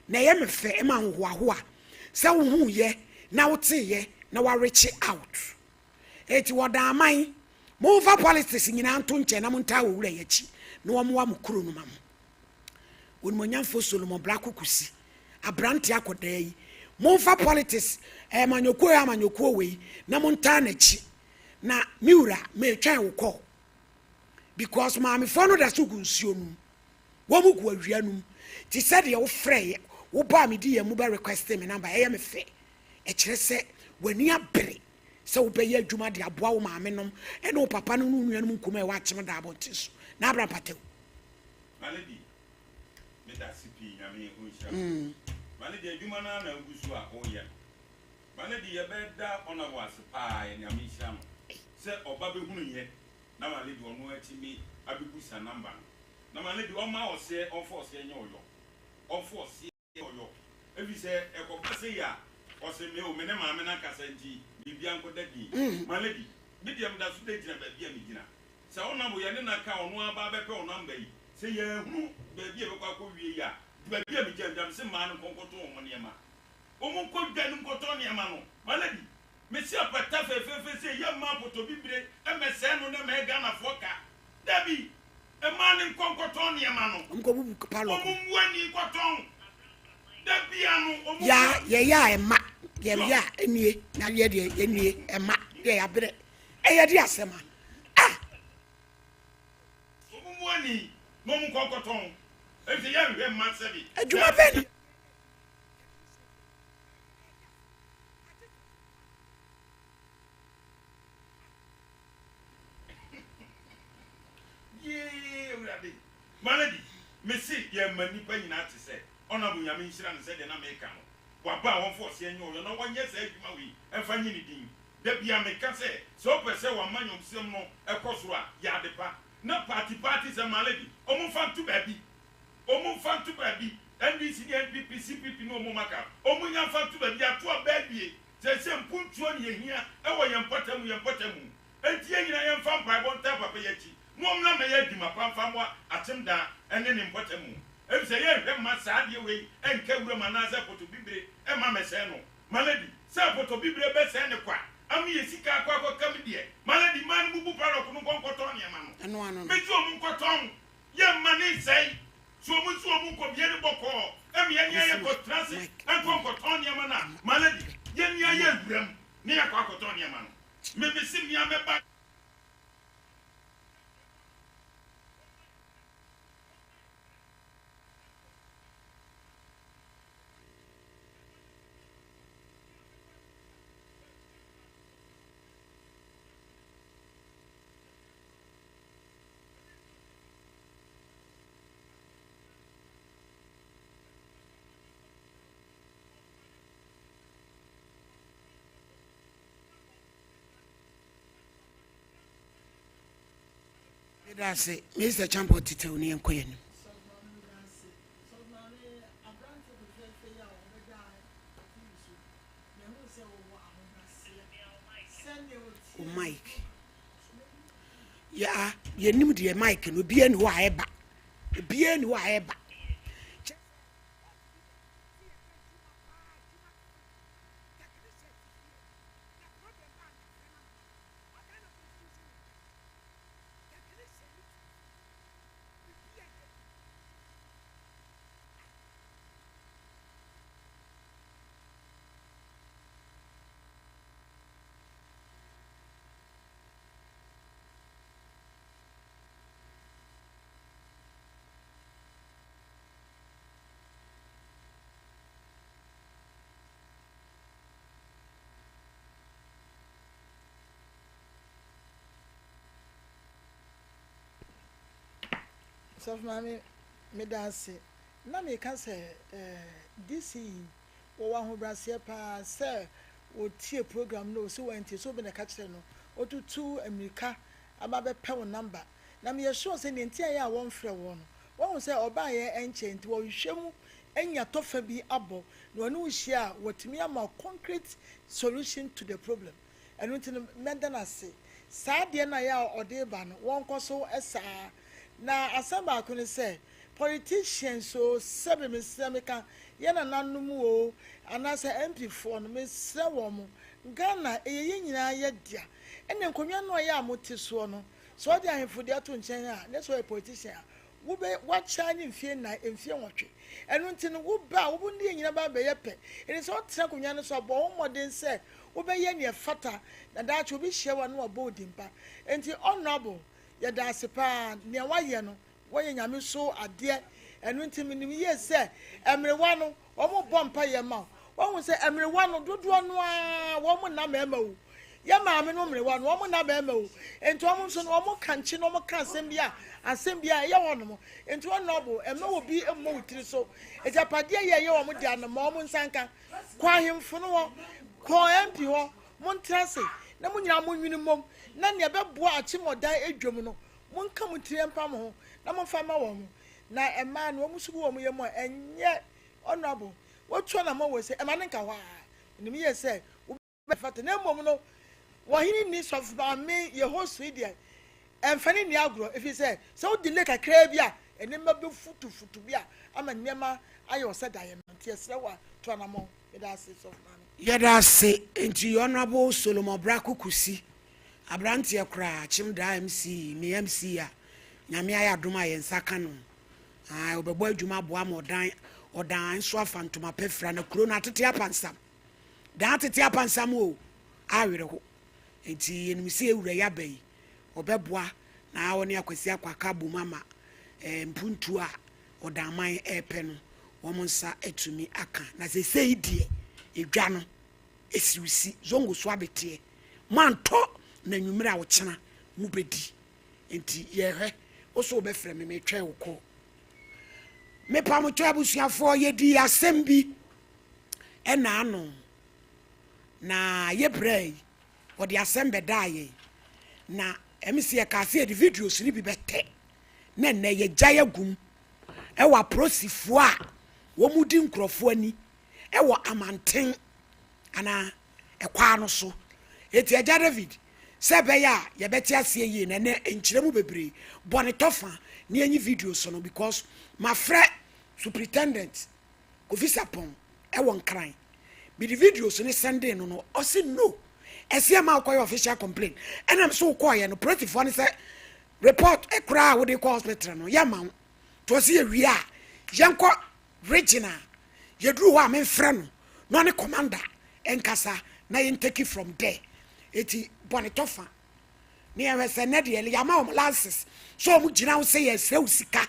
Na ɛyɛ me fɛ, ɛma ahohoahoa sɛ wohuuyɛ na woteeyɛ na woareche out. Enti wɔdan aman, momfa politics nyinaa nto nkyɛn na montaa Owura yi akyi na wɔmmoa mo kuro no ma mo. Onimuonyamfoɔ Solomon Blako Kusi, aberante akɔdaa yi, momfa politics, ɛyɛ amanyɔkuo ɛyɛ amanyɔkuo wei na montaa n'akyi. Na me wura, meretwɛn wo call because maamefoɔ no da so gu nsuo no mu. Wɔn gu awia no mu. Te sɛ deɛ wofrɛeɛ, wobaa me DM mu bɛ requeste me number, ɛyɛ me fɛ. Ɛkyerɛ sɛ w'ani abere sɛ wobɛyɛ adwuma de aboa wo maame nom ne wo papa nom ne wo nuanom nkumaa a ɛwɔ Akyem da abɔnten so. Na abra mpatawu. My lady, meda ase pii Nyame ɔnhyira wo. My lady adwuma no ara na wogu so a woyɛ no. My lady yɛbɛda Honourable ase paa yɛ Nyame nhyira no sɛ ɔba bɛhunu yɛ na my lady ɔno atumi abɛbusa number no. Na ma no de, ɔmma ɔseɛ, ɔmfa ɔseɛ nyɛ ɔyɔ, ɔmfa ɔseɛ nyɛ ɔyɔ, ɛfiri sɛ ɛkɔba sei a, ɔse me o, me ne maame no akasa nti biribiara nkɔda din. My lady, me deɛ meda so da gyina baabi a megyina. Sɛ ɔnam o, yɛne no aka a, ɔno ara ba abɛpɛ wo number yi, sɛ yɛanhunu baabi a ɛbɛkɔ akɔwie yi a, baabi a megyina, megyina, mese mmaa no nkɔ nkɔtɔn wɔn nneɛma. Wɔn nkɔ dwa no nkɔtɔn nneɛma no. My lady, mese apata fɛfɛɛfɛ sei, yɛmma apɔtɔbibire mmɛsɛe no na ɛmmɛyɛ Ghanafoɔ ka. Dabi! Mmaa no nkɔ nkɔtɔn nneɛma no. Wɔn kɔ bubu padlock. Wɔn mmu ani nkɔtɔn. Da bia no wɔn. Ya yɛyɛ a ɛma yɛyɛ a ɛnie na yɛ deɛ yɛnie ɛma deɛ yɛabrɛ ɛyɛ de asɛm a ah. Wɔn mmu ani na wɔn nkɔ nkɔtɔn efisɛ yɛnhwɛ mma sɛbi. Adwuma bɛn ni. Yee Awurade. Malady, mese yɛn ma nnipa nyinaa te sɛ Honourable Nyame nhyira no sɛdeɛ na meka no waba a wɔmfa ɔseɛ nyɛ ɔyɔ na wɔnyɛ saa adwuma wei mfa nye ne din. Da biara meka sɛ sɛ wopɛ sɛ w'amanyɔsɛm no kɔ soro a yɛ ade pa na party party sɛ Malady wɔmfa nto baabi wɔmfa nto baabi NDC ne NPP CPP ne wɔn maka wɔn nya mfa nto baabi yɛato aba awie Seesei mpuntuo ne yɛhia wɔ yɛn mpɔtam yɛn mpɔtamu. Enti yɛn nyinaa yɛmfa mpaebɔ ntaa papa yi akyi na ɔmmra mmɛyɛ adwuma pa mfa mmoa Akyemdaa ne ne mpɔtamu. Efisɛ yɛnhwɛ mma saa adeɛ wei nka wuram anaasɛ apotobibire mma mmɛsɛe no. Malady, sɛ apotobibire bɛsɛe no kwa ama yɛn sika akɔ akɔka mu deɛ, Malady, mmaa no mmubu padlock no nkɔ nkɔtɔn nneɛma no. Mese wɔn nkɔtɔn. Yɛmma no nsɛe. So wɔn nso wɔn nkɔbea no bɔkɔɔ ma yɛne ayɛ nkɔtena ase nkɔ nkɔtɔn nneɛma no a, my lady, yɛne ayɛ awuram na yɛakɔ akɔtɔn nneɛma no. Me mese mea mɛba. Meda ase, Mister Champon Titew ne yɛnkɔ yɛn anim. O mic. Yɛ a yɛnim deɛ mic no obiara ni hɔ a ɛba. Obiara ni hɔ a ɛba. Sɔfo Maame, meda ase. Na meka sɛ eh, DC yi, wɔwɔ ahobrɛaseɛ paa sɛ wɔtie program no o, sɛ wɔantie, sɛ obi na ɛka kyerɛ no, ɔtutu mmirika aba abɛpɛ wo number. Na meyɛ sure sɛ nea nti a ɛyɛ a wɔmfrɛ woɔ no, woahu sɛ ɔbaeɛ ɛnkyɛ nti wɔhwehwɛ mu anya tɔfa bi abɔ na ɔne wo hyia a, watumi ama wo concrete solution to the problem. Ɛno nti no, mɛda no ase. Saa adeɛ no a ɛyɛ a ɔde reba no, wɔnkɔ so saa. Na asɛm baako ne sɛ, Politicians oo, sɛbe mesrɛ meka yɛn nananom oo, anaasɛ MP foɔ no, mesrɛ wɔn, Ghana ɛyɛ yɛn nyinaa yɛ dea. Ɛna nkonnwa no a ɛyɛ a mote soɔ no, sɛ wode ahemfo deɛ to nkyɛn a, na sɛ woyɛ politician a, wobɛ, woakyɛ ara ne mfie nnan, mfie nwɔtwe. Ɛno nti no, wo ba a, wo ne yɛn nyinaa ba bɛyɛ pɛ. Enti sɛ wotena akonnwa no so a, bɔ wo ho mmɔden sɛ wobɛyɛ nea ɛfata, na daakye obi hyia wo a na wabɔ wo din pa. Enti Honourable, yɛda ase paa, nea woayɛ no, Wɔyɛ Nyame so adeɛ, ɛno nti menim yie sɛ mmerewa no wɔn bɔ mpaeɛ ma wo. Wahu sɛ mmerewa no dodoɔ no ara wɔn nna mmarima o. Yɛ maame no mmerewa no wɔn nna mmarima o. Nti wɔn nso no wɔn ka nkyi na wɔn ka asɛm bi a asɛm bi a ɛyɛ hɔ nom. Nti wɔn nɔbo mma obi mmɔ wo tiri so. Agyapadeɛ yɛ ɛyɛ wɔn dea no ma wɔn nsa nka. Kɔ ahemfo no hɔ, kɔ MP hɔ, montra ase na mo nyinaa monwene mmom na nea ɛbɛboa akyemmɔdan adwam no Monka mo tiri mpa mo ho na momfa mma wɔn, na mmaa no, wɔn nso gu wɔn yam a, ɛnyɛ honourable. Wotu anammɔn wɔ sei, ɛma no nka hɔ ara. Menim yie sɛ wobɛfata, na mmom no, wɔhene nni sɔfo maame Yehosu yi deɛ, ɛmfa no nni agorɔ, ɛfiri sɛ, sɛ wo delay kakraa bi a, nneɛma bɛfutufutu bi a ama nneɛma ayɛ wo sɛ daeɛ no. Nti yɛsrɛ wo a, tu anammɔn. Meda ase, sɔfo maame. Yɛda ase nti Honourable Solomon Brako Kusi Abranteɛ koraa kyem daa MC me MC a Nyame ayɛ adom a yɛn nsa ka no ae ɔbɛbɔ adwuma aboa ma ɔdan ɔdan nso afa ntoma pɛ fira na kuro no atete apansam dan atete apansam o awerɛho nti yɛnim sɛ yɛwura yi aba yi ɔbɛboa na ɔne Akwasi Akwaka abom ama eh, mpuntuo a ɔdanman ɛrepɛ no wɔn nsa atumi aka na sesei deɛ edwa no esiwsi zongo so abeteɛ Moantɔ na anwummere a ɔkyena mobɛdi. Nti yɛhwɛ wo so wobɛfrɛ me metwɛn wo kɔ. Mepamotɔ abusuafoɔ yɛdii asɛm bi ɛna ano na yɛbrɛ yi wɔde asɛm bɛdaa yɛn na ɛm sɛ yɛkaa sɛ yɛde videos no bi bɛtɛ na nnɛ yɛgyae agum ɛwɔ aprosifoɔ a wɔn di nkurɔfoɔ ani ɛwɔ amanten anaa ɛkwaa no so. Enti Agya David, sɛ ɛbɛyɛ a yɛbɛte aseɛ yie no, ɛnɛ nkyerɛ mu bebree, bɔ ne tɔfa na yɛnyi video so no because mafrɛ Superintendent Kofi Sarpong ɛwɔ Nkran. Mede videos no sɛndee no no, ɔse no, ɛse ɛma wokɔyɛ official complaint. Ɛna me so wokɔɔyɛ no, polisifoɔ no sɛ report koraa a wode kɔ hospital no, yɛmma wo. Nti ɔse yɛwie a, yɛnkɔ Region a yɛduru hɔ a memfrɛ no na ɔne commander nkasa na yɛn take it from there. Eti bɔ ne tɔfa na yɛhwɛ sɛ nnɛ deɛ yɛama wɔn lances sɛ wɔn gyina ho sɛ yɛsrɛ wo sika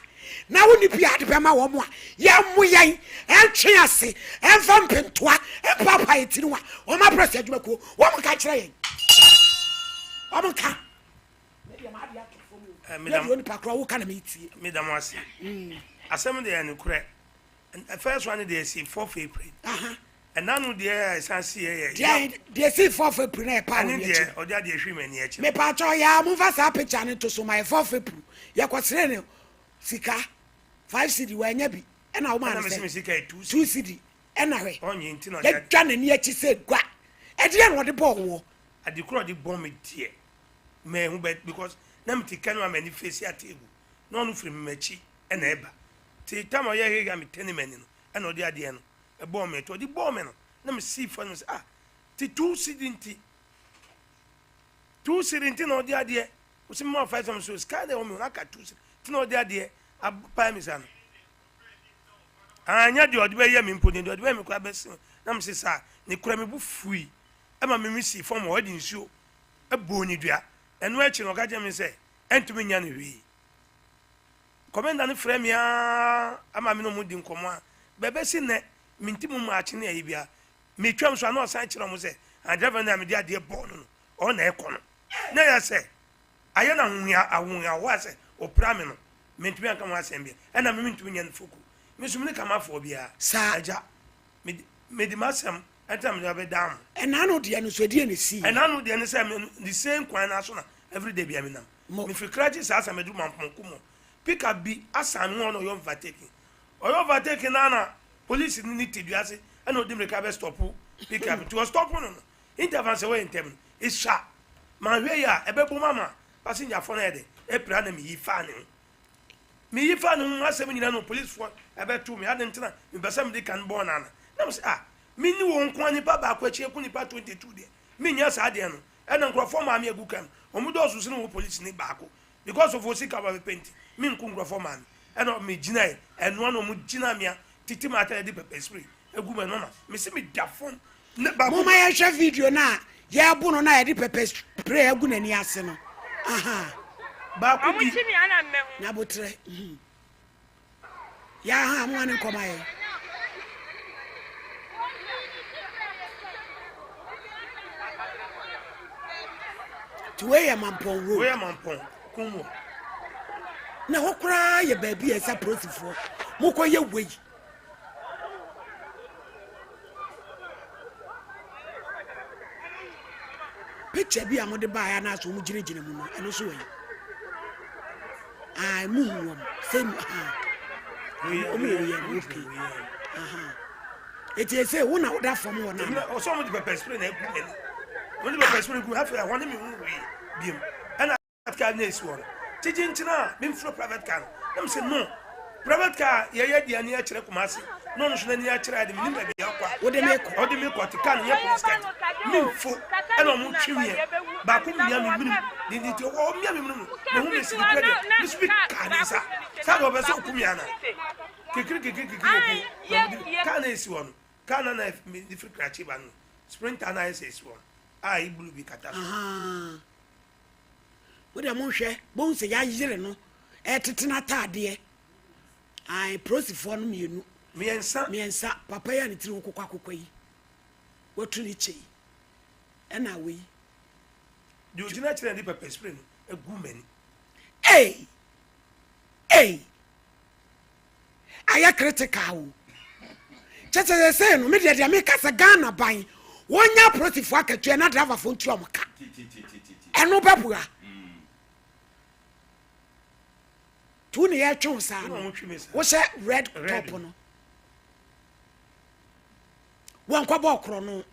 na wo nipa a de bɛma wɔn a yɛmmo yɛn ɛntwe ase ɛmfa mpentoa ɛmpaapa yɛ tiri ho a wɔn aprɛsɛ adwumakuo wɔn nka kyerɛ yɛn wɔn nka. Meda mo ase. Asɛm deɛ ɛyɛ nokorɛ. First one deɛ ɛsi fourth April. Ɛna no deɛ a ɛsan si yɛ yɛ. Deɛ ɛsi fourth April na yɛ paa wɔ ni akyi. Ɛne deɛ ɔde adeɛ hwi m'ani akyi. Mepaakyɛw yaa mo nfa saa picture no to so ma yɛ fourth April yɛ kɔ srɛ no sika 5 cedi wanya bi ɛna wo maa no sɛ 2 cedi ɛna hwɛ yɛdwa n'ani akyi sɛ gua ɛdeɛ na ɔde bɔɔ woɔ. Ade korɔ ɔde bɔ me deɛ. Manhu but because na mete car no mu a m'ani face a table na ɔno firi m'akyi na ɛba nti time a ɔyɛ hehe a me turn m'ani no ɛna ɔde adeɛ no ɛbɔɔ me nti ɔde bɔɔ me no na me sii fam sɛ ah ti 2 cedi nti 2 cedi nti na ɔde adeɛ wosi mma ɔfa ɛsɛm so sika na ɛwɔ mi hɔ aka 2 cedi nti na ɔde adeɛ apae mi sa no anyɛ deɛ ɔde bɛyɛ mi mpo deɛ ɔde bɛyɛ mi koraa bɛsi na me sesa ne kura mi bu fui ɛma mi mi si fam hɔ ɛde nsuo bɔɔ no dua. Ɛno akyi no, ɔka kyerɛɛ me sɛ ɛntumi nyɛ no hwee. Kɔmɛnda no frɛɛ me ara ma me ne wɔn di nkɔmmɔ a bɛbɛsi nnɛ, mente mu maakye ne ayi biara. Metwam so a na ɔsan kyerɛ wɔn sɛ, ah, driver no a mede adeɛ bɔɔ no no, ɔno na ɛkɔ no. Na ɛyɛ sɛ ayɛ no ahohia ahohiahoa sɛ ɔpira me no, mentumi anka ho asɛm biara. Ɛna me mentumi nyɛ no foko. Me nso me ne kamafoɔ biara. Saa. Agya, mede mede m'asɛm ɛnti na mede abɛdaa mo. Ɛna ano deɛ no nso ɛdeɛn na ɛsiiɛ? Ɛna ano deɛ ne sɛ me the same kwan no ara so na everyday bia menam. Mo. Mefiri Krachi saa sa meduru Mampong Kumo. Pick up bi asan me ho na ɔyɛ overtaking. Ɔyɛ overtaking no ara na police no ne te dua ase ɛna ɔdi mmirika bɛ stop pick up. Nti ɔstop no no interval sɛ wɔyɛ ntɛm no esua. Manhwɛ yie a ɛbɛbom ama passenger foɔ no ayɛ dɛ apira na meyi faa ne ho. Meyi faa ne ho asɛm nyinaa no polisfoɔ ɛbɛtoo me adɛn nti na mepɛ sɛ mede kan bɔɔ no ana? Na mese ah menni wo nko ara nipa baako akyi aku nipa 22 deɛ mennya saa adeɛ no ɛna nkurɔfoɔ maame agu kan wɔn dɔɔso sene wo polisini baako because of wo sika wɔbɛpɛ nti menku nkurɔfoɔ maame ɛna megyinae ɛnoa na wɔn gyina mea tete m'atade de pepper spray egu me no na mese meda fam ne baako Momma yɛnhwɛ video no a yɛrebo no na yɛde pepper spray agu n'ani ase no. Aha. Baako bi. Ɔmo kyi me ana mɛhu. Nyabotrɛ. Mhm. Ya aha, momma ne nkɔma yɛn. Nti wei yɛ Mampɔn road. Wei yɛ Mampɔn kum wɔ. Na hɔ koraa yɛ baabi a ɛsɛ apolisifoɔ mokɔyɛ wei. Picture bi a mode baeɛ anaasɛ wɔn gyinagyina mu no ɛno nso wɔ yi. Ah, mu hu wɔn sɛ mu ha. Wɔn wɔ yɛ no okay. Aha. Eti ese wo na woda fam hɔ na. Ɔsɛ wɔn de pepper spray na egu m'ani. Wɔn de pepper spray gu afei ɛhɔ ne mi hu hwee biem. Ɛna private car na esi hɔ no gyegye nkyena a memfrɛ private car no na mese no private car yɛyɛ deɛ ani akyerɛ Kumasi na ɔno nso n'ani akyerɛ ade menim baabi akɔ a wode me kɔ ɔde me kɔ te car no nyɛ police car nti memfo ɛna ɔmo twe meɛ baako mia me menim de nti ɔmia me menim no mehu me sidi kura deɛ me so bi kaa ne nsa saa deɛ ɔbɛ sɛ ɔku me ana kekiri kekiri kekiri ɔku na ɔmo de car na esi hɔ no car na na mede firi krakye ba no sprinter na ayɛ sɛ esi hɔ no a ibulu bi kata so. Mo deɛ monhwɛ, bohu sɛ yɛayere no ɛretete n'ataadeɛ. Ae, polisifoɔ no mmienu. Mmiɛnsa. Mmiɛnsa. Papa yi a ne tiri ho kokɔ akokɔ yi, watu ne kyɛ yi, ɛna wei. Deɛ ogyina akyire na de pepper spray no agu m'ani. Ei! Ei! Ayɛ critical o. Kyɛ sɛ sɛsɛɛ no, me deɛ deɛ meka sɛ Ghana ban, wɔnya apolisifoɔ akatua na driverfoɔ ntua wɔn ka. Ɛno bɛboa. Tu ne yɛtwe wo saa no, wohyɛ red top no. Wɔnkɔbɔ ɔkorɔ no.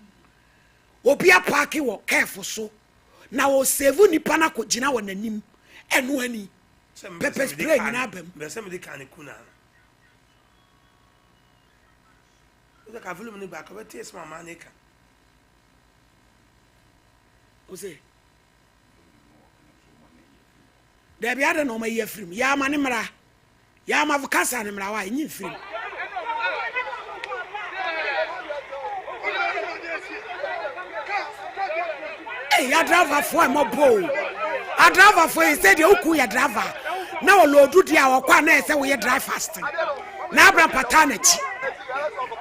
Obi apaake wɔ kɛɛfo so na ɔsave nipa no akɔgyina wɔ n'anim ɛno ani. Pepper spray nyinaa ba mu. Mepɛ sɛ mede kaa ne ku na. Wosɛ ka volume no baako bɛte asɛm a maa ne ka. Wosɛ daabi adɛ na ɔma yi afiri mu yɛ ama ne mmara yɛ ama kasa ne mmara wa ɛnyi mfiri mu. Ei adravafoɔ a ɛmɔbɔ o adravafoɔ yi sɛ deɛ woku yɛ drava na ɔlɔɔdu deɛ a ɔkɔ a na ɛsɛ woyɛ dry fasting na abra mpataa n'akyi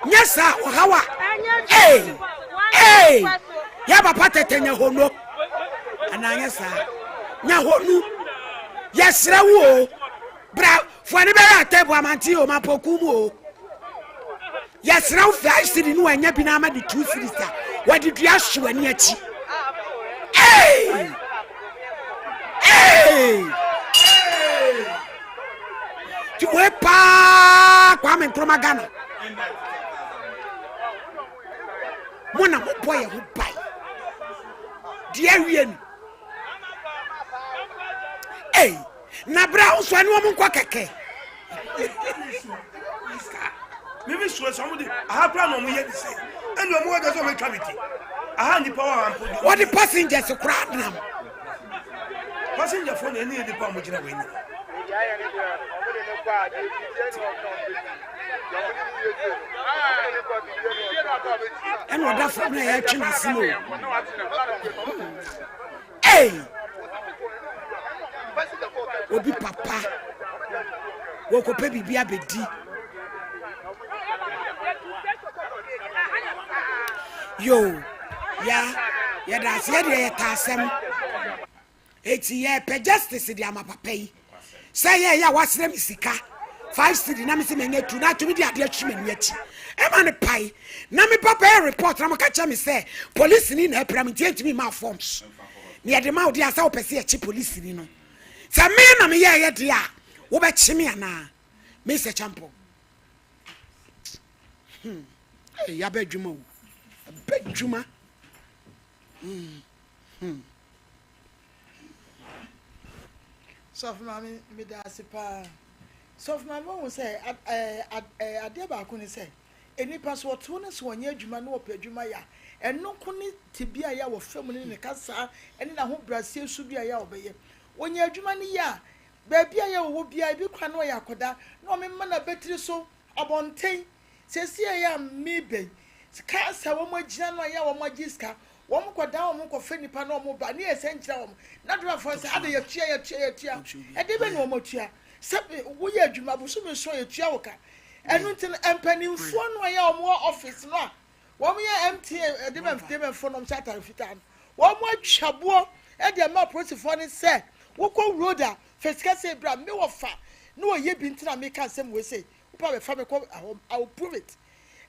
nyɛ saa ɔhaw a ei ei yɛ papa tɛtɛ nya hono anaa nyɛ saa nya honu yɛsrɛ wo o bra foɔ ne bɛyɛ atɛbo amante o mampɔku mu o Yɛsrɛ wo fɛ cedi no wanya bi na ama de 2 cedis a wɔde dua hye w'ani akyi. Hey! Hey! Ti wei paa Kwame Nkrumah Ghana. Mo na mobɔ yɛn ho ban. Deɛ awie ni. Hey! Na berɛ a wosɔ ne wɔn nkɔ kɛkɛ. Mimi suro sɛ wɔn de aha kura na wɔn yɛ ne sɛ ɛna wɔn wɔ dɛ sɛ wɔn atwa mi ti aha nipa wɔ ampo di. Wɔde passengers kura nam. Passenger fo na ɛne nipa wɔn gyina wɔn anim. Ɛna ɔda fam na yɛtwe n'ase no. Ei! Obi papa wɔkɔpɛ biribi abɛdi. Yo, ya yɛda ase yɛdeɛ yɛta asɛm. Eti yɛpɛ justice de ama papa yi. Sɛ yɛyɛ a wasrɛ me sika 5 cedi na mese manya tu na atumi de adeɛ atwi m'ani akyi ɛma no pae na me ba bɛyɛ report na moka kyerɛ me sɛ polisini na apira me nti ɛntumi mma forms na yɛde ma wo deɛ a sɛ wopɛ sɛ yɛkye polisini no sɛ me na meyɛɛyɛ deɛ a wobɛkye me anaa Mr. Champon hmm. Hey, yɛabɛ adwuma o abɛ adwuma hmm. Hmm. Sɔfo maame meda ase paa. Sɔfo Maame wahu sɛ adeɛ baako ne sɛ, nnipa sɛ wɔte hɔ na sɛ wɔnyɛ adwuma na wɔpɛ adwuma yɛ a, ɛno nko ne tebea a ɛyɛ a wɔfa mu ne ne kasa ne n'ahobrɛaseɛ su bi a ɛyɛ a wɔbɛyɛ. Wɔnya adwuma no yɛ a, baabi a ɛyɛ a wɔwɔ biara, ebi koraa na ɔyɛ akwadaa na wɔmema no abatiri so, abɔnten. Seesei a ɛyɛ a meba yi, cars a wɔagyina no a ɛyɛ a wɔagye sika, wɔkɔdan wɔn kɔfa nnipa na wɔba ne yɛsan gyina wɔn. Na driverfoɔ sɛ, adɛn yɛtua, yɛtua, yɛtua. Ɛdeɛ bɛn na wɔatua? Sɛ woyɛ adwuma bosome nson yɛtua wo ka. Ɛno nti no, mpanimfoɔ no a ɛyɛ a wɔwɔ office no a wɔyɛ MTA, ɛde bɛn foɔ no wɔhyɛ atare fitaa no, wɔatwa boɔ de ama apolisifoɔ no sɛ wokɔ road a fa sika sei bra, me wɔfa na wɔyɛ bi nti na meka asɛm wei sei. Wopɛ a bɛfa me kɔ hɔ, I will prove it.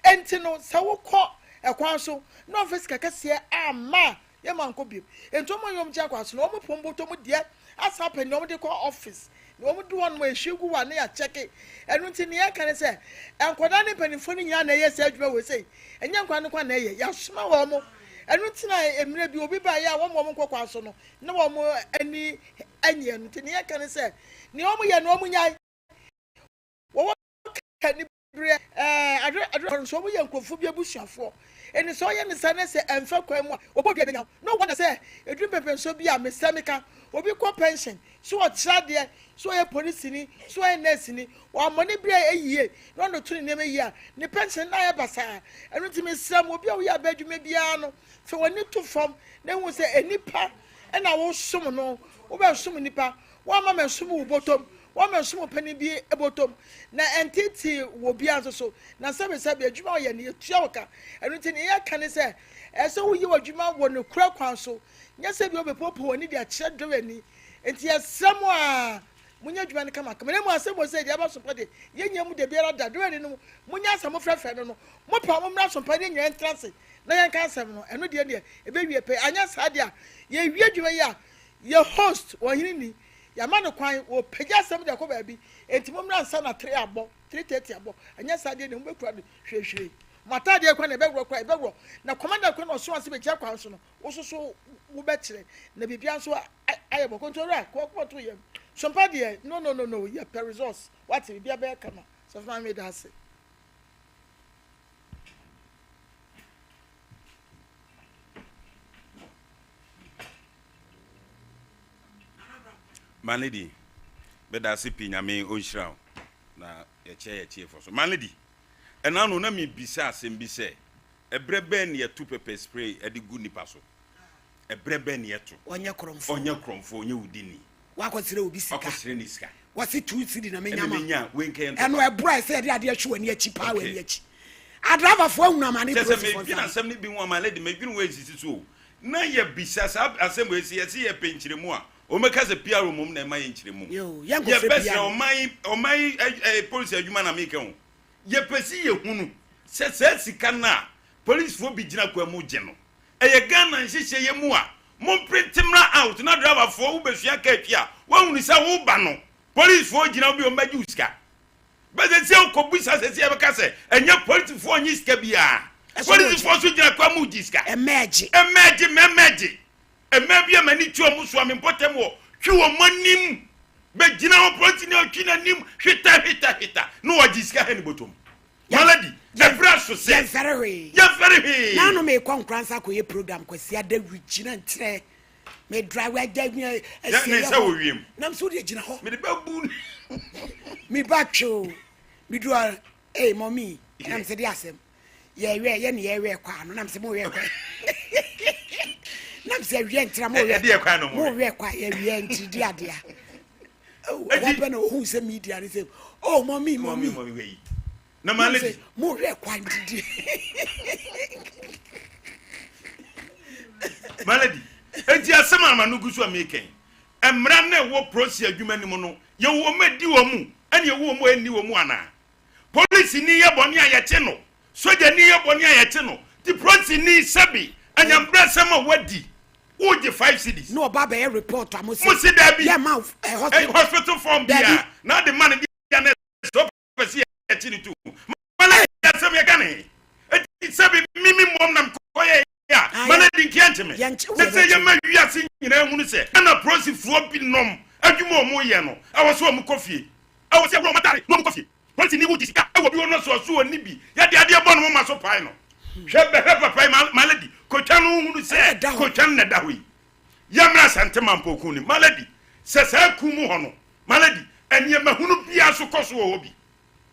Enti no, sɛ wokɔ ɛkwan so na wɔmfa sika kɛseɛ amma a, yɛmma nkɔ bio. Enti wɔn a wɔn gyina kwan so no, wɔn pon bɔtɔ mu deɛ asan apɛ nea wɔde kɔ office. Na wɔn du hɔ nom a, ehwie gu hɔ a na yɛakyɛke. Ɛno nti nea yɛka ne sɛ, nkwadaa ne mpanimfoɔ no nyinaa na ɛyɛ saa adwuma wei sei. Ɛnyɛ nkwadaa no nko ara na ɛyɛ, yɛasoma wɔn. Ɛno nti na mmerɛ bi obi baeɛ a wɔn a wɔnkɔ kwan so no, na wɔn ani nnye. Ɛno nti nea yɛka ne sɛ, nea wɔyɛ no wɔnnyae. Wɔwɔ ka anibereɛ. Ɛɛ adwene adwene nso wɔn yɛ nkurɔfoɔ bi abusuafoɔ. Ɛni sɛ ɔyɛ ne saa na sɛ ɛnfa kwan mu a ɔbɔ dua bɛnya wo. No wonder sɛ ɛduru mpɛmpɛnsoɔ bi a mesrɛ meka obi kɔ pension sɛ ɔkyerɛ adeɛ sɛ ɔyɛ polisini sɛ ɔyɛ nɛɛseni wammɔ ne berɛ yie na ɔno to ne nneɛma yie a ne pension no ayɛ basaa. Ɛno nti mesrɛ mo obi a woyɛ abɛ adwuma biara no fa w'ani to fam na hu sɛ nnipa na wosom no wobɛsom nnipa Woamma mansom wo bɔtɔm, woamma mansom ɔpanin bi bɔtɔm, na ɛnteetee wɔ obiara nso so. Na sɛbesɛbe, adwuma a ɔyɛ no, yɛtua wo ka. Ɛno nti, nea yɛka ne sɛ, ɛsɛ sɛ woyɛ w'adwuma wɔ nokorɛ kwan so, nyɛ sɛ ebia wobɛpoopoo w'ani de akyerɛ dɔwani. Enti yɛsrɛ mo ara, monyɛ adwuma no kamakama. Na mmom asɛm wɔ sɛ, deɛ aba sompa deɛ, yɛnnya mu da biara da. Dɔwani no, monyɛ asɛm mofrɛfrɛ no no, mopɛ a mommra sompa na yɛn nyinaa ntena ase na yɛnka asɛm no. Ɛno deɛ deɛ, ɛbɛwie pɛyɛ. Anyɛ saa deɛ a, yɛwie adwuma yi a, Yɛ host ɔhene ni yɛama no kwan ɔpagya asɛm de akɔ baabi enti mommra ansa na 3 abɔ 3:30 abɔ ɛnyɛ saa deɛ deɛ mobɛkura no hwirehwire mo ataadeɛ kwan na ɛbɛworɔ koraa ɛbɛworɔ na commander kwan na ɔso ase bɛgyina kwan so no wo so so wobɛkyerɛ na biribiara nso ayɛ bɔkɔ nti owura kɔ kɔ to yam sompa deɛ no no no no yɛpɛ results wate biribiara bɛyɛ kama sɔfo maame meda ase. Man lady bɛda ase pii nyame ɔnhyira wo na yɛkyɛ yɛ tiefo so. Man lady ɛna no na mebisa asɛm bi sɛ ɛberɛ bɛn ne yɛto pepper spray ɛde gu nipa so? Ɛberɛ bɛn ne yɛto? Ɔnyɛ korɔmfoɔ. Ɔnyɛ korɔmfoɔ, ɔnyɛ wudini. Wakɔsrɛ obi sika. Wakɔsrɛ ne sika. Wɔse two cedi na menya ma. Ɛna menya wei nkɛyɛ ntɔkwa. Ɛno ɛboro a ɛsɛ yɛde adeɛ hwe w'ani akyi paa w'ani akyi. Adraivafoɔ ahunu amane Kyɛ sɛ polisifoɔ medwene nsa. asɛm no bi ho a man lady medwene wei nsisi so o. Na yɛ bisa saa asɛm wei sɛ yɛse yɛpɛ nkyerɛmu a, wɔn bɛka sɛ PRO mmom na ɛma yɛ nkyerɛmu. Yoo, yɛnkɔfrɛ Yɛbɛsrɛ PRO. ɔman yi, ɔman yi ɛ ɛ polisi adwuma na meka o. Yɛpɛ se yɛhunu sɛ saa sika no a polisifoɔ bi gyina kwan mu gye no, ɛyɛ Ghana nhyehyɛeɛ mu a, momprinte mmra out na driverfoɔ wobɛsua kaa twi a, woahunu sɛ woba no, polisifoɔ gyina wo bi a wɔbɛgye wo sika. Bɛ sɛsi a wokɔ bisa sɛsi a bɛka sɛ ɛnyɛ polisifoɔ nye sika biara. Polisifoɔ nso gyina kwan mu gye sika. Ɛmɛɛgye. Ɛmɛɛgye mɛmɛɛgye. Mmaa bi a m'ani tu wɔn so a me mpɔtam wɔ twe wɔn anim bɛgyina hɔ polisini a ɔtwe n'anim hweta hweta hweta na wɔgye sika hɛ ne bɔtɔm. Maladi ɛberɛ so sɛ yɛmfɛre hwee. Yɛmfɛre hwee. Naano meekɔ Nkoransa akɔyɛ program Kwasiada wi gyina nkyerɛ me drive agya nwa asie ne nsa wɔ wiem. Nam so deɛ gyina hɔ. Mede bɛbu. Me ba twe o. Me du a ee mɔmi nam sɛ de asɛm. Yɛwɛ yɛ ne yɛwɛ kɔ ano nam sɛ mo wɛ kɔ. Nam sɛ wiɛ ntra mo wɛ. Ɛdeɛ kwan no mo wɛ kɔ yɛ wiɛ ntiri di adeɛ. Oh, ɛwɔ pɛ na ohun sɛ media ne sɛ oh mɔmi mɔmi. Na ma lady. Mo hwɛ kwan didi. Ma lady. Enti asɛm a ma no gu so a meka yi. Mmara na ɛwɔ polisi adwuma no mu no, yɛwɔ wɔn adi wɔn mu, ɛna yɛwɔ wɔn a ɛnni wɔn mu anaa? Polisi ni yɛ bɔne a yɛkye no, sogyani yɛ bɔne a yɛkye no. Ti polisi ni sɛbi anyambrasɛm a wadi, wogye 5 cedis. Na ɔba bɛyɛ report a mo se. Mo se dabi. Yɛ ma hospital. Hospital form bia na de ma no bia na sɛ ɔpɛ sɛ yɛkye no to ma no asɛm yɛka ne ɛti sɛ bi mimi mmom nam kɔyɛ a ma no adi nkeɛ nkye me sɛ sɛ yɛma wiase nyinaa hunu sɛ ana polisifoɔ bi nom adwuma ɔmo yɛ no ɛwɔ sɛ ɔmo kɔ fie. Ɛwɔ sɛ yɛworɔ wɔn atare na wɔkɔ fie. Polisini wo gye sika wɔ bi hɔ no so ɔso ɔnni bi. Yɛde adeɛ bɔ ne moma so pae no. Hwɛ bɛhwɛ papa yi my lady kotwa no wohunu sɛ kotwa no na ɛda hɔ yi. Yɛmmra Asante Mampɔn ni my lady sɛ saa ku mu hɔ no my lady nneɛma hunu biara so kɔ so wɔ hɔ bi.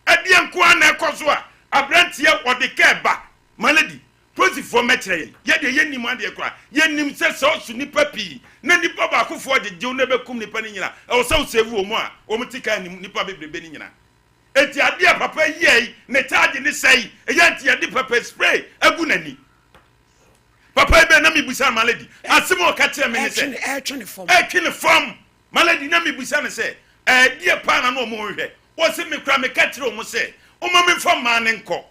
Ɛdeɛ nko ara na ɛkɔ so a aberanteɛ ɔde kɛɛ ba my lady Polisifoɔ mmɛkyerɛ yɛn. Yɛ deɛ yɛnnim adeɛ koraa. Yɛnim sɛ sɛ ɔso nnipa pii na nnipa baakofoɔ gyegyew na ɛbɛkum nnipa no nyinaa, ɛwɔ sɛ wo save wɔn a wɔn te kaa no mu, nnipa bebrebe no nyinaa. Enti adeɛ a papa yi yɛe, ne charge ne sɛe, ɛyɛ nti yɛde pepper spray agu n'ani. Papa yi bɛn na mebisa no, Malady, asɛm a ɔka kyerɛɛ me ne sɛ, Ɛretwe ne fam. Ɛretwe ne fam. Malady, na mebisa no sɛ, ɛdeɛ paa na na wɔn rehwɛ? Ɔse, me koraa meka kyerɛɛ wɔn sɛ, wɔmma memfa mmaa no nkɔ.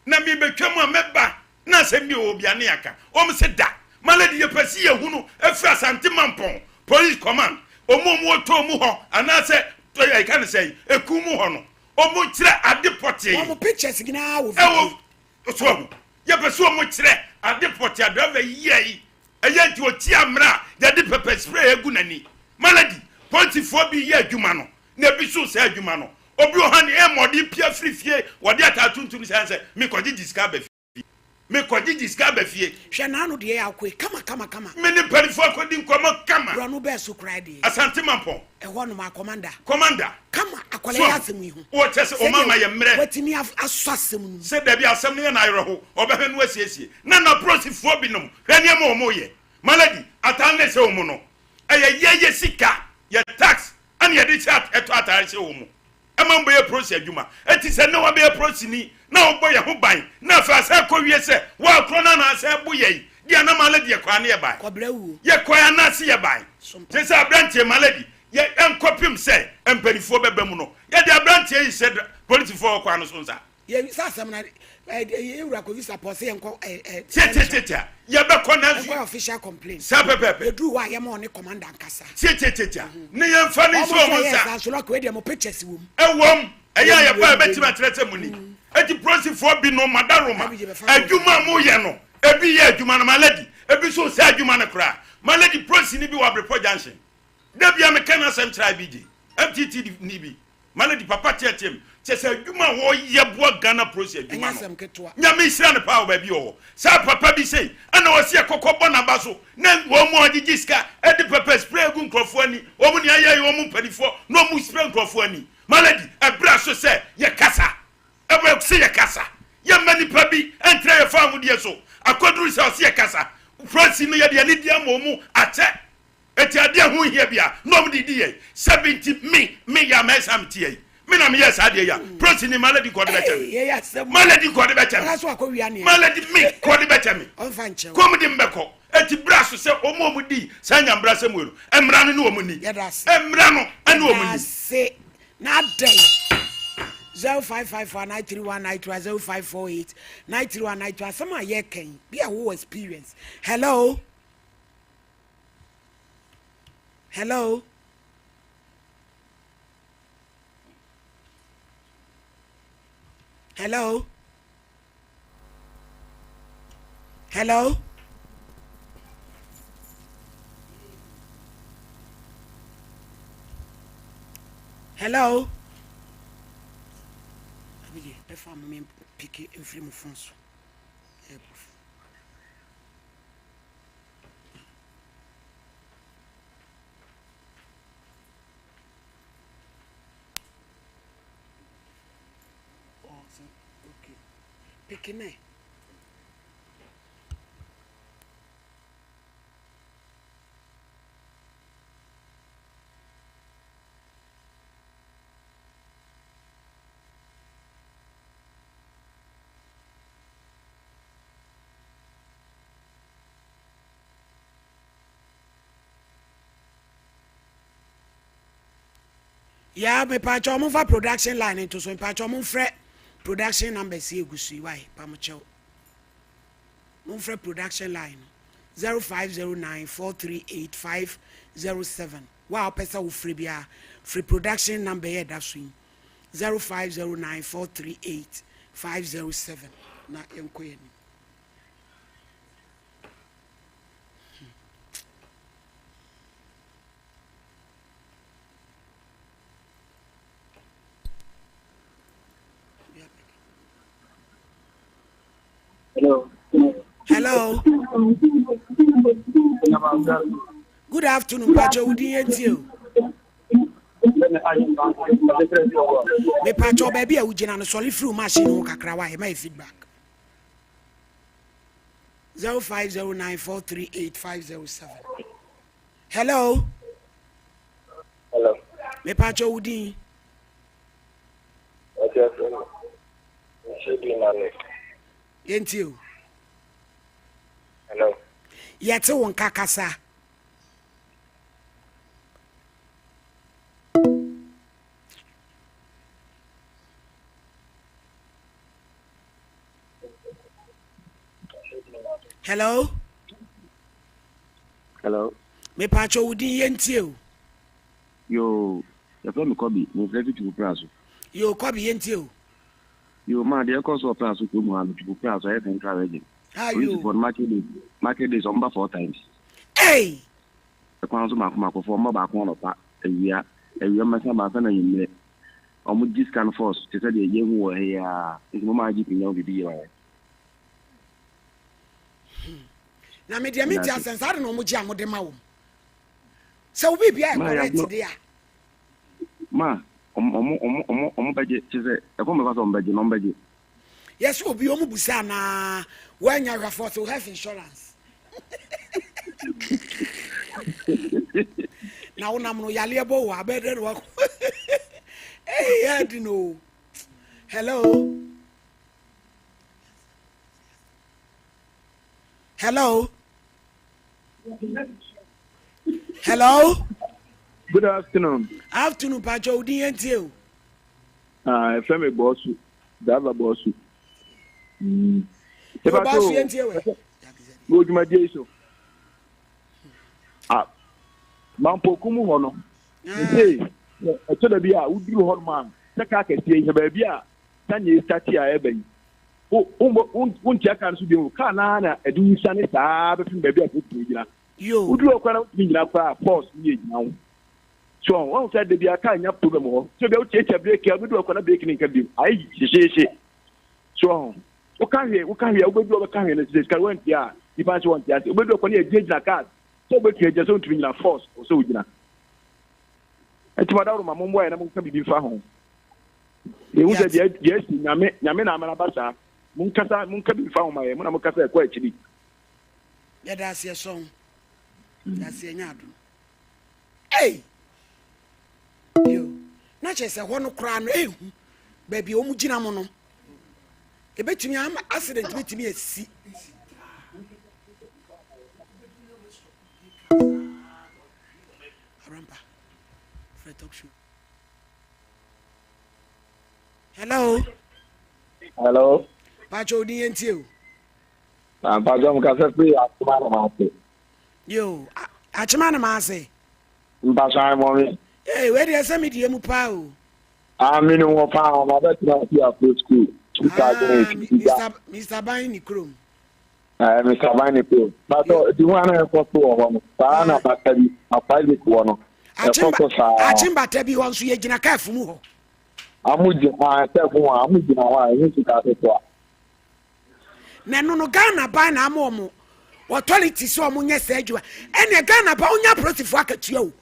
Na mebɛtwa mu a mɛba na asɛm bi wɔ hɔ bia ne yɛaka. Wɔn se da. My lady yɛpɛ se yɛhunu ɛfiri Asante Mampɔn police command wɔn a wɔn wɔ tɔn mu hɔ anaasɛ yɛka no sɛn ɛku mu hɔ no wɔn kyerɛ ade pɔtee. Wɔn pictures nyinaa wɔ video. Ɛwɔ so ahu. Yɛpɛ se wɔn kyerɛ ade pɔtee a driver yi yɛe ɛyɛ nti ɔtia mmara a yɛde pepper spray agu n'ani. My lady polisifoɔ bi yɛ adwuma no na ebi so saa adwuma no. Obi wɔ hɔ a ne ɛma ɔde pia firi fie, wɔde ataa tuntum sɛ sɛ mekɔgyegye sika aba fie. Mekɔgyegye sika aba fie. Hwɛ n'ano deɛ yɛ akoe kama kama kama. Me ne mpanimfoɔ akɔdi nkɔmmɔ kama. Borɔno bɛɛ so koraa deɛ. Asante Mampɔn. Ɛhɔ nom a commander. Commander. Kama akwadaa yi asɛm yi ho. Wɔ kyɛ sɛ ɔma ma yɛ mmerɛ. Watumi asɔ asɛm no mu. Sɛ dabi asɛm no yɛ no ayerɛho ɔbɛhwɛ no asiesie. Na n'apolisifoɔ binom hwɛ nneɛma a wɔyɛ. Malady ataa ne sɛ wɔn no ɛyɛ yɛ yɛ sika yɛ tax ɛna yɛde hyɛ ɛtɔ ataare hyɛ wɔn mu ɛma wɔn bɛyɛ polisi adwuma. Eti sɛ nnɛ wabɛyɛ polisini na ɔbɔ yɛn ho ban na afei asan akɔ wie sɛ wɔakorɔ no anaasɛ ɛbo yɛn deɛ na Malady yɛkɔe ano yɛbae. Kɔbrɛ wuo. Yɛkɔe anaase yɛbae. Sompa. Kyerɛ sɛ aberanteɛ Malady yɛ ɛnkɔpem sɛ mpanifoɔ bɛba mu no yɛde aberanteɛ yi hyɛ polisifoɔ wɔ kwan no so nsa. Yɛ sɛ asɛm na ɛ yɛ wura Kofi Sapɔ sɛ yɛnkɔ ɛ ɛ. Tiatiatiatia yɛbɛkɔ nanso. Yɛnkɔ official complaint. Saa pɛpɛɛpɛ. Yɛduru hɔ a yɛma ɔne commander nkasa. Tiatiatiatia ne yɛnfa ne nhyɛ wɔn nsa. Wɔn nso yɛ saa nso lɔki wei deɛ mo pictures wɔ mu. Ɛwɔm ɛyɛ a yɛba a yɛbɛtumi akyerɛ sɛ mo ni. Eti polisifoɔ bi nom madaroma adwuma a moyɛ no ebi yɛ adwuma no my lady ebi nso nsɛ adwuma no koraa my lady polisini bi wɔ Abrepɔ junction da bia meka n'asɛm kyerɛ IBJ MTT ni bi Malady papa teɛteɛm kyɛ sɛ adwuma a wɔyɛ boa Ghana polisi adwuma no Nyame nhyira no paa wɔ baabi ɔwɔ saa papa bi sei ɛna ɔsi ɛkɔkɔ bɔ n'aba so na wɔn mu a ɔgyegye sika ɛde pɛpɛ spray gu nkurɔfoɔ ani wɔn ni ayɛ wɔn mpanimfoɔ na wɔn spray nkurɔfoɔ ani Malady ɛbrɛ so sɛ yɛ kasa ɛbrɛ sɛ yɛ kasa yɛ mma nipa bi ɛntrɛ yɛ fa ahodeɛ so akɔduru sɛ ɔsi yɛ kasa polisi no yɛde ani di ama wɔn akyɛ Eti adeɛ a ɛho nhia bi a na wɔn de di yɛn. Sɛbi nti me, me yɛ a mɛyɛ saa mete yɛ yi. Me na meyɛɛ saa adeɛ yi a. Prosini Malady kɔ de bɛkyɛ me. Malady kɔ de bɛkyɛ me. Malady me kɔ de bɛkyɛ me. Kɔm de mbɛkɔ. Eti bra so sɛ wɔn a wɔn di saa nyambra asɛm wei no, mmara no ne wɔn ni. Mmara no ne wɔn ni. Na adɛn? 0554 931 931 0548 931 931 asɛm a yɛreka yi bi a wowɔ experience. Hello. Hello? Hello? Hello? Hello? Abigye, bɛfa mo me piki mfiri mo phone so. Piki nɛ. Yaa mepaakyɛw ɔmo nfa production line nto so mepaakyɛw ɔmo nfrɛ production numbers yi egu so yi wae pamokyɛw mo nfrɛ production line no 0509 438 507 wa a ɔpɛ sɛ wofrɛ biara frɛ production number yɛ ɛda so yi 0509 438 507 na yɛnkɔ yɛn anim. Hello. Hello. Good afternoon, Pacho. Wo din yɛntie o. Mepacho baabi a wogyina no sɔre firi wo machine ho kakra wa ɛma yɛ feedback. 0509438507. Hello. Hello. Mepacho wo din. Yɛntie o. Hello. Yɛte wo nka kasa. Hello. Hello. Mepatwa wo din yɛntie o. Yoo, yɛfrɛ me Kɔbi, mefrɛ fi Twifo Praso. Yoo, Kɔbi yɛntie o. Yoo, maa deɛ ɛkɔ so wɔ Praso kurom ha no, Twifo Praso, ɛyɛ Central Region. Ah, yoo. Polisifoɔ no market days, market days, wɔn ba four times. Hey! Ɛkwan so mako mako foɔ, wɔn ba baako anɔpa, awia, awia wɔn bɛsan ba ansa na anwummerɛ. Wɔn gye sika no force, te sɛ deɛ yɛhu wɔ ha yi ara. Nti mo ma IGP nyɛ ho biribi yie ma yɛn. Hmm. Na me deɛ mente asɛn saa de na wɔn gye a mo de ma wɔn. Sɛ wo biribi ayɛ correct de a. Ma ɔmo ɔmo ɔmo ɔmo bɛgye kyerɛ sɛ ɛkɔm bɛba sɛ ɔmo bɛgye na ɔmo bɛgye. Yɛsɛ obi ɔmo busa anaa wanya hwɛfoɔ sɛ health insurance. Na wonam no yaleɛ bɔ wo abɛɛ dɛ na wakɔ. Ee yɛ di no. Hello. Hello. Hello. Good afternoon. Afternoon, Pacho. Odi yɛn tie o. Ah, ɛfɛ mi bɔsu, driver bɔsu. Mm. Yo, bɔsu yɛn tie wɛ. Wo dwumadie yi so. Ah, mampoku mu hɔ no. Nse, ɛtɔ da bi a woduru hɔ nom a, sɛ kaa kɛseɛ yi, sɛ baabi a sani esitati a ɛba yi, wo wo wontia kaa no so bio kaa no ara na ɛde wo siane saa bɛpem baabi a wotumi gyina woduru hɔ koraa na wotumi nyina koraa force ne yɛ gyina wo so wɔn sɛ da bia kaa nya problem hɔ so bia wotiatia breki a wobɛdu hɔ koraa na breki ne nka bio ayɛ hyehyeehye so woka hwee woka hwee a wobɛdu hɔ bɛka hwee no sɛ sika wantia a nipa nso wɔnte ase wobɛdu hɔ kɔ ne yɛgyinagyina kaa sɛ wobɛtumi agyina sɛ wontumi nyina force wɔ sɛ wogyina nti madaworo ma momboa yɛ na monka biribi mfa ho Yɛhu sɛ deɛ deɛ asi nyame nyame na amana ba saa. Monkasa monka bi mfa ho ma yɛn mo na mokasa ɛkɔ akyiri. Yɛda aseɛ sɔn. Yɛda aseɛ nya adom. Ei! Yo. Na kyerɛ sɛ hɔ no koraa no ehu baabi a wɔn gyina mo no. Ebetumi ama accident betumi asi. Arampa. Frɛ talk show. Hello. Hello. Pacho odi yɛn tie o. Na mpacho mo kasa firi Achema na maase. Yo, Achema na maase. Mpacho ayi mɔ mi. Ee, wei deɛ sɛ mi deɛ mu paa o. Ah, mi ni wɔ paa, ma bɛ tena fi afro school. 2008. Mr. Mr. Ban ni kurom. Ɛɛ Mr. Ban ne kurom. Pacho di ho ana ɛkɔ so wɔ hɔ no. Saa na bata bi, afa wɔ no. Ɛkɔ so saa. Akyembata bi hɔ nso yɛgyina kaa fumu hɔ. Amo gyina hɔ a sɛ fo a amo gyina hɔ a ɛnyɛ sika ketewa. Na ɛno no Ghana ban na ama ɔmo authority sɛ ɔmo nyɛ saa adwuma. Ɛnna Ghana ban onya apolisifoɔ akatua o.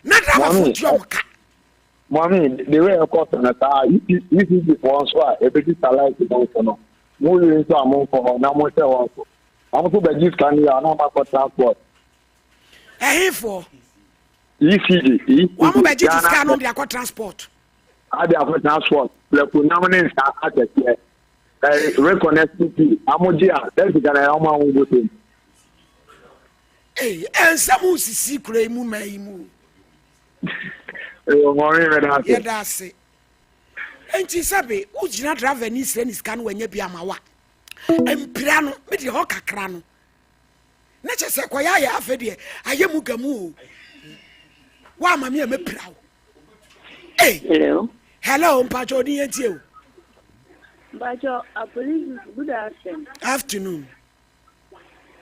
Na driverfoɔ tua ɔmo ka. Mami, the way ɛkɔ so no saa ECG foɔ nso a ɛbɛdi sa light no nso no, mo wie nso a mo nkɔ hɔ na mo hyɛ hɔ nso. Wɔn nso bɛgye sika no yɛ a na wɔn akɔ transport. Ɛhefoɔ? ECG, ECG. Wɔn bɛgye ti sika no de akɔ transport. Ade akɔ transport, prɛko nam ne nsa akɛseɛ. Ɛɛ reconnecting fee, amogye a, sɛ sika na ɛyɛ wɔn a wɔn bɔ so. Ee, ɛnsɛm sisi kura yi mu mmaa yi mu. Yɛda ase. Enti sɛbe wogyina driver ni srɛ ne sika no wanya bi ama wa. Mpira no, me deɛ hɔ kakra no. Na kyɛ sɛ kɔyɛ ayɛ afɛ deɛ ayɛ mu ga mu o. Woama me a mɛpira wo. Hey. Hello. Hello, mpacho odi yɛn tie o. Mpacho, apolisi good afternoon. Afternoon.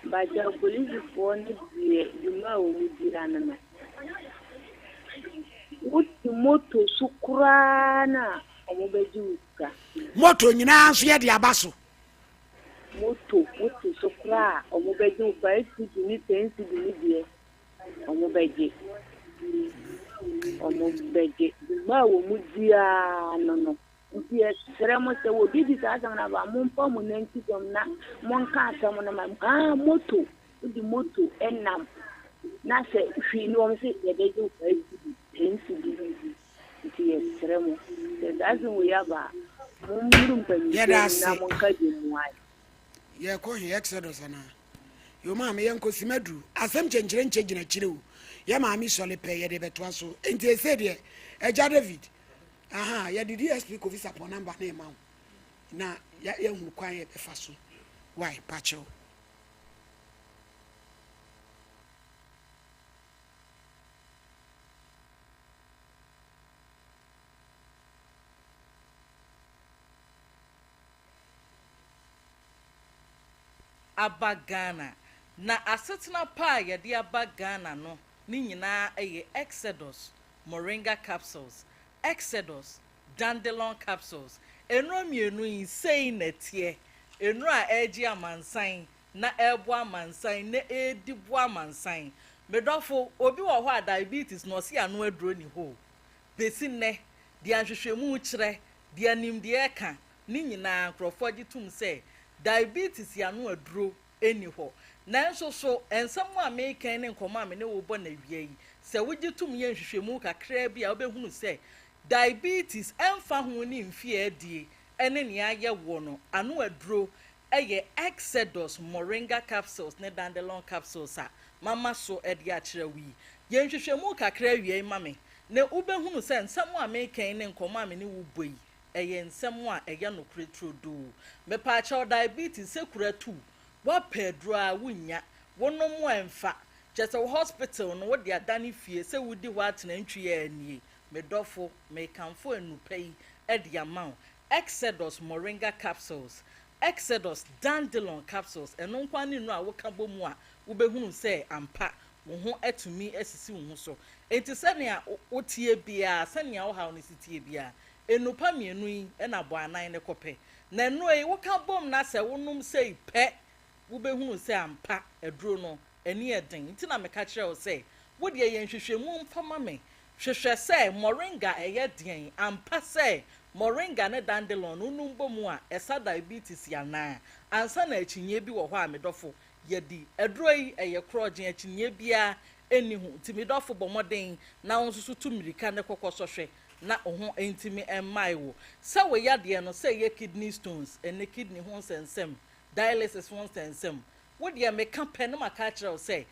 Mpakyɛw polisifoɔ no deɛ dwuma a wɔn di ano no, wote moto so koraa no a wɔn bɛgye wo sika. Moto nyinaa nso yɛde aba so. Moto wote so koraa a wɔbɛgye wo 5 cedi ne 10 cedi ne deɛ wɔbɛgye. Wɔbɛgye. Dwuma a wɔn di ara no no. Nti yɛsrɛ mo sɛ obi di saa asɛm no aba a, momfa mo nan nsi fam na monka asɛm no ma ah moto wode moto nam na sɛ hwii ne wɔn se yɛbɛgye wo 5 cedi 10 cedi. Nti yɛsrɛ mo sɛ saa asɛm wei aba a, mommuru mpanyimfoɔ Yɛda anim na ase. monka bi mmuae. Yɛkɔ he? Exodus anaa? Yo maame yɛnkɔ Simaduru. Asɛm kyɛnkyerɛ nkyɛ gyina akyire o. Yɛ maame sɔle pɛ yɛde bɛtoa so. Enti ɛsei deɛ Agya David aha yɛde DSP Kofi Sarpong number no rema wo na yɛahunu kwan yɛbɛfa so. Wai pakyɛw. Aba Ghana. Na asetena pa a yɛde aba Ghana no ne nyinaa yɛ Exodus Moringa Capsules, Exodus Dandelon Capsules. Nnuro mmienu yi, sei na ɛteɛ. Nnuro a ɛregye amansan na ɛreboa amansan na ɛredi boa amansan. Me dɔfo, obi wɔ hɔ a diabetes na ɔse ano aduro nni hɔ o. Bɛsi nnɛ, deɛ nhwehwɛmu kyerɛ, deɛ nimdeɛ ka, ne nyinaa nkurɔfoɔ gye tom sɛ diabetes ano aduro nni hɔ. Nanso so nsɛm a mereka yi ne nkɔmmɔ a me ne wo rebɔ no awia yi, sɛ wogye tom yɛ nhwehwɛmu kakraa bi a, wobɛhunu sɛ diabetes, ɛmfa ho ne mfeɛ a adie ne nea ayɛ woɔ no, ano aduro yɛ Exodus Moringa Capsules ne Dandelion Capsules a mama so de akyerɛ wo yi. Yɛ nhwehwɛmu kakra awia yi ma me, na wobɛhunu sɛ nsɛm a mereka yi ne nkɔmmɔ a me ne wo rebɔ yi, ɛyɛ nsɛm a ɛyɛ nokorɛ turodoo. Mepaakyɛw diabetes sɛ kura tu wo, woapɛ aduro ara wonnya, wonom a ɛmfa, kyerɛ sɛ wo hospital no wode adane fie sɛ wodi hɔ atena ntwi a nie. Me dɔfo, mekamfo annupa yi de ama wo, Exodus Moringa Capsules, Exodus Dandelion Capsules, ɛno nko ara ne nnuro a woka bɔ mu a wobɛhunu sɛ ampa wo ho atumi asisi wo ho so. Enti sɛnea woteɛ biara, sɛnea wo haw no si teɛ biara, Nnupa mmienu yi na bɔ anan no kɔpɛ. Na nnuro yi, woka bom na sɛ wonom sei pɛ, wobɛhunu sɛ ampa aduro no ani yɛ den. Nti na meka kyerɛɛ wo sɛ, wo deɛ yɛ nhwehwɛmu mfa ma me. Hwehwɛ sɛ moringa ɛyɛ deɛn? Ampa sɛ moringa ne dandelion no wonom bɔ mu a, ɛsa diabetes anaa? Ansa na akyinnyeɛ bi wɔ hɔ a, me dɔfo, yɛadi. Aduro yi, ɛyɛ korɔgyen, akyinnyeɛ biara nni ho. Nti me dɔfo, bɔ mmɔden na wo nso so tu mmirika ne kɔkɔ sɔhwɛ na wo ho ntumi mmae wo. Sɛ wo yadeɛ no, sɛ ɛyɛ kidney stones, ɛne kidney ho nsɛnsɛm, dialysis ho nsɛnsɛm, wo deɛ meka pɛ na maka akyerɛ wo sɛ,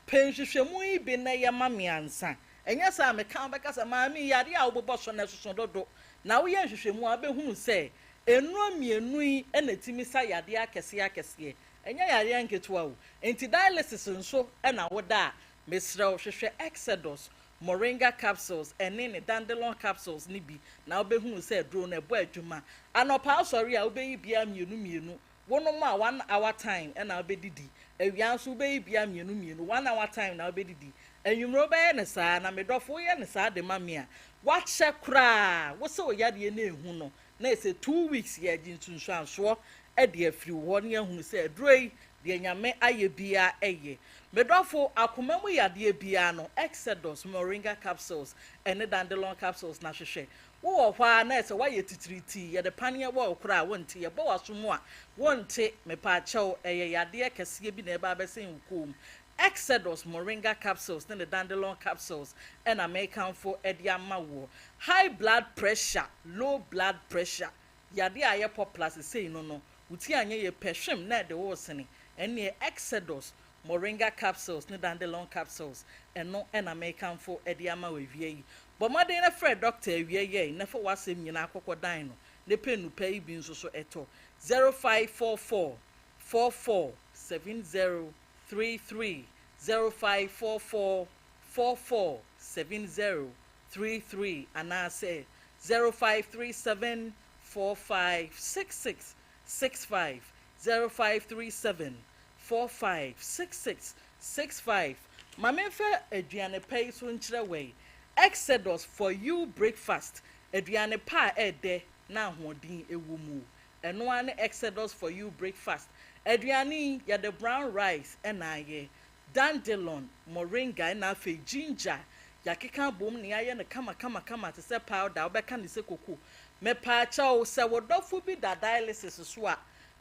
pɛ nhwehwɛmu yi bi na yɛ ma me ansa. Ɛnyɛ saa a, meka a wobɛka sɛ, maame yi, yadeɛ a wobobɔ so no ɛsoso dodo. Na woyɛ nhwehwɛmu a, wobɛhunu sɛ nnuro mmienu yi na ɛtumi sa yadeɛ akɛseɛ akɛseɛ. Ɛnyɛ yadeɛ nketewa o. Enti dialysis nso na woda a, mesrɛ wo hwehwɛ Exodus Moringa capsules ɛne ne dandelion capsules no bi na wobɛhunu sɛ aduro no ɛbɔ adwuma. Anɔpa wosɔre a wobɛyi biara mmienu mmienu, wonom a one hour time na wobɛdidi, awia nso wobɛyi biara mmienu mmienu, one hour time na wobɛdidi, anwummere wobɛyɛ no saa, na me dɔfo woyɛ no saa de ma me a, woakyɛ koraa, wo sɛ wo yadeɛ no ɛhu no na ɛsɛ 2 weeks yɛagye nsunsuansoɔ de afiri wo hɔ na yɛahunu sɛ aduro yi deɛ Nyame ayɛ biara ɛyɛ. Me dɔfo, akoma mu yadeɛ biara no, Exodus Moringa Capsules ɛne Dandelion Capsules na hwehwɛ. Wowɔ hɔ ara na ɛsɛ woayɛ titiritii, yɛde paneɛ wɔ wo koraa a wonte, yɛbɔ w'aso mu a wonte, mepaakyɛw, ɛyɛ yadeɛ kɛseɛ bi na ɛreba abɛsɛn wo kɔn mu. Exodus Moringa Capsules ne ne Dandelion Capsules na mekamfo de ama woɔ. High blood pressure, low blood pressure, yadeɛ a ayɛ popular sesei no no, wo ti anyɛ yie pɛ, hwem na ɛde wo resene. Ɛnneɛ Exodus Moringa Capsules ne Dandelion Capsules, ɛno na mekamfo de ama wo awia yi. Bɔ mmɔden na frɛ dɔkta awia yi ɛ, na fa w'asɛm nyinaa kɔkɔdan no, na pɛ nnupa yi bi nso so tɔ. 0544 44 70 33 0544 44 70 33 anaasɛ 0537 45 66 65 0537 45 66 65. Ma memfa aduane pa yi so nkyerɛ wo yi. Exodus for you breakfast, aduane pa a ɛɛdɛ na ahoɔden wɔ mu. Ɛno ara ne Exodus for you breakfast. Aduane yi, yɛde brown rice na ayɛ, dandelion, moringa ɛna afei ginger. Yɛakeka abom na yɛayɛ no kamakamakama te sɛ powder a wobɛka no sɛ koko. Mepaakyɛw, sɛ wo dɔfo bi da dialysis so a,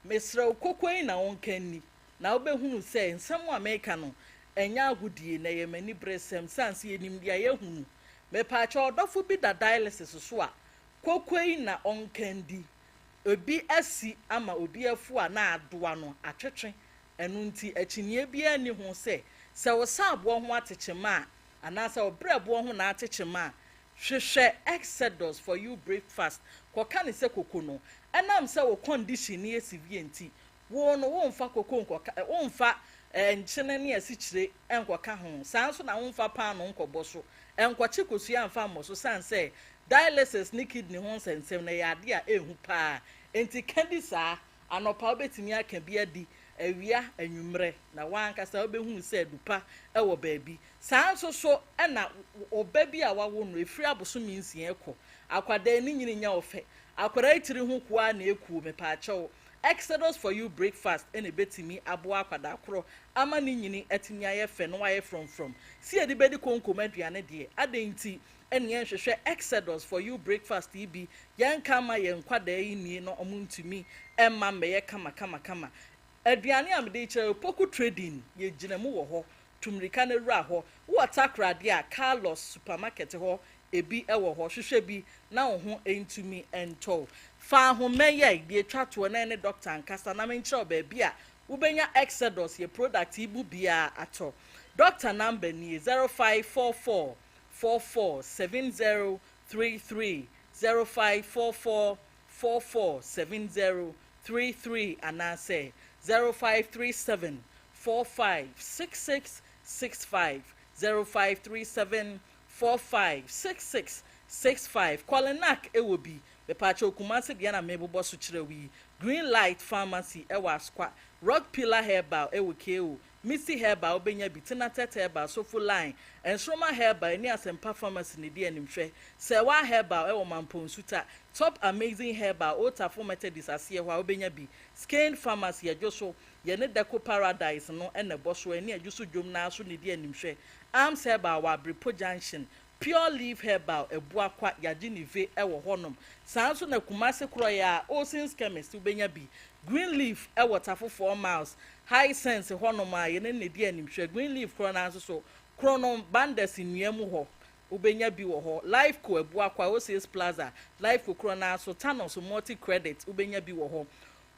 mesrɛ wo koko yi na ɔnka nni. Na wobɛhunu sɛ nsɛm a meka no, ɛnyɛ agodie na ɛyɛ m'aniberesɛm sane sɛ yɛnim deɛ yɛahunu. Mepaakyɛw, ɔdɔfo bi da dialysis so a, koko yi na ɔnka ndi. Obi asi ama obi afu a na adoa no atwetwe. Ɛno nti, akyinnyeɛ biara nni ho sɛ, sɛ wo saaboɔ ho ate kyema a, anaasɛ wo berɛboɔ ho na ate kyema a, hwehwɛ Exodus for you breakfast kɔka no sɛ koko no. Ɛnam sɛ wo condition no yɛ severe nti, wo no womfa koko nkɔka, womfa nkyene ne asikyire nkɔka ho, saa ara nso na womfa paanoo nkɔbɔ so, nkɔkye kosua mfa mmɔ so sane sɛ Dialysis ne kidney ho nsɛnsɛm no, ɛyɛ ade a ɛyɛ hu paa. Enti ka bi saa. Anɔpa wobɛtumi aka bi adi, awia, anwummerɛ, na w'ankasa wobɛhunu sɛ adu pa wɔ baabi. Saa nso so na ɔba bi a wawo no, ɛfiri abosome nsia rekɔ, akwadaa yi ne nyini nyɛ ɔfɛ. Akwadaa yi tiri ho kuo ara na ɛkuo, mepaakyɛw. Exodus for you breakfast na ɛbɛtumi aboa akwadaa korɔ ama ne nyini atumi ayɛ fɛ na wayɛ frɔmfrɔm. Sɛ yɛde bɛdi konkom aduane deɛ, adɛn nti Ɛne yɛnhwehwɛ Exodus for you breakfast yi bi yɛnka mma yɛn nkwadaa yi nnie na ɔmo ntumi mma mmɛyɛ kama kama kama. Aduane a mede rekyerɛ wo, Poku Trading yɛgyina mu wɔ hɔ, tu mmirika na wura hɔ. Wowɔ Takoradi a, Carlos supermarket hɔ ebi wɔ hɔ, hwehwɛ bi na wo ho ntumi ntɔ wo. Fa ahoma yi a deɛ ɛtwa toɔ na ɛne doctor nkasa na menkyerɛ wo baabi a wobɛnya Exodus yɛ product yi mu biara atɔ. Doctor number nie, 0544 44 70 33 0544 44 70 33 anaasɛ 0537 45 66 65 0537 45 66 65 Kɔlenak wɔ bi, mepaakyɛw Kumasi deɛ na mebobɔ so kyerɛ wo yi, Green Light Pharmacy wɔ Asokwa, Rock Pillar Herbal wɔ KO, Misty Herbal wobɛnya bi, Tenatet Herbal, Sofo Line, Nsoromma Herbal ɛne Asɛmpa Pharmacy na ɛdi animhwɛ, Serwaa Herbal ɛwɔ Mampong Nsuta, Top Amazing Herbal, Old Tafo Methodist aseɛ hɔ a wobɛnya bi, Skane Pharmacy, Adwo so, yɛne Deco Paradise no na ɛbɔ so, ɛne Adwo so dwom no ara so na ɛdi animhwɛ, Arms Herbal wɔ Abrepo Junction, Pure Leaf Herbal, Abuakwa, Yagye Nive wɔ hɔnom. Saa nso na Kumasi korɔeɛ a, Olson's Chemist wobɛnya bi. Green Leaf wɔ Tafo 4 Miles, Hisense hɔnom a yɛne no na ɛdi animhwɛ. Green Leaf korɔ no ara nso so, Kronom, Banders nnua mu hɔ, wobɛnya bi wɔ hɔ. Lifeco, Abuakwa, Osees Plaza, Lifeco korɔ no ara so, Thanos Multi Credit, wobɛnya bi wɔ hɔ.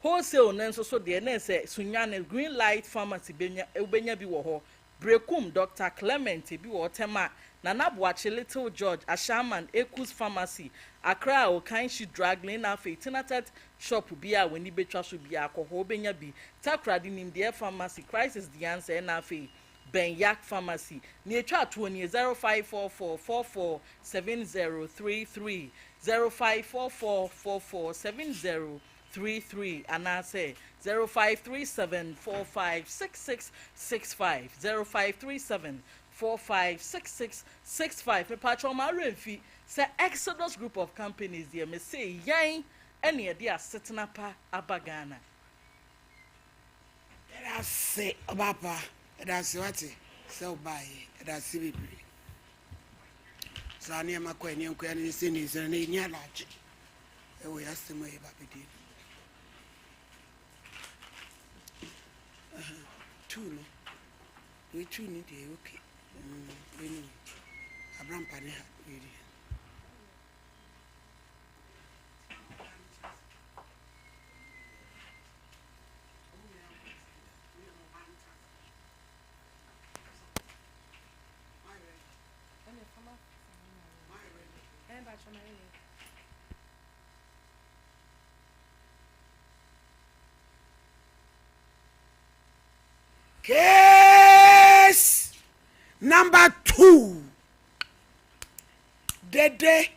Wholesale no nso so deɛ, na ɛsɛ Sunyani, Green Light Pharmacy bɛnya, wobɛnya bi wɔ hɔ. Berekum, Dɔkta Clement bi wɔ Ɔtɛma, Nana Boakye, Little George, Ashaiman, Ekus Pharmacy, Accra, Okainshi Drug Lane na afei Tinatet Shop biara a w'ani betwa so biara kɔ hɔ wobenya bi, Takoradi Nimdeɛ Pharmacy, Crisis Diansa ɛna afei Ben Yak Pharmacy. Nea etwa toɔ nie, 0544 44 7033, 0544 44 70 33 anaasɛ 0537 45 66 65, 0537 45 66 65. Mepakyɛw m'awerɛ mfi sɛ Exodus Group of Companies deɛ mese yɛn ɛne yɛde asetena pa aba Ghana. Yɛda ase ɔbaapa, yɛda ase wate sɛ wobaeɛ, yɛda ase bebree. Saa nneɛma kɔ ɛneɛ nkoa no sɛ ne nsɛn na ɛni adagye ɛwɔ yɛ asɛm a yɛba bɛdi no. Two no, wei two no deɛ okay. Wei ne wei. Abrampa ne ha wei deɛ. Case number 2. Dede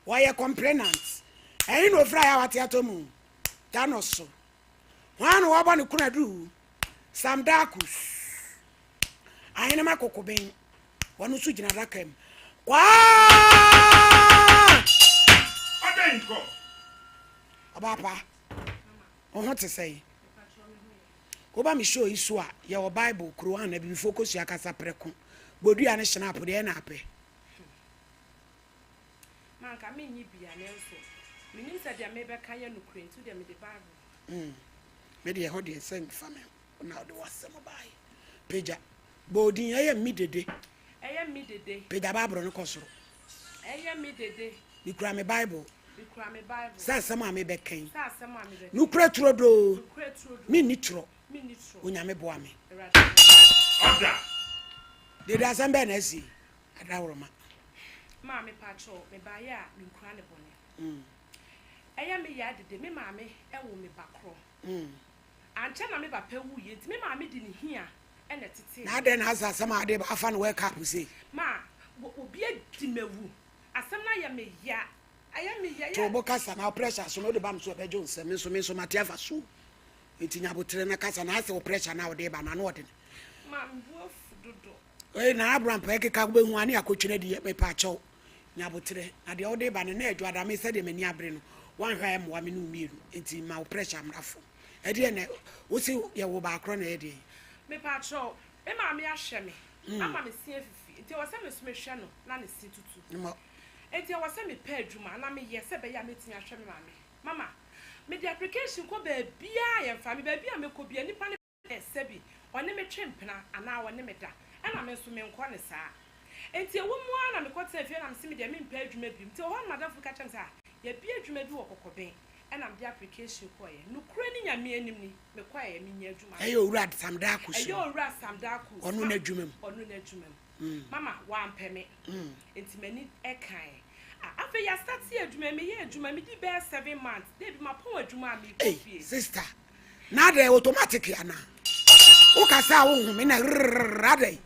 wɔyɛ complainant. Ɛhe na ofura yɛ a wate atɔ mu? Da no so. Hwan na wɔbɔ ne kunadu? Sam Darkus. Ahenema Kokoben. Wɔn nso gyina adaka mu. Kwaa! Ɔdɛn nkɔ? Ɔbaapa. Wo ho te sɛn? Woba me show yi so a, yɛwɔ Bible, Quran, Abibifoɔ kosua kasa prɛko, bodua ne schnapp, deɛ na apɛ? Ma anka mennye bia, nanso menim sɛ deɛ merebɛka yɛ nokorɛ nti, wodeɛ mede Bible. Mm, me deɛ ɛhɔ deɛ sɛ mfa me ho na wode w'asɛm baeɛ. Pagya, bɔ odin, ɛyɛ me dede. Ɛyɛ me dede. Pagya Bible no kɔ soro. Ɛyɛ me dede. Mekura me Bible. Mekura me Bible. Sɛ asɛm a mebɛka yi. Sɛ asɛm a mebɛka yi. Nokorɛ turodoo. Nokorɛ turodoo. Menni torɔ. Menni torɔ. Onyame boa me. Awurade boa me. Order. Dede asɛm bɛn na asi? Adaworoma. Maame pakyɛw mebaeɛ a menkura ne bɔne. Ɛyɛ me ya dede me maame woo me ba korɔ. Ankyɛ na me papa wuiɛ nti me maame de ne hia na ɛtetee me. Na adɛn na asɛ asɛm a wode ba afa no wake up sei? Ma obi adi m'awu. Asɛm no ayɛ me ya. Ayɛ me ya. To wo bo kasa na wo pressure so no wode ba me so a ɛbɛgye wo nsam. Me nso me nso mate afa so o. Nti nya aboterɛ na kasa na asɛ wo pressure no a wode ba no ano ɔdene. Ma me bo afu dodo. Ei Nana Abrampah ɛkeka wobɛhu a ne akɔtwi no adi mepaakyɛw nya aboterɛ na deɛ wode ba no na adwo me sɛdeɛ m'ani abere no woanhwɛ a ɛmmoa me ne wo mmienu nti ma wo pressure mmra fam ɛdeɛ na wose yɛwo baakorɔ na ɛyɛ deɛn. Mepaakyɛw me maame ahwɛ me ama me se afifi nti ɛwɔ sɛ me nso mehwɛ no na ne se tutu nti ɛwɔ sɛ mepɛ adwuma na meyɛ sɛ ɛbɛyɛ a mɛtumi ahwɛ me maame mama mede application kɔ baabiaa yɛmfa me baabi a mɛkɔ biaa nipa no Ɛ, sɛbi ɔne me twe mpena anaa ɔne me da, ɛna me nso menkɔ no saa. Enti ɛwɔ mu ara na mekɔtenaa fie na mese me deɛ mempɛ adwuma bio. Nti ɛwɔ hɔ na m'adamfo bi ka kyerɛɛ me sɛ, ah, yɛabue adwuma bi wɔ Kɔkɔben, ɛna mede application kɔeɛ. Nokorɛ ne Nyame anim ni, mekɔeɛ, menyaa adwuma no. Ɛyɛ Owura Sam Darko so. Ɛyɛ Owura Sam Darko. Ɔno n'adwuma mu. Ɔno n'adwuma mu. Mama, wampɛ me. Enti m'ani kaeɛ. Ah, afei yɛastate adwuma yi, meyɛɛ adwuma, medii bɛyɛ 7 months, da bi mapɔn adwuma a merekɔ Ei, fie. sister, Na adɛn automatic anaa? Wo kasa a wo home na rrrr adɛn?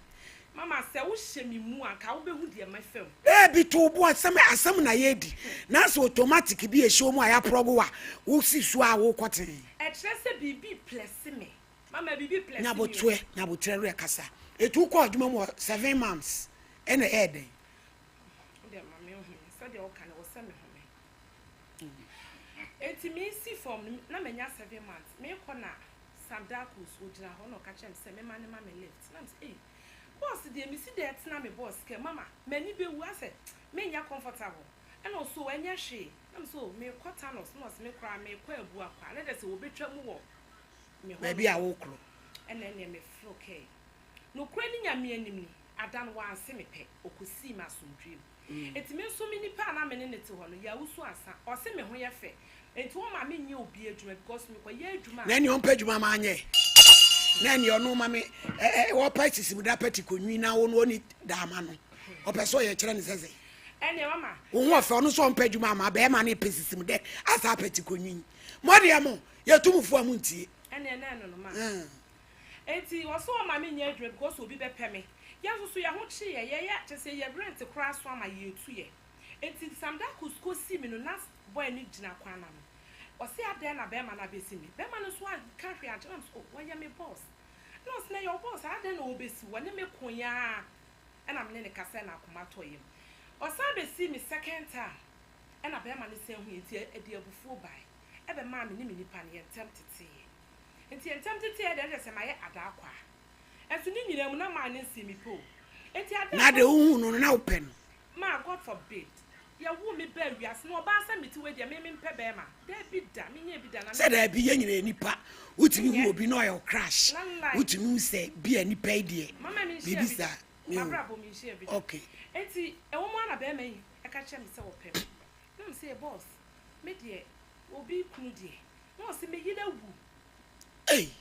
Mama sɛ wo hyɛ me mu a nka wo bɛ hu deɛ mɛfa mu. Daabi to wo bo asɛm asɛm na yɛredi na sɛ automatic bi ɛhyɛ wo mu a yɛaprɔgo wo a wo si so a wo kɔ tee. Ɛkyerɛ sɛ biribi plɛse me mama biribi plɛse me o. Nyabotrɛ nyabotrɛ werɛ kasa ɛti wo kɔɔ adwuma mu hɔ 7 months ɛna ɛyɛ dɛn? Wo deɛ ma me nhome sɛdeɛ wo ka no ɛwɔ sɛ me home. Enti meresi fam no, na manya 7 months. Merekɔ na Sam Darkus, ɔgyina hɔ na ɔka kyerɛɛ me sɛ memma no ma me lift. Na mese, ei, boss deɛ mesi dɛn tena me boss car mu? Mama, m'ani bɛwu, asɛ menyɛ comfortable. Ɛna ɔse, oh, ɛnyɛ hwee. Na mese, oh, merekɔ Thanos. Na ɔse, me koraa merekɔ Abuakwa. Na kyerɛ sɛ wɔbɛtwa mu wɔ me hɔ Baabi a wokorɔ. Ɛna ɛneɛ meforo car yi. Nokorɛ ne Nyame anim ni, ada no wanse me pɛ, ɔkɔsii me asomdwoeɛ mu. Enti me nso me nipa a na me ne no te hɔ no, Yawusu Ansa, ɔse me ho yɛ fɛ, enti ɔma me nyɛ obi adwuma because me kɔ yɛ adwuma a. Na ɛneɛ ɔmpɛ adwuma ma anyɛ, na ɛneɛ ɔno ma me ɛ ɛ ɔpa sisimuda pɛti kɔnwi na wo no ɔni da ama no, ɔpɛ sɛ ɔyɛ kyerɛ no sɛ sɛ. Ɛneɛ mama. Wo ho ɔfɛ, ɔno nso ɔmpɛ adwuma ama bɛɛma no pɛ sisimu dɛ asa apɛti kɔnwi. Mo deɛ mo, yɛtu mo fo a mo ntie. Ɛneɛ na ɛno no ma. Enti ɔse ɔma me nyɛ adwuma because obi bɛpɛ me. Yɛn nso so yɛn ho kye yɛ, yɛyɛ kyerɛ sɛ yɛ rent koraa so ama yɛtu yɛ. Enti Sam Darkus kɔsii me no na boy no gyina kwan no ano. Ɔse adɛn na bɛɛma no abɛsi me? Bɛɛma no nso anka hwee ankyerɛ me na mese oh ɔyɛ me boss. Ɛna ɔse na ɛyɛ wo boss a adɛn na ɔbɛsi wo? Ɔne me koeɛ ara ɛna me ne no kasaɛ na akoma tɔɔ yam. Ɔsan bɛsii me second time ɛna bɛɛma no san huiɛ nti ɛde abufuo baeɛ ɛbɛmaa me ne me nipa no yɛn ntɛm teteeɛ. Nti ntɛm teteeɛ deɛ na kyerɛ sɛ mayɛ adaakwa. Nso ne nyinaa mu na maa no nsii me pɛ o. Enti ade a Na deɛ wohuu no no na wopɛ no? Maa God forbid. Yɛwoo me baa wiase no ɔbaa sɛ mete wei deɛ me mempɛ bɛɛma. Daabi da, menyɛɛ bi da na Sɛ me. daabi yɛn nyinaa yɛ nipa. Wotumi hu Menyɛ. obi na ɔyɛ wo crush. Lalai. Wotumi hu sɛ bi a nipa yi deɛ Mama menhyiaa biribi bi da. saa. Me o. M'abrabɔ menhyiaa bi da. Okay. Enti ɛwɔ mu ara na bɛɛma yi ɛka kyerɛ me sɛ ɔpɛ me. Na me sɛ boss, me deɛ obi kunu deɛ. Na ɔse me yere awu. Ei!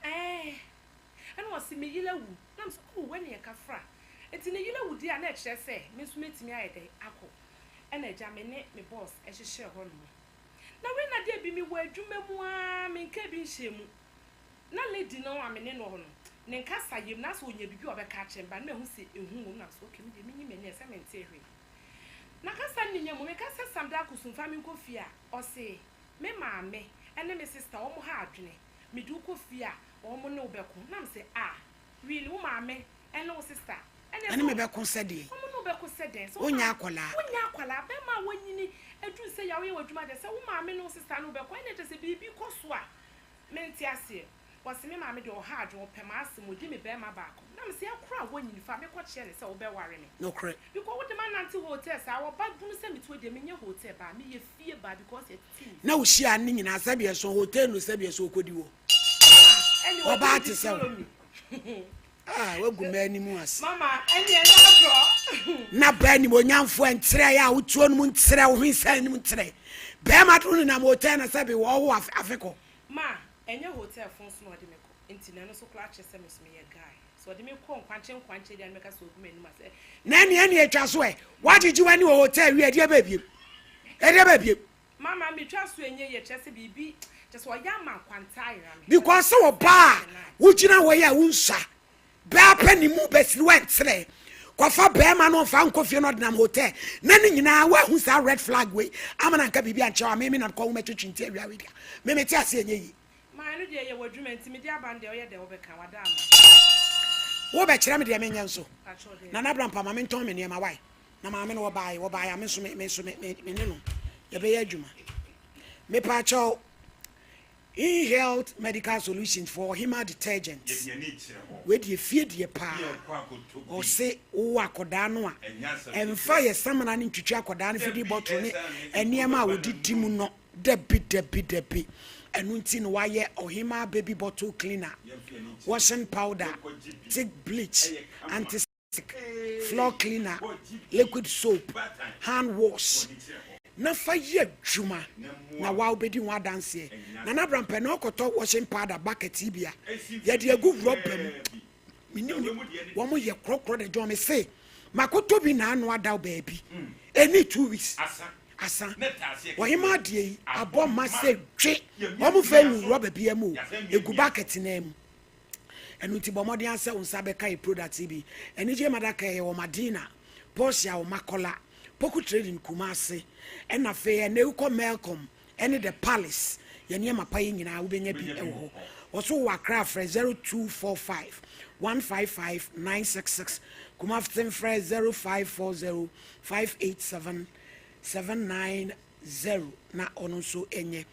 Ɛɛ. Ɛna ɔse me yere awu. Na me se oh wɛneɛ kafra. Nti ne yere awu deɛ a na ɛkyerɛ sɛ me nso mɛtumi ayɛ dɛn akɔ. Ɛna agya me ne me boss hyehyɛɛ hɔ nom. Na wei na da bi me wɔ adwuma mu aa me nkaa bi nhyɛɛ mu. Na lady no a me ne no wɔ hɔ no ne nkasa yam na asɛ ɔnya biribi a ɔbɛka akyerɛ me but na mahu sɛ ehu wɔ mu na me se okay me deɛ menyi m'ani ɛsɛ mentee hwee. Na kasa no ne nya mu meka sɛ Sam Darkus mfa me nkɔ fie a ɔse me maame ne me sister wɔn ha adwene mede wo kɔ fie a wɔn ne wo bɛko na me se ah really wo maame ne wo sister ɛne Ɛne me bɛko sɛdeɛ. wɔn ne wo wo bɛkɔ sɛ dɛn? Sɛ wo Wonyɛ maame, akwadaa. wonyɛ akwadaa, bɛrima a wanyini aduru sɛ yɛ a woyɛ w'adwuma deɛ, sɛ wo maame ne wo sista ne wo bɛkɔ, ɛnneɛ kyerɛ sɛ biribi kɔ so a, mente aseɛ. Ɔse me maame deɛ ɔha adwene, ɔpɛ m'asɛm, ɔdi me bɛrima baako. Na mese ɛkoro a woanyini fa me kɔkyerɛ no sɛ wobɛware me. Nokorɛ. Because wode manante hotel saa, ɔba bunu sɛ metuo deɛ, menyɛ hotel baa, meyɛ fie baa because yɛtete me fie. Na wohyia no ne nyinaa sɛdeɛ ɛso hotel no sɛdeɛ ɛso ɔkɔdi hɔ. Mama, ɛne Ɔbaa ɔdi te sɛ wo. follow me. Ah, wagu mmaa anim ase. Mama, ɛne ɛnyɛ agorɔ. Na baa animuonyamfoɔ nkyerɛ a wotuo no mu nkyerɛ wo hwensa anim nkyerɛ. Bɛrima de wo nenam hotel na sɛbe wɔwo afe kɔ. Ma, ɛnyɛ hotel fo nso na ɔde me kɔ, nti na ɛno nso koraa kyerɛ sɛ me nso meyɛ guy. Sɛ ɔde me kɔ nkwankyɛ nkwankyɛ deɛ a na mɛka sɛ ɔgu m'anim ase. Na ɛneɛ ɛneɛ atwa so ɛ, woagyegye w'ani wɔ hotel wie a, ɛdeɛ bɛɛ biem? Ɛdeɛ bɛɛ biem? Mama, metwa so ɛnyɛ yie, kyerɛ sɛ biribi, kyerɛ sɛ ɔyɛ ama nkwanta ayera me. Because sɛ ɔbaa a wogyina hɔ yi a wonsua, bɛɛ apɛ ne mu bɛsiri wɛnkyerɛ, kɔfa bɛɛma no ɔmfa nkɔ fie no ɔdenam hotel, na ne nyinaa woahu saa red flag wei ama no anka biribi ankyerɛ wo a, me me na mekɔ ho mɛtwetwe nti awia wei deɛ me mete aseɛ ɛnyɛ yie. Ma ɛno deɛ yɛ w'adwuma nti mede aba no deɛ woyɛ dɛ wobɛka, wada ama. Wobɛkyerɛ me deɛ menyɛ nso. Pakyɛw deɛ. Nana Brampa ma mentɔn me nneɛma wai. Na maame no wɔbae wɔbae a me nso me me nso me me me ne no yɛbɛyɛ adwuma. Mepaakyɛw E-health medical solutions for ɔhema detergent. Yɛde yɛn ani kyerɛ hɔ. Wei deɛ fie deɛ paa. Ne yɛkɔ akɔtɔ bi. Ɔse wowɔ akɔdaa no a, Ɛnyɛ asɛm ɛmfa ketewa. yɛ samina no ntwitwi akɔdaa no fidi Dabi, bottle ne ɛsan ne nneɛma a nkurow bɛba wɔde di mu n'anom. no. Dabi dabi dabi. Ɛno nti na wayɛ ɔhemaa baby bottle cleaner, Yɛmfa yɛn ani nkyerɛ washing powder, Yɛnkɔgye bi. thick bleach, Ɛyɛ kama. anti floor cleaner, liquid soap, hand wash na fa yɛ adwuma na wa wobɛdi ho adanseɛ. Nana Abrampɛ na ɔkɔtɔ washing powder bucket yi bi a yɛde agu rɔba mu. Menim ne wɔn yɛ korɔkorɔ de dwɔn me se makɔtɔ bi na ano adaw baabi ɛni 2 weeks asa. Ɔhema adeɛ yi abɔ ma sɛ dwe wɔn fɛ ngu rɔba bi mu o, egu bucket naa mu. Ɛno nti bɔ mmɔden asɛ wo nsa bɛka yɛ product yi bi. Anigye madaka yɛ wɔ Madina, Portia wɔ Makola, Poku Trading Kumase, ɛna afei ɛnɛ wokɔ Melcom ɛne The Palace, yɛ nneɛma pa yi nyinaa wobɛnya bi ɛwɔ hɔ. Wɔso wɔ Accra frɛ 0245 155 966, Kumase frɛ 0540 587 790 na ɔno nso nyɛ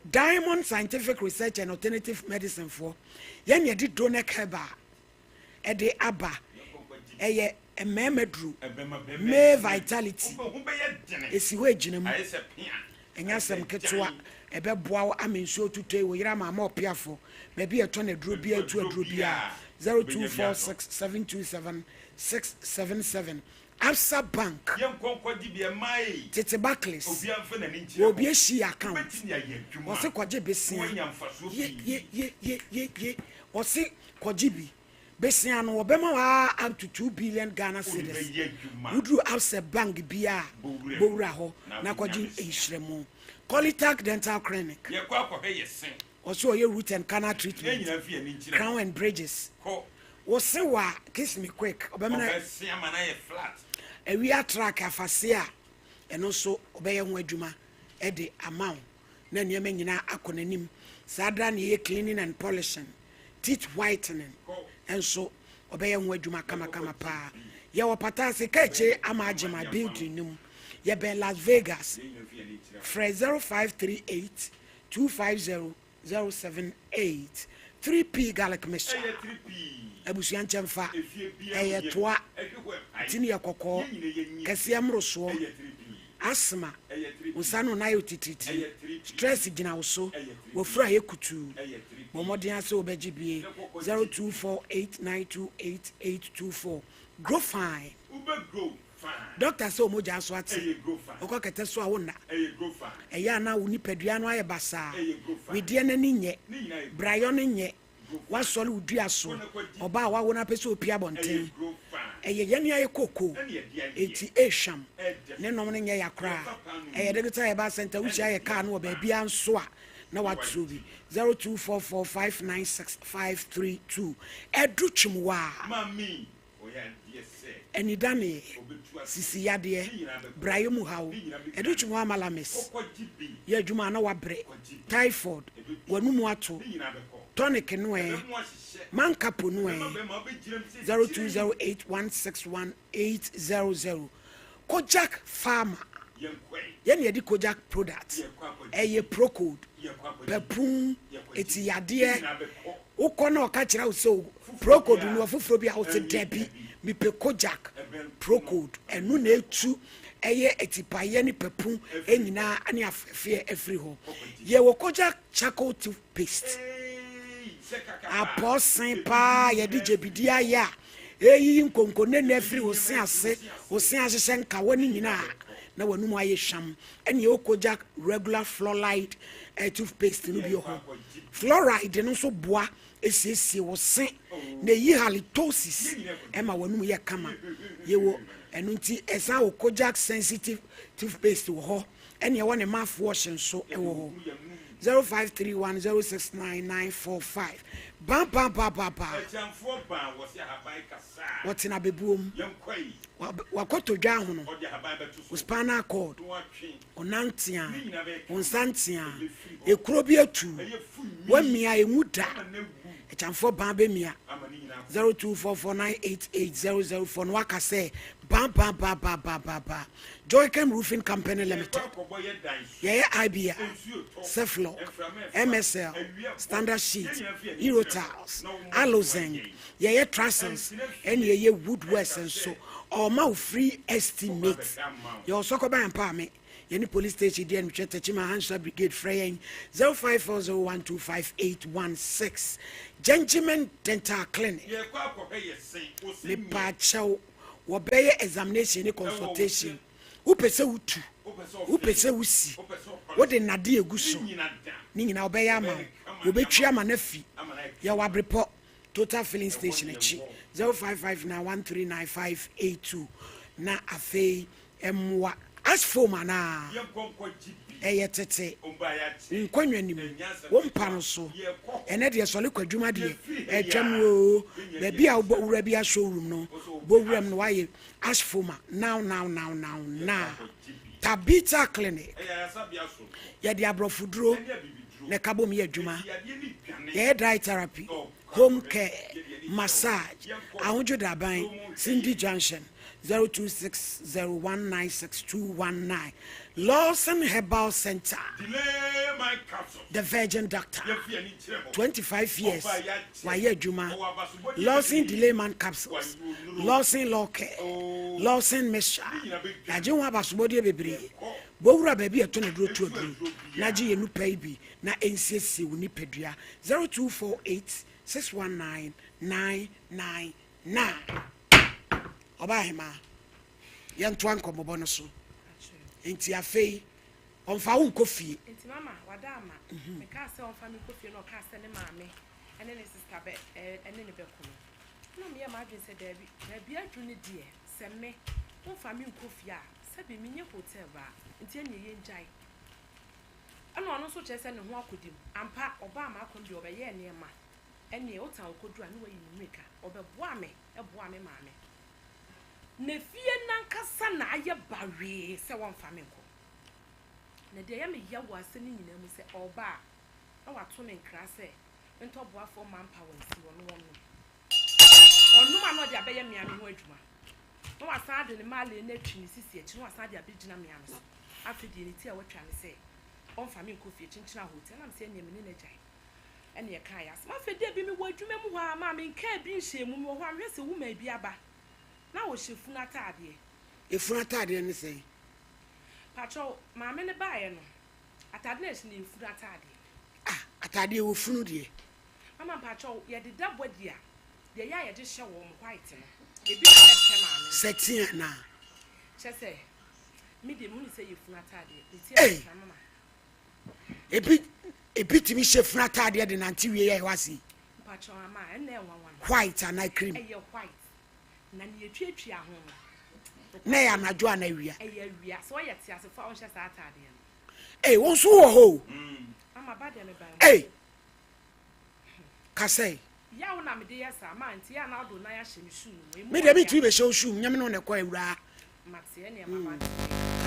Diamond Scientific Research and Alternative Medicine foɔ. Yɛn yɛde Donec Herbal ɛde aba, ɛyɛ mmarima duro, male vitality, esi hɔ egyina mu, ɛnyɛ asɛm ketewa. Ɛbɛboa wo ama nsuo tutɔ yi wo yere ama ama ɔpeafo baabi a ɛtɔ na aduro biara tu aduro biara. 0246 727 677. Absa Bank, tete Barclays, wɔ obi ahyia account, wɔse kɔgye besia ye ye ye ye ye ye, wɔse kɔgye bi besia no wɔbɛma wa up to 2 billion Ghana cedis. Woduru Absa Bank bia bowura hɔ na kɔgye nhyerɛmu. Qualitac Dental Clinic, ɔsɛ ɔyɛ root and canal treatment, crown and bridges. Wɔse wa kiss me quick ɔbɛmena awia track afase a ɛno nso ɔbɛyɛ ho adwuma ɛde ama wo na nneɛma nyinaa akɔ n'anim. Saa da ne yɛ cleaning and polishing, teeth whitening nso ɔbɛyɛ ho adwuma kamakama paa. Yɛwɔ Pataase kaakyire ama agyema building no mu, yɛbɛn Las Vegas. Frɛ 0538 250 078. 3P garlic mixture, abusua nkyɛnfa, ɛyɛ toa ti ne yɛ kɔkɔɔ kɛseɛ mmorosoɔ. Asthma, nsa no nan yɛ titiritii, stress gyina wo so, wafuru ayɛ kutuu, bɔ mmɔden ase wobɛgye bie. 0248928824. Grow fine. Doctor sɛ ɔmogya so ate, wokɔ kɛtɛ so a wonna, ɛyɛ ana wo nipadua no ayɛ basaa, wedeɛ n'ani nyɛ, brayɔ no nyɛ, wasɔre wo dua so, ɔbaa a wawo no apɛ sɛ opie abɔnten, ɛyɛ yɛne ayɛ koko enti ehwam ne nom no nyɛ ya koraa. Ɛyɛ Digital Herbal Center. Wohyia yɛ kaa no wɔ baabia nso a na watoro bi. 0244596532. Ɛdu twem waa anidaneɛ, sisi yadeɛ, brayɛ mu haw, ɛdu twem waa malamis yɛ adwuma a na wabrɛ, typhoid, w'anumu ato. Tonic no ɛ, Mankapo no ɛ, 0208161800. Kojak Pharma, yɛne yɛde Kojak product, ɛyɛ Procold, Pɛpun, eti yadeɛ, wokɔ na ɔka kyerɛ wo sɛ o, Procold no ɔfoforɔ bi a wose dabi, mepɛ Kojak Procold, ɛno na etu ɛyɛ atipaeɛ ne pɛpun nyinaa ne afɛfeɛ afiri hɔ. Yɛwɔ Kojak charcoal toothpaste, apɔɔsen paa yɛde gyebidi ayɛ a ɛreyiyi nkonkonene afiri wo se ase, wo se ahyehyɛ nkawa no nyinaa na w'anum ayɛ hwam. Ɛne yɛwɔ Kojak regular fluoride eh, toothpaste no bi wɔ hɔ. Fluoride no nso boa esiesie wo se na eyi halitosis ɛma w'anum yɛ kama. Yɛwɔ ɛno nti ɛsan wɔ Kojak sensitive toothpaste wɔ hɔ. Ɛne ɛwɔ ne mouthwash nso wɔ hɔ. 0531069945 Ba ba ba ba ba. Wɔtena abɛbuo mu. Wakɔtɔ dwa ahono. Wo spinal cord. Wo nan ntea. Wo nsa ntea. Ekuro bi atu. Wamia emu da. Akyamfoɔ ban bɛmia. 0244988004 na waka sɛ ba ba ba ba ba ba ba. Joychem Roofing Company Limited, yɛyɛ IBR, Ceflock, MSL, Standard Sheet, Eurotiles, Alozinc, yɛyɛ trusses, ɛne yɛyɛ woodworks nso. Ɔma wo free estimate. Yɛwɔ Sɔkɔban Ampaame, yɛne police station di animhwɛ Techiman Hansua Brigade frɛ yɛn 0540125816. Gentleman Dental Clinic, mepaakyɛw Wɔbɛyɛ examination ne consultation. Wopɛ sɛ wotu, wopɛ sɛ wosi, wode nnade egu so, ne nyinaa wɔbɛyɛ ama wo. Wɔbɛtwi ama no afi. Yɛwɔ Abrepɔ Total Filling Station akyi, 0559139582. Na afei Mmoa. As foam anaa? Ɛyɛ tete. Wo nkonnwa no mu, wo mpa no so. Ɛnɛ deɛ sɔre kɔ adwuma deɛ, ɛtwam oo. Baabi a wobɔ wura bi a showroom no, bɔ wuram no wayɛ ash foam a now now now now now. Tabitha Clinic, yɛde aborɔfo duro na ɛka bom yɛ adwuma. Yɛyɛ dry therapy, home care, massage, ahodwo daban, Cindy Junction. 0260196219 Lawson Herbal Center, The Virgin Doctor, 25 years wayɛ adwuma, Lawson Delayman Capsules, Lawson Law Care, Lawson Mixture, yɛagye ho abasobɔdeɛ bebree. Bɔ wura baabi a ɛtɔ no aduro to aduro na gye yɛn nupa yi bi na ɛnsiesie wo nipadua. 0248 619 999. Na, ɔbaahemaa, yɛntoa nkɔmmɔbɔ no so. Enti afei, ɔmfa wo nkɔ fie. Enti mama, wada ama. Mekaa sɛ ɔmfa me nkɔ fie na ɔkaa sɛ ne maame ne ne sista bɛ, ne no bɛko no. Ɛna meyɛɛ m'adwene sɛ daabi, baabi aduru no deɛ, sɛ me, womfa me nkɔ fie a, sɛbe menyɛ hotel baa, nti ɛnneɛ yɛngyae. Ɛna ɔno nso kyerɛ sɛ ne ho akɔdi mu. Ampa, ɔbaa m'akwan mu deɛ, ɔbɛyɛɛ nneɛma. Ɛnneɛ wotan wo kɔduru a ne wayi ne mmirika. Ɔbɛboaa me boaa me maame. Na fie no ankasa na ayɛ bawee sɛ wɔmfa me nkɔ. Na deɛ ɛyɛ me ya wɔ asɛm no nyinaa mu sɛ ɔreba a na wato me nkra sɛ mentɔ boafoɔ manpower nsi hɔ na wɔnnom. Ɔnom a na ɔde abɛyɛ mea me ho adwuma. Na wasan de ne marley no atwi ne sisi akyi na wasan de abɛgyina mea me so. Afei deɛ ne ti a watwa ne sɛ ɔmfa me nkɔ fie kyenkyena hotel. Na mesɛ ɛnneɛ me ne no agyae. Ɛna yɛkaa yɛn asɛm. Afei da bi mewɔ adwuma mu hɔ ara maa menkaa bi nhyɛɛ mu. Mewɔ hɔ a mehwɛ sɛ woman bi aba na ɔhyɛ funu ataadeɛ. Efunu ataadeɛ ne sɛn? Pakyɛw, maame no baeɛ no, ataade no a ɛhyɛ no yɛ funu ataadeɛ. Ah, ataadeɛ wɔ funu deɛ? Mama mpakyɛw, yɛde da body a, deɛ ɛyɛ a yɛde hyɛ wɔn white no, ebi na na ɛhyɛ maame no. Sɛtea anaa? Kyerɛ sɛ, me deɛ mehu no sɛ ɛyɛ funu ataadeɛ. Ne ti a Ei! ɛtwa mama. Ebi ebi tumi hyɛ funu ataadeɛ de nante wie yɛ ɛwɔ ase yi. White anaa cream. Ɛyɛ white na nea etuatua ho no. Na ɛyɛ anadwo anaa awia. Ɛyɛ awia sɛ ɔyɛ teasefo a ɔnhyɛ saa ataadeɛ no. Ee wɔn nso wɔ hɔ o. Ama ba deɛ meba mu. Ee. Kasa yi. Yaw na mede yɛ saa ma nti yɛ a na wode wo nan ahyɛ me shoe no mu. Emu Me deɛ ɔya. mentumi bɛhyɛ wo shoe mu, nyɛ me ne wo na ɛkɔ awuraa. Mate ɛneɛ ma mate. Ka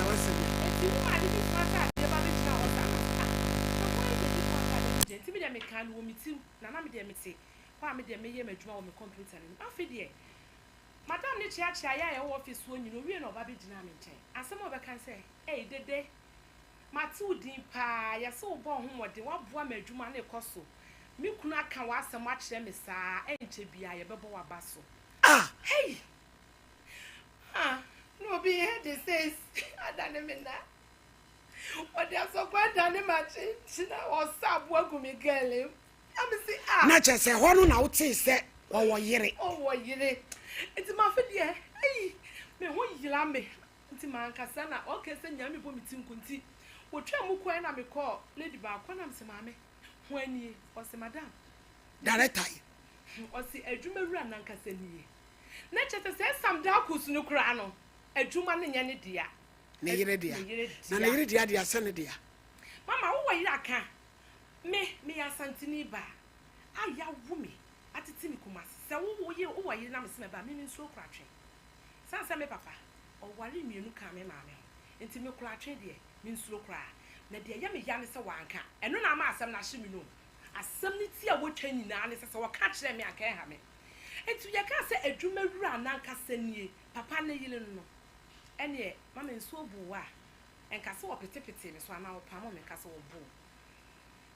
w'asɛm ɛ. Enti wo maame de funu ataadeɛ ba bɛgyina hɔ saa na ah na hwan na ɛde funu ataadeɛ bɛgyina nti. me deɛ mekaa no wɔ me tirim na na me deɛ mete hɔ a me deɛ meyɛ m'adwuma wɔ me kɔmputa no anim. Afei deɛ madam no kyeakyea yɛn a yɛwɔ office hɔ nyinaa, owiee na ɔba bɛgyinaa me nkyɛn. Asɛm a ɔbɛka ne sɛ, Ei Dede, mate wo din paa, yɛse wobɔ wo ho mmɔden, woaboa ma adwuma no rekɔ so. Me kunu aka w'asɛm akyerɛ me saa, ɛnkyɛ biara yɛbɛbɔ w'aba so. Ah! Hey! Ah, na obi yɛ de seis adane me na. Ɔde asɔkɔ adane m'akyenkyen na ɔsa aboa gu me gɛle mu. Na me se ah! Na kyerɛ sɛ hɔ no na wotee sɛ ɔwɔ yere. Ɔwɔ yere. Nti mafe deɛ, ei, me ho yera me. Nti mankasa na okay sɛ Nyame bɔ me ti nko nti wɔtwaa mu kɔɛ na mekɔɔ lady baako na mese maame hwan nie? Ɔse madam. Director yi. Ɔse adwuma wura nankasa nie. Na kyerɛ sɛ sɛ Sam Darkus no koraa no adwuma no nyɛ ne dea. Ne yere dea. Ne yere Na dea. ne yere dea dea sɛ ne dea. Mama wowɔ yere aka me meyɛ Asanteni baa a yawo me atete me Kumasi sɛ wo wo yere wowɔ yere na mese mɛba a me mensuro koratwe. Esiane sɛ me papa, ɔwaree mmienu kaa me maame ho nti, me koratwe deɛ, mensuro koraa. Na deɛ ɛyɛ me ya ne sɛ wanka. Ɛno na ama asɛm no ahye me no. Asɛm no ti a wɔtwa nyinaa ne sɛ, sɛ ɔka kyerɛɛ me a, anka ɛnha me. Enti yɛkaa sɛ adwumawura no ankasa nie, papa ne yere no no, ɛnneɛ ma me nsuo boo a, ɛnka sɛ wɔpetepetee me so anaa wɔpamoo me, nka sɛ wɔboo.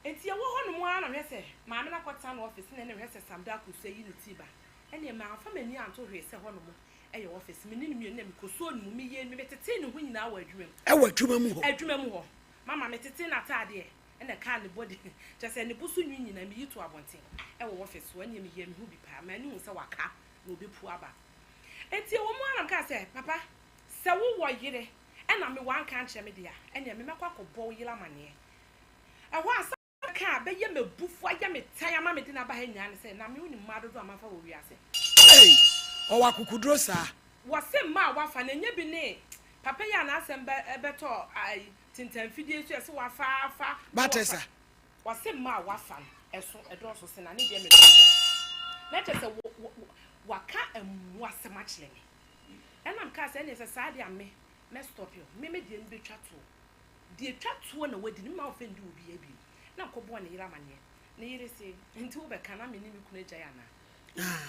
Enti yɛwɔ hɔnom ara na mehwɛ sɛ maame no akɔtena ne ɔfese na ɛnna mehwɛ sɛ Sam Darko nso ayi ne ti reba. Ɛnneɛ mamfa m'ani anto hwee sɛ hɔnom yɛ ɔfese. Me ne no mmienu na mekɔsɔɔ ne mu. Meyɛɛ no, metetee ne ho nyinaa wɔ adwuma mu. Ɛwɔ adwuma mu hɔ? Adwuma mu hɔ. Mama metetee n'ataadeɛ ɛna ɛkaa ne body, kyerɛ sɛ ne bo so nwi nyinaa meyi too abɔnten wɔ ɔfese hɔ. Ɛnneɛ meyɛɛ me ho bi paa. M'ani huu sɛ waka na ɔbɛpu aba. Enti ɛwɔ mu ara na mekaa sɛ, Papa, sɛ wowɔ yere ɛna me wanka ankyerɛ me deɛ a, ɛnneɛ me mɛkɔ akɔbɔ wo yere amaneɛ. Ɛhɔ a, asɛm ka a bɛyɛ me abufuo, ayɛ me tan ama mede no aba ha nyinaa ne sɛ, na me wonim mmaa dodoɔ a mafa wɔ wiase? Ei, ɔwɔ akokoduro saa. Wɔse mmaa a wafa no, ɛnyɛ bi ne papa yi a n'asɛm bɛ bɛtɔ ayi tintanfidie so, yɛse wafa afa na wafa. Baltasar. Wɔse mmaa a wafa no, ɛso, ɛdɔɔso sen na ne deɛ mɛtɔ dwa. Na kyerɛ sɛ wɔ wɔ waka mmoasɛm akyerɛ me. Ɛna mekaa sɛ, ɛneɛ sɛ saa deɛ a me, mɛ stop o, me me deɛ no bɛtwa toɔ. Deɛ ɛtwa toɔ na wadi no, memma wo fɛ ndi obiara bio. Na mekɔbɔɔ ne yere amaneɛ. Ne yere se, Nti wobɛka na me ne me kunu agyae anaa?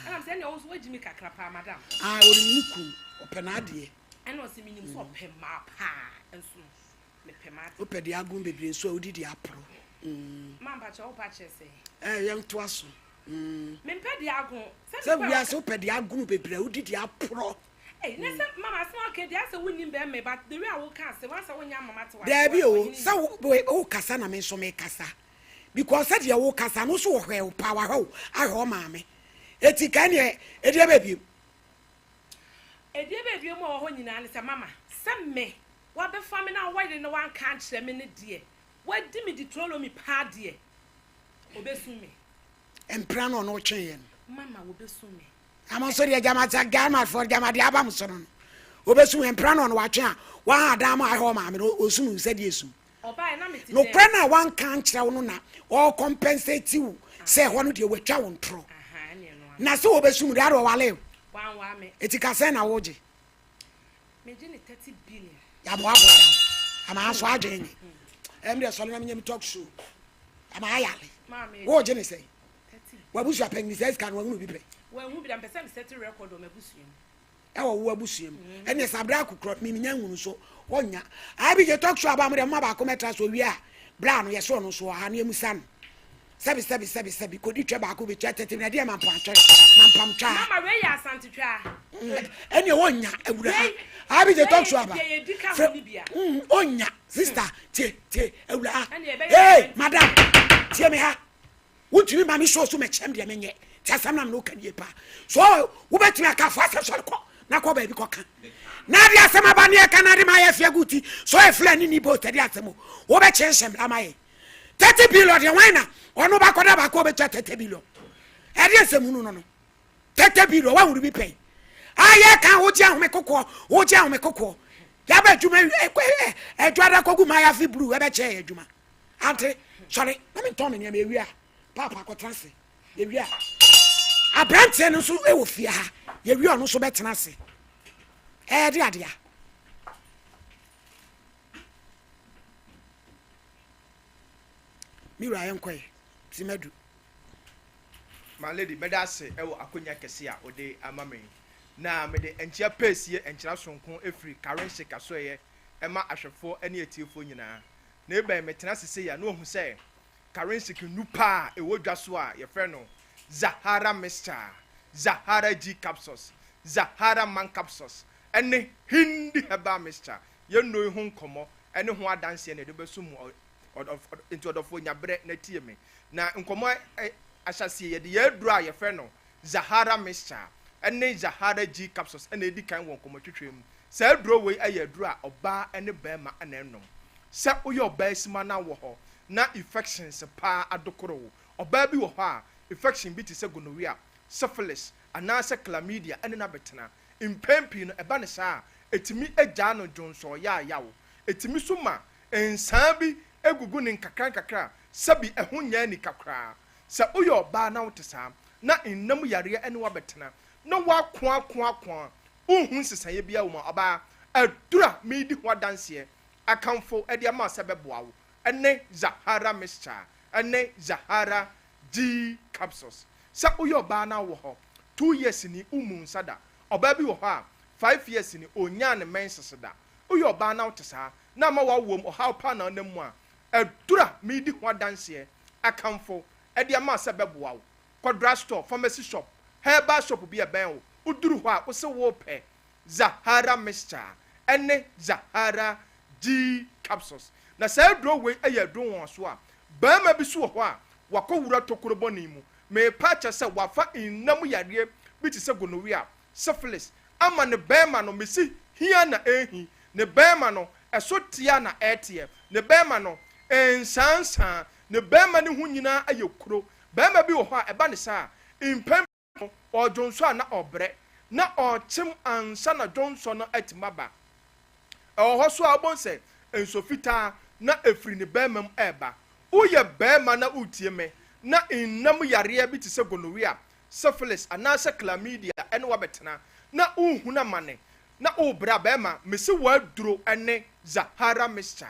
Ɛna mese, Ɛnneɛ wo nso woagyi me kakra paa, madam. Ah, ɔnim ne kunu, ɔpɛ n'adeɛ. Ɛna ɔse, Menim sɛ ɔpɛ mmaa paa, nso no, mepɛ m'adeɛ. Wopɛ deɛ agon bebree nso a, wodi deɛ aporo. Mm. Ma mpakyɛ, wopɛ akyerɛ sɛn? Eh, yɛntoa so. Mm. Mempɛ deɛ agon. Sɛ mekɔ a wiase wopɛ deɛ agono bebree a, wodi deɛ aporɔ. Ei ne sɛ mama asɛm a woka yi deɛ asɛ wonnim bɛɛma yi but the way a woka asɛm asɛ wonyɛ ama mate wase Daabi wase o ɔhene sɛ ni. wo wo kasa na me nso me kasa because sɛdeɛ wo kasa no so wɔhwɛ wo paa wahwɛ wo ahwɛ wo maame eti ka neɛ ɛdeɛ bɛ biem. Ɛdeɛ bɛ biem a wɔ hɔ nyinaa ne sɛ mama sɛ me wabɛfa me na wayere na wanka ankyerɛ me ne deɛ wadi me Deuteronomy paa deɛ ɔbɛsum me. Mpena no ɔno wotweeɛ no. Mama wɔbɛsum me. Na mo nso deɛ gyama sɛ Ghanafoɔ gyama deɛ aba mo so no no wobɛsum mpra no ɔno watwe a waha dan mu ahwɛ ɔmaame no ɔsum sɛ deɛ esum nokorɛ no a wanka ankyerɛ wo no na ɔkɔmpɛnsɛti wo sɛ ɛhɔ no deɛ watwa wo ntorɔ na sɛ wɔbɛsum deɛ ade ɔwale ɛti ka sɛn na wogye yɛaboaboa yam ama aso adwene nye ɛm deɛ sɔre na menyɛ me talk show ama ayale wogye ne sɛn W'abusua panyin saa sika no wahunu bi pɛ. Wanhu bi da mpɛ sɛ me sɛte record wɔ m'abusua mu. Ɛwɔ wo abusua mu. Ɛne saa bra kokorɔ mi nya nhunu so ɔnya. Abigye talk show aba mo deɛ mma baako mɛtra so owie a bra no yɛsɛ ɔno nso ɔha no yɛmusa no. Sɛbi sɛbi sɛbi sɛbi kodi twɛ baako bɛtua tɛtɛ na ɛdeɛ mampam twɛ mampam twaa. Mama wei yɛ asante twaa. Ɛne ɔnya awura Abigye talk show aba. Frɛ ɔnya sister tie tie awura. Hey madam tie me ha. Wontumi ma me show so mɛkyerɛm deɛ menyɛ nti asɛm na mene woka nie paa so wobɛtumi aka fa asɛm sɔre kɔ na kɔ baabi kɔka na ade asɛm aba ne ɛka na ade ma ayɛ afia gu ti so ɛfla ne ni boat ɛde asɛm o wobɛkyɛ nhyɛ mmara ma yɛ 30 billion deɛ wan na ɔno bakɔda baako wobɛtua 30 billion ɛde asɛm hunu no no 30 billion wahunu bi pɛn ayɛ ka wogye ahome kokoɔ wogye ahome kokoɔ yaba adwuma adwada kɔgu ma ayɛ afe buru ɛbɛkyɛ yɛ adwuma Ante, sɔre na mentɔn me nneɛma ewie a, paapa akɔtena ase. Yɛwie a, aberanteɛ no nso wɔ fie ha. Yɛwie ɔno nso bɛtena ase. Ɛyɛ de adea. Me wura yɛnkɔɛ. Simadu. My lady, mɛda ase wɔ akonya kɛse a wode ama me yi. Na mede nkyea pɛsie nkyera sononko firi Karense Kasoɛeɛ ma ahwɛfoɔ ne atiefoɔ nyinaa. Na ebɛn metena ase sei a na wahu sɛ Karense nnupa a ɛwɔ dwa so a yɛfrɛ no Zahara Mixture, Zahara G Capsules, Zahara Man Capsules ne Hindi Herbal Mixture. Yɛn nnuro yi ho nkɔmmɔ ne ho adanseɛ na yɛde bɛso mu Enti ɔdɔfoɔ nya berɛ na tie me. Na nkɔmmɔ ahyɛaseɛ yɛde yɛn aduro a yɛfrɛ no Zahara Mixture ne Zahara G Capsules na ɛdi kan wɔ nkɔmmɔtwetwe mu. Saa aduro wei yɛ aduro a ɔbaa ne barima na ɛnom. Sɛ woyɛ ɔbaa sima na wɔ hɔ na infections paa adokoro wo. Ɔbaa bi wɔ hɔ a infection bi te sɛ gonorrhea, syphilis anaasɛ chlamydia ne no abɛtena. Mpɛn pii no ɛba no saa a, ɛtumi gyaa no dwonsɔɔ yaayaw. Ɛtumi nso ma Nsaa bi gugu no nkakrankakra a sɛbi ɛho nyɛ anika koraa. Sɛ woyɛ ɔbaa na wote saa, na nna mu yareɛ ne wo abɛtena, na woakoakoakoa a wonhu nsesaeɛ biara wɔ mu a, ɔbaa, aduru a meredi ho adanseɛ akamfo de ama wo sɛ ɛbɛboa wo ne Zahara Mixture ne Zahara G Capsules. Sɛ woyɛ ɔbaa na wowɔ hɔ 2 years ni wommuu nsa da, ɔbaa bi wɔ hɔ a 5 years ni ɔnnyaa ne menses da, woyɛ ɔbaa na wote saa, na ama w'awoɔ mu ɔhaw paa na wonam mu a, aduru a meredi ho adanseɛ akamfo de ama wo sɛ ɛbɛboa wo. Kɔ drug store, pharmacy shop, herbal shop bi a ɛbɛn wo. Woduru hɔ a, wose worepɛ Zahara Mixture ne Zahara G Capsules. Na saa aduro wei yɛ aduro nwonwasoɔ a barima bi nso wɔ hɔ a wakɔwura tokuro bɔne mu. Merepa akyɛ sɛ wafa nna mu yareɛ bi te sɛ gonorrhea, syphilis, ama ne bɛɛma no, mese hia na ɛrehi, ne bɛɛma no, ɛso teɛ na ɛreteɛ, ne bɛɛma no, ɛnsaansaa, ne bɛɛma no ho nyinaa ayɛ kuro. Bɛɛma bi wɔ hɔ a, ɛba ne saa a, mpɛn pii no, ɔredwonsɔ a na ɔrebrɛ, na ɔrekyem ansa na dwonsɔ no atumi aba. Ɛwɔ hɔ nso a, wobɛhu sɛ nsuo fitaa na ɛfiri ne bɛɛma mu reba. Woyɛ bɛɛma na woretie me, na nna mu yareɛ bi te sɛ gonorrhea, syphilis anaasɛ chlamydia ne wo abɛtena na worehunu amane na worebrɛ a, bɛrima, mese w'aduro ne Zahara mixture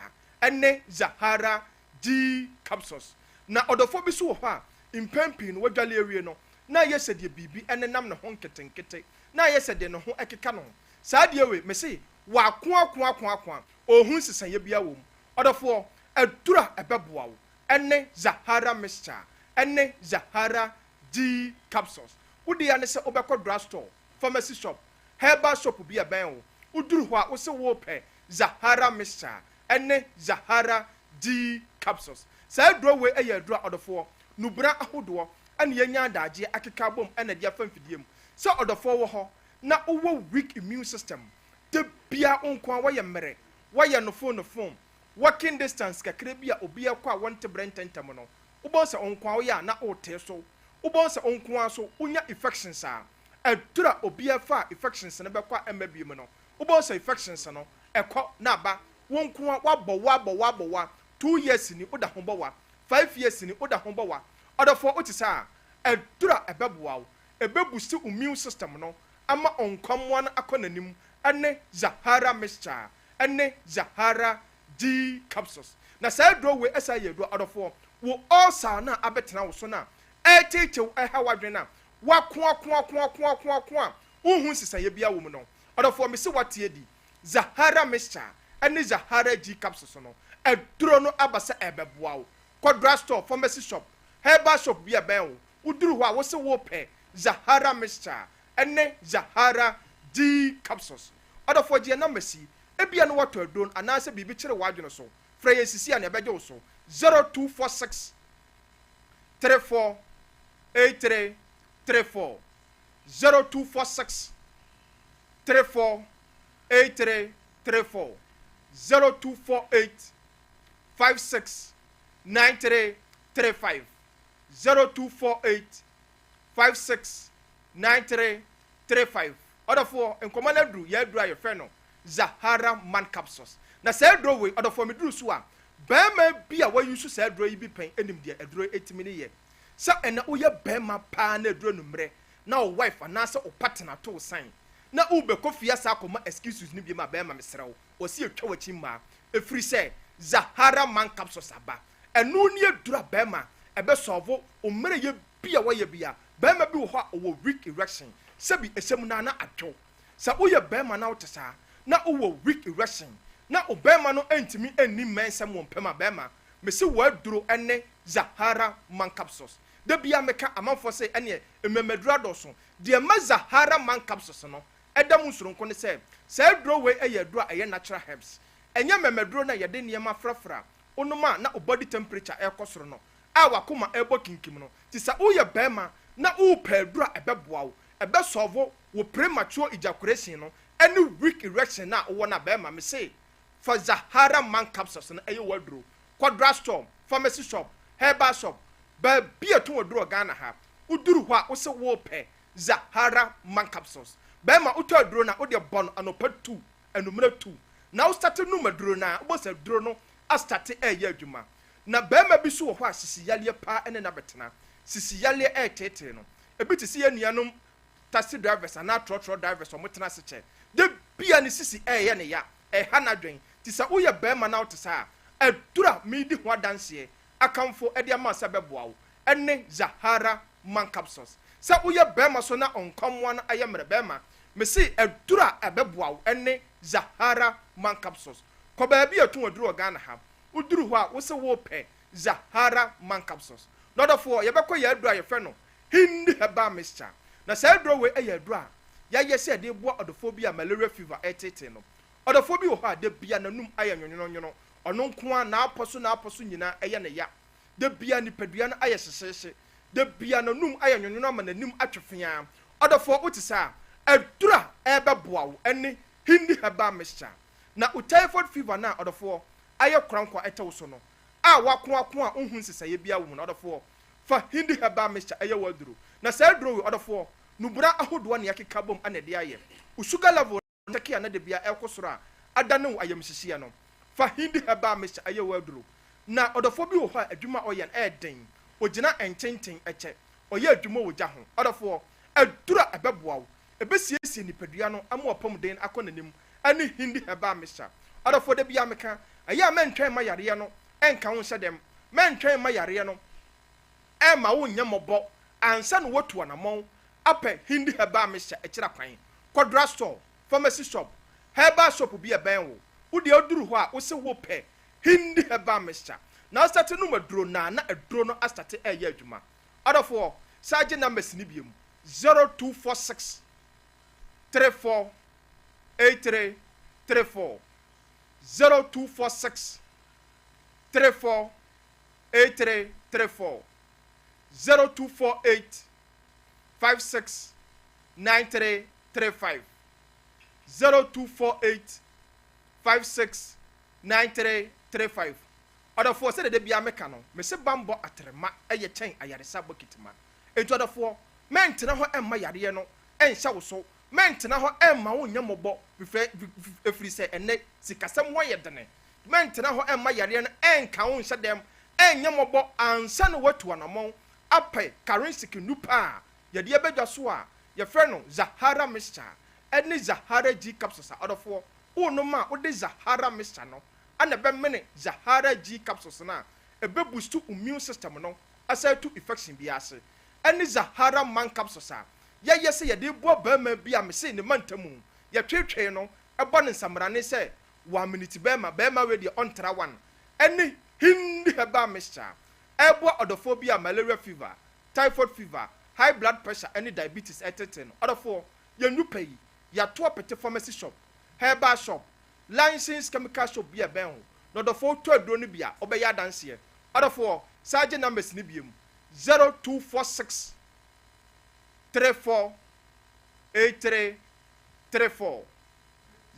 ne Zahara G capsules. Na ɔdɔfoɔ bi nso wɔ hɔ a, mpɛn pii no wadwale awie no, na ayɛ sɛ deɛ biribi nenam ne ho nketenkete, na ayɛ sɛ deɛ ne ho keka ne ho. Saa adeɛ wei, mese w'akoakoakoakoa, ɔnhu nsesaeɛ biara wɔ mu. Ɔdɔfoɔ, aduro a ɛbɛboa wo ne Zahara mixture ne Zahara G capsules. Wo dea ne sɛ wobɛkɔ drug store, pharmacy shop, herbal shop bi a ɛbɛn wo. Woduru hɔ a, wose worepɛ Zahara mixture ne Zahara G capsules. Saa aduro wei yɛ aduro a ɔdɔfoɔ, nnubena ahodoɔ na yɛanya adagyeɛ akeka abom na ɛde afa mfidie mu. Sɛ ɔdɔfoɔ wɔ hɔ na wowɔ weak immune system, da biara wo nko ara woayɛ mmerɛ, woayɛ nofon nofon, walking distance kakra bi a obi rekɔ a wɔnte berɛ ntɛntɛm no, Wobɛhu sɛ wo nko ara woyɛ a na wotee so. Wobɛhu sɛ wo nko ara nso wonya infections a, aduru a obiara fa a infections no bɛkɔ a ɛmma bio no, wobɛhu sɛ infections no ɛkɔ na aba. Wo nko ara woabɔ wa abɔ wa abɔ wa, 2 years ni woda ho bɔ wa, 5 years ni woda ho bɔ wa. Ɔdɔfoɔ wote saa a, aduru a ɛbɛboa wo, ɛbɛbusti wo immune system no ama nkwammoa no akɔ n'anim ne Zahara mixture ne Zahara G capsules. Na saa aduro wei ɛsan yɛ aduro adɔfoɔ wo ulcer no a abɛtena wo so no a ɛreteetew ɛha w'adwene no a wakoakoakoakoakoa a wonhu nsesaeɛ biara wɔ mu no ɔdɔfoɔ mese wate adi Zahara mixture ɛne Zahara G capsules no aduro no aba sɛ ɛrebɛboa wo. Kɔ drug store, pharmacy shop, herbal shop bi a ɛbɛn wo, woduru hɔ a wose worepɛ Zahara mixture ɛne Zahara G capsules. Ɔdɔfoɔ gye yɛn numbers yi, Ebia na woatɔ aduro no anaasɛ biribi kyere w'adwene so. Frɛ yɛn sisi a na yɛbɛgye wo so, 0246 34 83 34, 0246 34 83 34, 0248 56 93 35, 0248 56 93 35. Ɔdɔfoɔ, nkɔmmɔ no aduru yɛn aduru a yɛfrɛ no Zahara Man Capsules. Na saa aduro wei, ɔdɔfoɔ, meduru so a, barima bi a wayusu saa aduro yi bi pɛn nim deɛ aduro yi tumi ne yɛ. Sɛ ɛnnɛ woyɛ barima paa na aduru anummerɛ na wo wife anaasɛ wo partner to wo sign na worebɛkɔ fie asan akɔma excuses no biom a, barima mesrɛ wo, ɔse yɛtwa w'akyi mmaa ɛfiri sɛ Zahara Man Capsules aba. Ɛno ne aduru a barima ɛbɛ solve wo mmerɛyɛ bi a woayɛ bia. Barima bi wɔ hɔ a ɔwɔ weak erection, sɛbi ɛsɛ mu no ara na adwo. Sɛ woyɛ barima na wote saa, na wowɔ weak erection, na wo barima no ntumi nni mmɛnsɛm wɔ mpam a, barima, mese w'aduro ne Zahara Man Capsules. Da biara meka, amanfoɔ se ɛneɛ mmɛmaduro adɔɔso. Deɛ ɛma Zahara Man Capsules no da mu soronko ne sɛ, saa aduro wei yɛ aduro a ɛyɛ natural herbs. Ɛnyɛ mmɛmaduro no a yɛde nneɛma frafra, wonom a na wo body temperature rekɔ soro no, a w'akoma rebɔ kinkim no. Nti sɛ woyɛ barima na worepɛ aduro a ɛbɛboa wo, ɛbɛ solve wo premature ejaculation no ne weak erection no a wowɔ no a, barima, mese fa Zahara Man Capsules no yɛ w'aduro. Kɔ drugstore, pharmacy shop, herbal shop, baabi a yɛtɔn aduro wɔ Ghana ha, woduru hɔ a wose worepɛ Zahara Man Capsules. Barima, wotɔ aduro no a, wodeɛ bɔ no anɔpa tu, anwummerɛ tu, na wo starte nom aduro no a, wobɛhu sɛ aduro no astarte reyɛ adwuma. Na barima bi nso wɔ hɔ a sisi yareɛ paa ne no abɛtena. Sisi yareɛ reteetee no. Ebi te sɛ yɛn nuanom taxi drivers anaa trɔtrɔ drivers a wɔtena ase kyɛ. Da biara ne sisi reyɛ no ya, ɛreha n'adwene. Nti sɛ woyɛ barima na wote saa a, aduru a meredi ho adanseɛ akamfo de ama wo sɛ ɛbɛboa wo ne Zahara Man Capsules. Sɛ woyɛ barima nso na nkwammoa no ayɛ mmerɛ, barima, mese aduru a ɛbɛboa wo ne Zahara Man Capsules. Kɔ baabi a yɛtɔn aduru wɔ Ghana ha. Woduru hɔ a, wose worepɛ Zahara Man Capsules. N'ɔdɔfoɔ, yɛbɛkɔ yɛn aduru a yɛfrɛ no Hindi Herbal Mixture. Na saa aduro wei yɛ aduro a yɛayɛ sɛ yɛde reboa ɔdɔfoɔ bi a malaria fever reteetee no. Ɔdɔfoɔ bi wɔ hɔ a, da biara n'anum ayɛ nwonwononwono. Ɔno nko ara, n'apɔ so n'apɔ so nyinaa yɛ no ya. Da biara nipadua no ayɛ hyehyeehye. Da biara n'anum ayɛ nwonwono ama n'anim atwe feaa. Ɔdɔfoɔ, wote saa a, aduro a ɛrebɛboa wo ne Hindi Herbal Mixture. Na wo typhoid fever no a, ɔdɔfoɔ, ayɛ korankwa ɛtɛ wo so no, a woako ako a wonhu nsesaeɛ biara wɔ mu no, ɔdɔfoɔ, fa Hindi Herbal Mixture yɛ w'aduro. Na saa aduro wei, ɔdɔfoɔ, nubura ahodoɔ na yɛakeka bom na ɛde ayɛ. Wo sugar level no kyɛke a na da biara ɛrekɔ soro a adane wo ayamhyehyeɛ no, fa Hindi Herbal Mixture yɛ w'aduro. Na ɔdɔfoɔ bi wɔ hɔ a adwuma a ɔyɛ no ɛyɛ den, ɔgyina nkyenten kyɛ, ɔyɛ adwuma wɔ gya ho. Ɔdɔfoɔ, aduro a ɛbɛboa wo, ɛbɛsiesie nipadua no ama w'apɔmuden akɔ n'anim ne Hindi Herbal Mixture. Ɔdɔfoɔ, da biara meka, ɛyɛ a mɛntwɛn mma yareɛ no nka wo nhyɛ dɛm. Mɛntwɛn mma yareɛ no mma wo nyɛ mmɔbɔ ansa na woatu anamɔn apɛ Hindi Herbal Mixture akyira kwan. Kɔ drugstore, pharmacy shop, herbal shop bi a ɛbɛn wo. Wo deɛ woduru hɔ a, wose wopɛ Hindi Herbal Mixture. Na wostate nom aduro no a, na aduro no astate reyɛ adwuma. Ɔdɔfoɔ, san gye numbers no biom, 0246 34 83 34, 0246 34 83 34, 0248 56 93 35, 0248 56 93 35. Ɔdɔfoɔ, sɛdeɛ da biara meka no, mese banbɔ atrema yɛ kyɛn ayaresa bokiti ma. Enti ɔdɔfoɔ, mɛntena hɔ mma yareɛ no nhyɛ wo so, mɛntena hɔ mma wo nyɛ mmɔbɔ ɛfiri sɛ ɛnnɛ sikasɛm ho ayɛ dene. Mɛntena hɔ mma yareɛ no nka wo nhyɛ dɛm nyɛ mmɔbɔ ansa na woatu anamɔn apɛ Karinsiki nnupa a yɛde aba dwa so a yɛfrɛ no Zahara Mixture ne Zahara G Capsules a ɔdɔfoɔ wonom a wode Zahara Mixture no na ɛbɛmene Zahara G Capsules no a ɛbɛ boost immune system no asan atu infection biara ase ɛne Zahara Man Capsules a yɛyɛ sɛ yɛde reboa barima bi a mese ne mantamu yɛtweetwee no bɔ no nsamrane sɛ one minute bɛɛma, bɛɛma wei deɛ ɔntra one, ɛne Hindi herbal mixture a ɛreboa ɔdɔfoɔ bi a malaria fever, typhoid fever, high blood pressure ɛne diabetes ɛretete no. Ɔdɔfoɔ, yɛn nnupɛ yi, yɛato apete pharmacy shop, herbal shop, licensed chemical shop bi a ɛbɛn wo, na ɔdɔfoɔ wotɔ aduro no bi a, wobɛyɛ adanseɛ. Ɔdɔfoɔ, san gye numbers no biom, 0246 34 83 34.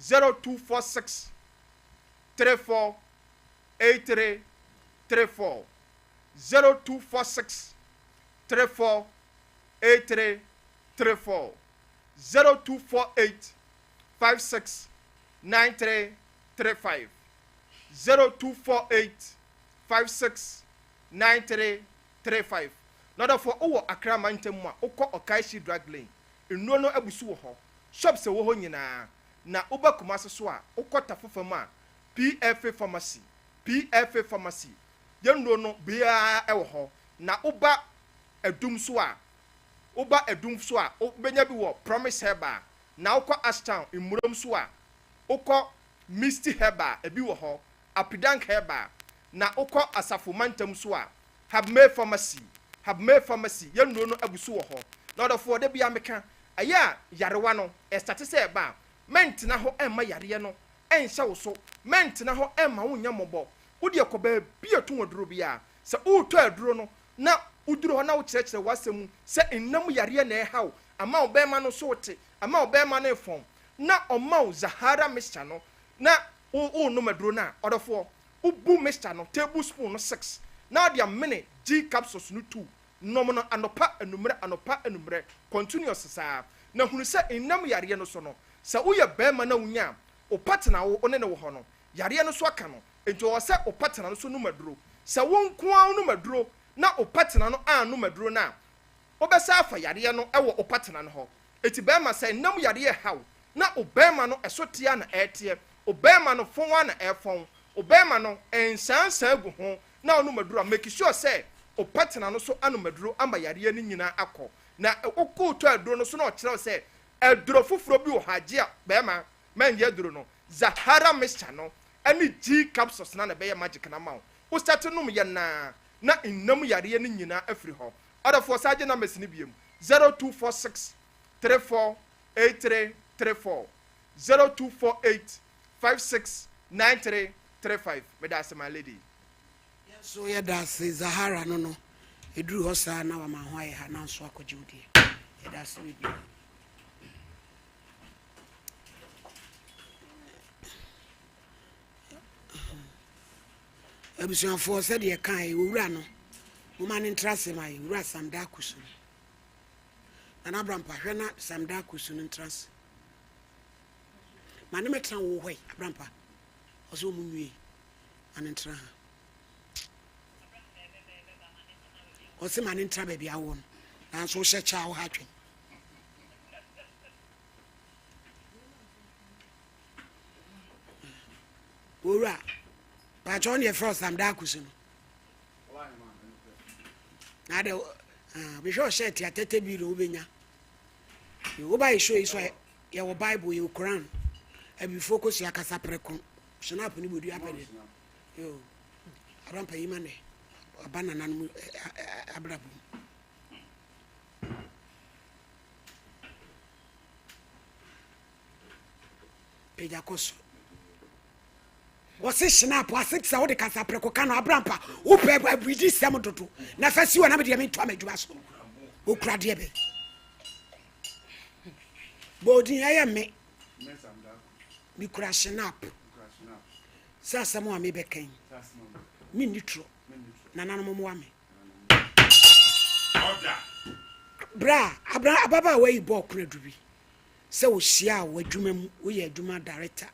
0246 34 83 34 0246 34 83 34 0248 56 93 35 0248 56 93 35 Na ɔdɔfoɔ wowɔ Accra mantam mu a wokɔ Okaishie Drug Lane nnuro no abu so wɔ hɔ shops a ɛwɔ hɔ nyinaa Na woba Kumasi so a, wokɔ Tafo fam a, PFA Pharmacy, PFA Pharmacy, yɛn nnuro no biara wɔ hɔ. Na woba Adum so a, woba Adum so a, wobɛnya bi wɔ Promise Herbal. Na wokɔ Ashtown, Mmurom so a, wokɔ Misty Herbal, ebi wɔ hɔ, Apidank Herbal. Na wokɔ Asafo mantam so a, Habmay Pharmacy, Habmay Pharmacy, yɛn nnuro no abu so wɔ hɔ. Na ɔdɔfoɔ, da biara meka, ɛyɛ a yarewa no, ɛstate sɛ ɛba a, mɛntena hɔ mma yareɛ no nhyɛ wo so, mɛntena hɔ mma wonyɛ mmɔbɔ. Wo deɛ kɔ baabi a ɛtɔn aduro biara. Sɛ woretɔ aduro no na woduru hɔ na wokyerɛkyerɛ w'asɛm mu sɛ nna mu yareɛ na ɛreha wo, ama wo bɛrima no so rete, ama wo bɛrima no refɔn, na ɔma wo Zahara mixture no na worenom aduro no a, ɔdɔfoɔ, wobu mixture no table spoon no six na wode amene G capsules no two, nom no anɔpa, anummerɛ, anɔpa, anummerɛ, continuous saa. Na hunu sɛ nna mu yareɛ no so no, sɛ woyɛ barima na wonya a, wo partner a wo ne no wɔ hɔ no, yareɛ no so aka no, Enti ɔwɔ sɛ wo partner no nso nom aduro. Sɛ wo nko ara wonom aduro na wo partner no annom aduro no a, wobɛsan afa yareɛ no wɔ wo partner no hɔ. Enti barima, sɛ nna mu yareɛ reha wo na wo barima no ɛso teɛ ara na ɛreteɛ, wo barima no fɔn ara na ɛrefɔn, wo barima no nsaansaa gu ho na wonom aduro a, make sure sɛ wo partner no nso anom aduro ama yareɛ no nyinaa akɔ. Na wokɔtɔ aduro no nso na ɔkyerɛ wo sɛ aduro foforɔ bi wɔ hɔ a, gye a barima mɛnyɛ aduro no, Zahara mixture no ɛne G capsules na na ɛbɛyɛ magic no ama wo. Wo start nom yɛ naa na nna mu yareɛ no nyinaa afiri hɔ. Ɔdɔfoɔ san gye numbers no biom, 0246 34 83 34, 0248 56 93 35. Meda ase my lady. Yɛn nso yɛda ase Zahara no no ɛduru hɔ saa na wama ho ayɛ ha nanso akɔgye wo deɛ. Yɛda ase bebree. Abusuafoɔ sɛdeɛ ɛkae owura no moma no ntra ase ma yɛ owura Sam Darkus no Nana Abrampa hwɛ na Sam Darkus no ntra ase ma ne mɛtena wo hɔ yi Abrampa ɔsɛ ɔmo nwie ma ne ntra ha ɔsɛ ma ne ntra baabi awɔ no nanso wohyɛ kyɛ a wo ha twɛn Owura, pakyɛ wo ne yɛfrɛ wo Sam Darkus no. Na adɛ bɛhwɛ ɔhyɛ ti atɛtɛ bi na wobɛnya. Woba yɛ show yi so a yɛwɔ Bible, yɛwɔ Quran. Abibifoɔ kɔsua kasa prɛko. Hyɛnap ne bodua pɛ deɛ. Yo, abampa yi ma nɛ. Aba nananom abrabɔ mu. Pagya kɔ soro. Wɔse hyinapo ase te sɛ wode kasa prɛko ka no abrampa wopɛ abuidi sɛm dodo na fa si wɔ na medeɛ mentoa m'adwuma so. Okura deɛ bɛn? Bɔɔdin ɛyɛ me. Mekura hyinap sɛ asɛm a mebɛka yi menni torɔ. Nananom mmoa me. Berɛ a abra ababaawa yi bɔɔ konadu bi sɛ ɔhyiaa wo adwuma mu, woyɛ adwuma director,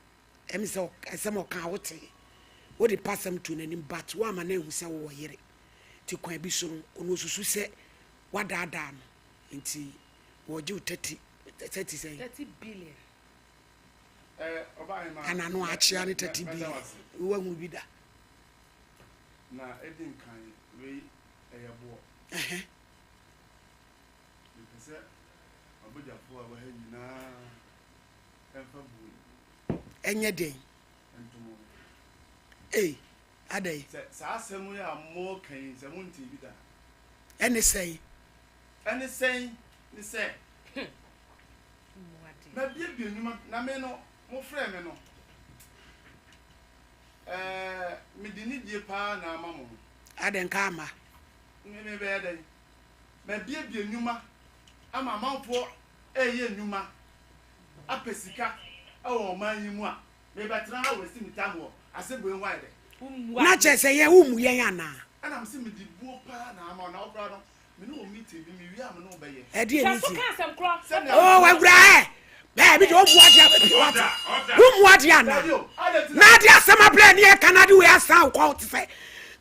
ɛm sɛ asɛm a ɔkaa wotee, wode pasɛm too n'anim but woamma no anhu sɛ wowɔ yere, nti kwan bi so no ɔno ɔsusu sɛ woadaadaa no nti wɔgye wo 30, 30 sɛn? 30 billion. Ana no akyea ne 30 billion, woahunu bi da? Na edi nkan, wei ɛyɛ boɔ. Mepɛ sɛ m'abadwafoɔ a ɛwɔ ha nyinaa mfa buo yi. Ɛnyɛ dɛn? Nto mo ho. Ei, adɛn? Sɛ saa asɛm yi a moreka yi, sɛ montee bi da a. Ɛne sɛn? Ɛne sɛn ne sɛ, mabuebue nnwuma, na me no, mofrɛɛ me no. Ɛɛ, mede nidie paa na ama mo. Adɛn nka amma? Me, mebɛyɛ dɛn? Mabiebie nnwuma ama amanfoɔ reyɛ nnwuma apɛ sika wɔ ɔman yi mu a, mebɛtena ha waste me time wɔ asɛmbuo yi ho ayɛ dɛn? Na kyerɛ sɛ yɛn, wommu yɛn anaa? Ɛna mese mede buo paa na ama wo, na wo koraa no, Me ne wo meeting bi, me wie a me ne wo bɛyɛ. Ɛdeɛ Hwɛ so meeting? ka asɛm korɔ. Sɛnea Oh, awura ɛ! Bɛɛ bi deɛ ɔmmu adeɛ abɛpie wate. Wommu adeɛ anaa? Dabi o, adɛn nti Na na. ade asɛm abrɛ ne ɛka na ade wei asan wo kɔn te sɛ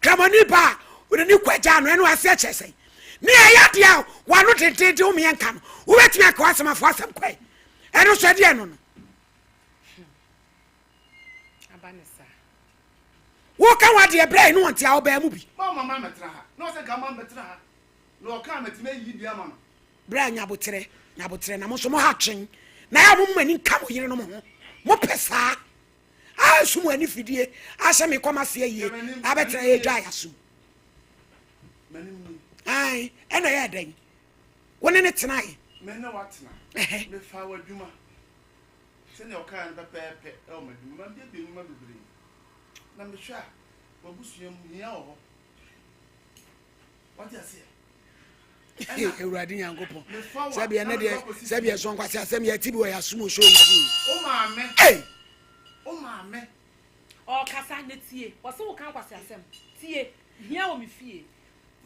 kramoni ba a wode ne kɔ agya ano ɛno aseɛ kyerɛ sɛn? Ne ɛyɛ adeɛ a wano dendenden wo meɛ nka no wobɛtumi aka w'asɛm afo asɛm kɔe ɛno so ɛdeɛ no no. Aba ne saa. Woka w'adeɛ berɛ a ɛne wɔn te a wobaa mu bi. Ma ɔma ma mɛtena ha. Na ɔsɛ nka ma mɛtena ha. Na ɔka a mɛtumi ayiyi bi ama no. Berɛ a nyaboterɛ, nyaboterɛ, na mo nso mo ha twen, na ɛyɛ a mo mo ani nka mo yerenom ho, mo pɛ saa, a ɛso mo ani fidie, a sɛ mekɔ m'ase ayie, abɛtena yɛ dwa yasom. Ae, ɛna ɛyɛ dɛn? Wo ne ne tenae. Me ne watena. Mefa w'adwuma. Sɛnea ɔkae no pɛpɛɛpɛ wɔ m'adwuma. Mabiabia nnwuma bebree. Na mehwɛ a, w'abusua mu hia wɔ hɔ. Wate aseɛ? Awurade Nyankopɔn. Sɛbi ɛnɛ deɛ sɛbi ɛsɔ nkwasi asɛm yɛ ti bi wɔ yɛ asom osuo nsu. O maame. Hey. O maame. Ɔkasa ne tie. Ɔsɛ wo ka nkwasi asɛm. Tie. Hia wɔ me fie.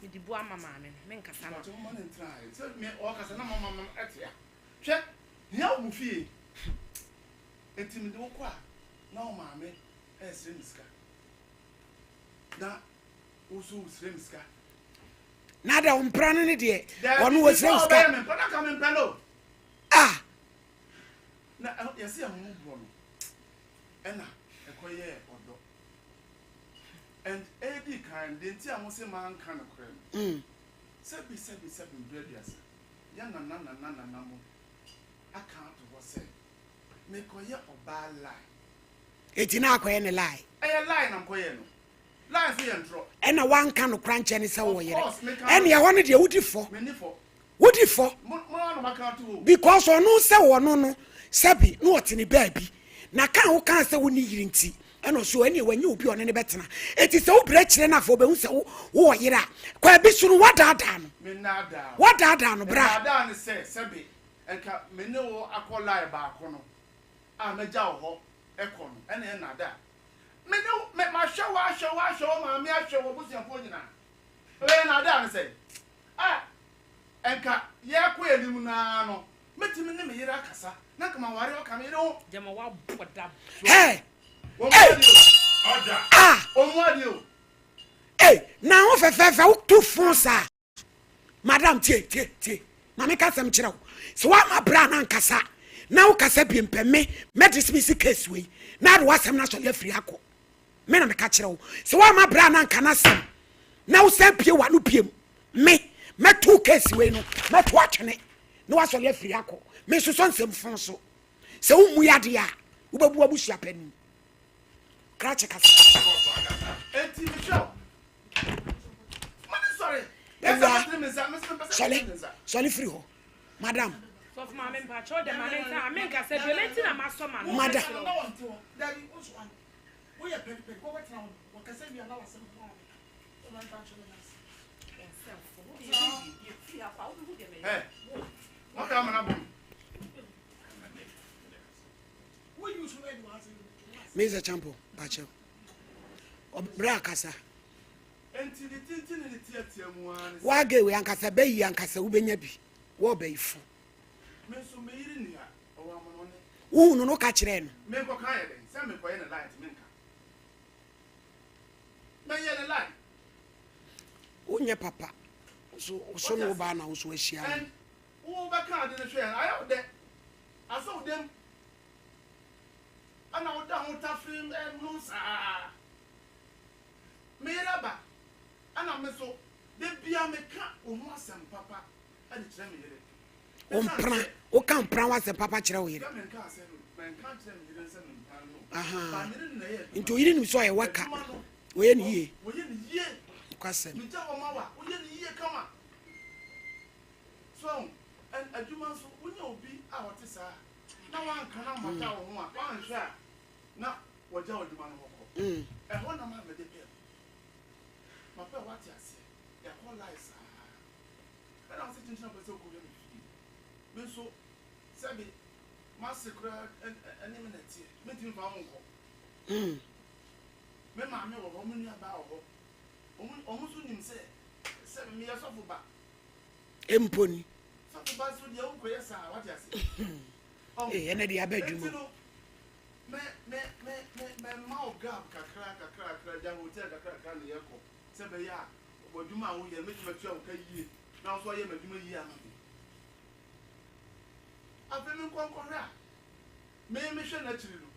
Me di bu ama maame no. Me nkasa no. Ɔte mo ma ne ntena ha. Sɛ me ɔkasa na mama mama ɛte a. Hwɛ. Hia wɔ mo fie. Enti me de wo kɔ a na wo maame ɛsrɛ me sika. Na Wo nso wosrɛ me sika. Na dɛ wo mpra no ne deɛ ɔno wɔsrɛ wo sika. Daabi, before ɔbɛyɛ me mpra na nka mempɛ no. Ah. Na yɛse ɛho borɔ no ɛna ɛkɔyɛɛ ɔdɔ. And ɛdi kan deɛ nti a mo se manka nokorɛ no. Mm. Sɛbi sɛbi sɛbi mprɛ aduasa yɛ nana nana nana mo aka ato hɔ sɛ mekɔyɛ ɔbaa lie. Eti na akɔyɛ ne lie. Ɛyɛ lie na mekɔyɛɛ no. Ɛna woanka nokora nkyɛ ne sɛ wowɔ yere. Ɛne ɛhɔ no deɛ wodi fɔ. Wodi fɔ. Because ɔno sɛ ɔno no sɛbi na ɔte ne baabi. Na ka a wokaa sɛ wo ne yere nti ɛna ɔso ɛne wanya obi ɔne ne bɛtena. Eti sɛ wobrɛ kyerɛ no afɔ ɔbɛhu sɛ wowɔ yere a kwan bi so no woadaadaa no. Woadaadaa no bra. Nnaadaa ne sɛ sɛbi nka me ne wo akɔ line baako no a mɛgya wo hɔ kɔ no ɛna ɛyɛ nnaadaa. Me ne wo, me, mahwɛ wo, ahwɛ wo, ahwɛ wo maame, ahwɛ w'abusuafoɔ nyinaa. Ɛbɛyɛ nnaadaa ne sɛn? A, nka yɛrekɔ yɛn anim no ara no, mɛtumi ne me yere akasa, na nka maware ɔka me yere ho. Gyama woabɔ dam. Hey! Wɔn Hey! adeɛ o. Ah! Wɔn adeɛ o. Hey! Na ho fɛfɛɛfɛ woto fon saa. Madam tie tie tie ma me ka asɛm kyerɛ wo sɛ woama bra na ankasa na wokasa biem pɛ me mɛ dismiss case wei na ade w'asɛm no asɔre afiri akɔ me na meka kyerɛ wo sɛ woama bra na anka n'asɛm na wosan pie w'ano biem me mɛto case wei no mɛto atwene na wasɔre afiri akɔ me nsosɔ nsɛm fon so sɛ wommu yɛ adeɛ a wobɛbu abusua panin Krakye kasa. Enti mehwɛ wo. Mane sɔre. Ewura sɔle sɔle firi hɔ madam. Sɔfo maame mpakyɛw dɛ maame nsa ame nkasa bi ɔno nti na masɔ ma no. Madam. Hey, what am I going Mr. Champo, bakyɛw. Ɔbrɛ akasa. Wage wei ankasa bɛyi ankasa wobɛnya bi wɔ ɔbɛyifo. Wohu no no ka kyerɛɛ no. Wonyɛ papa. So so ne wo baa na wo so ahyia no. Wobɛka ade no hwɛ ayɛ wo dɛ. Asɔ wo dam. Ɛna woda ho tafere nom saa. Me yere aba, ɛna me nso, da biara meka wo ho asɛm papa de kyerɛ me yere. Wo mpena, woka mpena ho asɛm papa kyerɛ wo yere. Sɛ menka asɛm, menka nkyerɛ me yere sɛ mempena no. Aha. Ba me yere na ɛyɛ adwuma. Nti oyere nim sɛ ɔyɛ waka. Adwuma no. Wɔyɛ ne yie. Wɔyɛ ne yie. Nokwasɛm. Megya hɔ ma wo a, woyɛ ne yie kama. So ahu? And adwuma nso, wonya obi a ɔte saa a, na wanka na ammata wo ho a, woanhwɛ a na wagya w'adwuma no hɔ kɔ. Ɛhɔ na maa mede pɛɛ wo. Mapɛ woate aseɛ, yɛakɔ line saa. Ɛna wo sɛ kyenkyen a wopɛ sɛ wokɔhwɛ me fie. Me nso, sɛbe m'ase koraa ɛne me na ɛteɛ, mentumi mfa wo nkɔ. Me maame wɔ hɔ, me nuabaa wɔ hɔ. Wɔn nso nim sɛ, sɛbe meyɛ sɔfo ba. Mpo ni. Sɔfo ba nso deɛ wonkɔyɛ saa wate ase. Ee ɛnɛ deɛ aba adwuma. Enti no me me me me me ma wo gap kakra kakra kakra gya hotel kakra kakra na yɛkɔ sɛ bɛyɛ a w'adwuma a woyɛ no mɛtumi atua wo ka yie na wo nso ayɛ m'adwuma yie ama me. Afei menkɔ nkɔhwɛ a me mehwɛ n'akyiri no.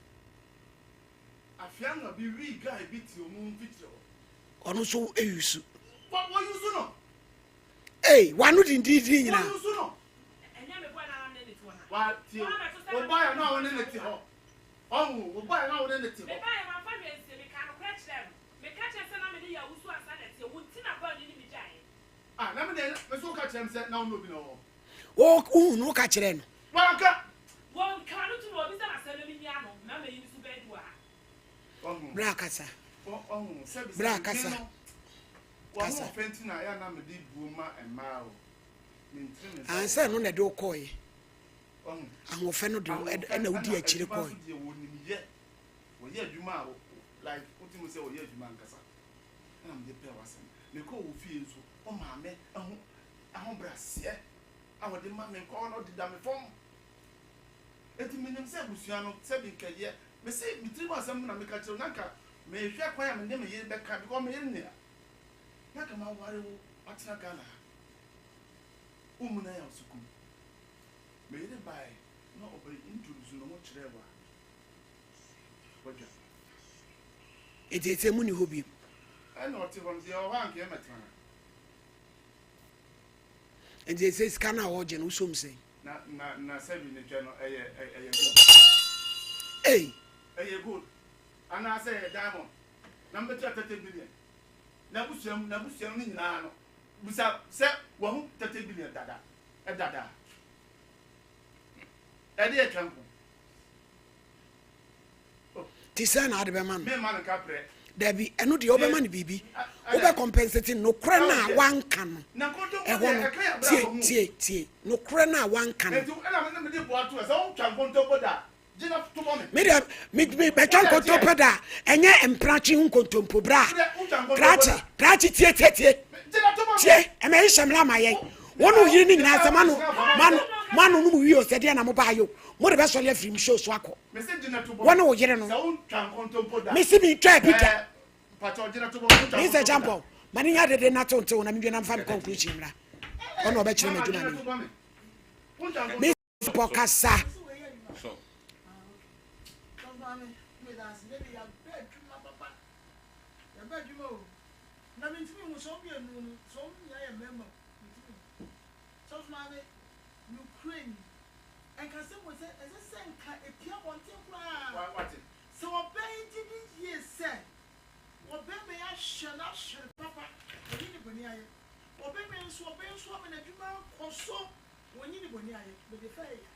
Afeanga bi wii guy bi te ɔmo mfikyire hɔ. Ɔno nso eyusu. Wɔ wɔ yusu no. Ei wano dindindin nyinaa. Wɔ yusu no. Wa tie o. Wo baeɛ na wo ne ne te hɔ. Ɔho wo baeɛ na wo ne ne te hɔ. Me baeɛ mamfa hwee ansie mekaa nokorɛ kyerɛɛ no. Meka kyerɛɛ no sɛ na me ne yɛ awusu ansa na ɛteɛ wo nti na bɔne ne me gyaeɛ. Ah na me deɛ me nso wo ka kyerɛ me sɛ na wo ne obi na ɛwɔ hɔ. Wo wohu no woka kyerɛɛ no. Wanka. Wɔnka no to na ɔbisa no asɛm na menyi ano na mayi ne suban adi wɔ ha. Wahu. Bra kasa. Wahu sɛbi Bra sɛbi kasa. me no wahu Kasa. ɔfɛ nti na ɛyɛ a na mede buo ma mmaa o. Mentiri me nsa wɔ Ansa hɔ. ɛno na ɛde wo kɔɔeɛ. Wahu. Ahoɔfɛ no de wo Ahoɔfɛ ɛna wodi ɛna akyire adwuma kɔɔeɛ. nso deɛ wɔnim yɛ. Wɔyɛ adwuma a like wotumi sɛ wɔyɛ adwuma ankasa. Ɛna mede pɛɛ w'asɛm. Mekɔɔ wo fie nso wo maame ho ahobrɛaseɛ a ɔde ma me nkɔɔ no deda me fam. Enti menim sɛ abusua no sɛbi nka yɛ mese me tirim asɛm na meka kyerɛ wo na nka mehwɛ kwan a me ne me yere bɛka because me yere nni ha na nka maware wo atena Ghana ha wo mu na yɛ ɔsekum me yere bae na ɔbɛ introduce ne ho kyerɛ wo a wadwa. Enti ɛsɛ mu ni hɔ bio. Ɛna ɔte hɔ no sɛ yɛwɔ hɔ a nka yɛmmɛtena ha. Nti ɛsɛ sika no a ɔregye no wosom sɛn? Na na na sɛbi ne twɛ no ɛyɛ ɛyɛ gold. Ei. Ɛyɛ gold anaasɛ ɛyɛ diamond na mobɛtua 30 billion n'abusua mu n'abusua no nyinaa no bisa sɛ wahu 30 billion dada ɛdada ɛde yɛ twɛ nko. Nti sɛn na wode bɛma no? Memma no kaprɛ. Dabi, ɛno deɛ wobɛma no biribi. Wobɛ compensate no, nokorɛ no a wanka no. Ɛhɔ no, tie, tie, tie, nokorɛ no a wanka no. Me deɛ, me, me, mɛtwa nkontompo da a, ɛnyɛ mpratwe ho nkontompo, bra. Krakye, krakye, tie, tie, tie. Tie, ɛmɛ hyehyɛ mmara ma yɛn. Wɔn ne oyere no nyinaa sɛ moano, moano, moano no mu wie o, sɛ deɛ na mobaayɛ o, mode bɛsɔre afiri me show so akɔ. Wo ne wo yere no. Mese mentwaa bi da. Mr. Champon, ma ne nya dede na tontew na menwie na mfa me conclusion mmra. Ɔna ɔbɛkyerɛ me adwuma no. Mr. Pɔ kasa. Nka sɛ mmom sɛ ɛsɛ sɛ nka epue abɔnten koraa. Sɛ ɔbaa yi gye di yie sɛ ɔbarima yi ahwɛ no ahwɛ no papa, wayi ne bɔne ayɛ. Ɔbarima yi nso, ɔbaa yi nso ama n'adwuma akɔ so, wɔnyi ne bɔne ayɛ. Mede fa ɛyɛ a,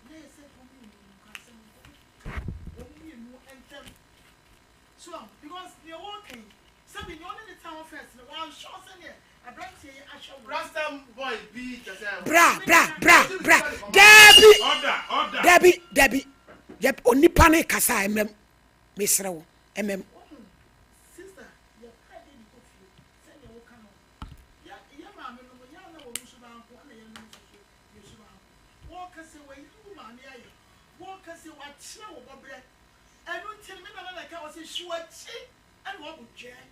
na ɛyɛ sɛ wɔn mmienu no nka asɛm no, wɔn wɔn mmienu ntam. So ahu? Because nea wɔreka yi, sɛbi nea ɔne ne tena hɔ first no, wanhwɛ wo sɛdeɛ aberanteɛ yi ahwɛ wo. Rastam boy bi kyɛ sɛ. Bra bra bra bra daabi daabi daabi yɛ onipa ne kasa a ɛmam mesrɛ wo ɛmam. Wohu sister yɛ pɛ de de kɔ fie sɛdeɛ woka no yɛ yɛ maame nom yɛ a na wɔn suban nko ɛna yɛn nom nso so yɛ suban nko wɔka sɛ wayi wo maame ayɛ wɔka sɛ wakyerɛ wo bɔbrɛ Ɛno nti no, me nana na ɛka, ɔse, hwe w'akyi na wabɔ dwɛɛ.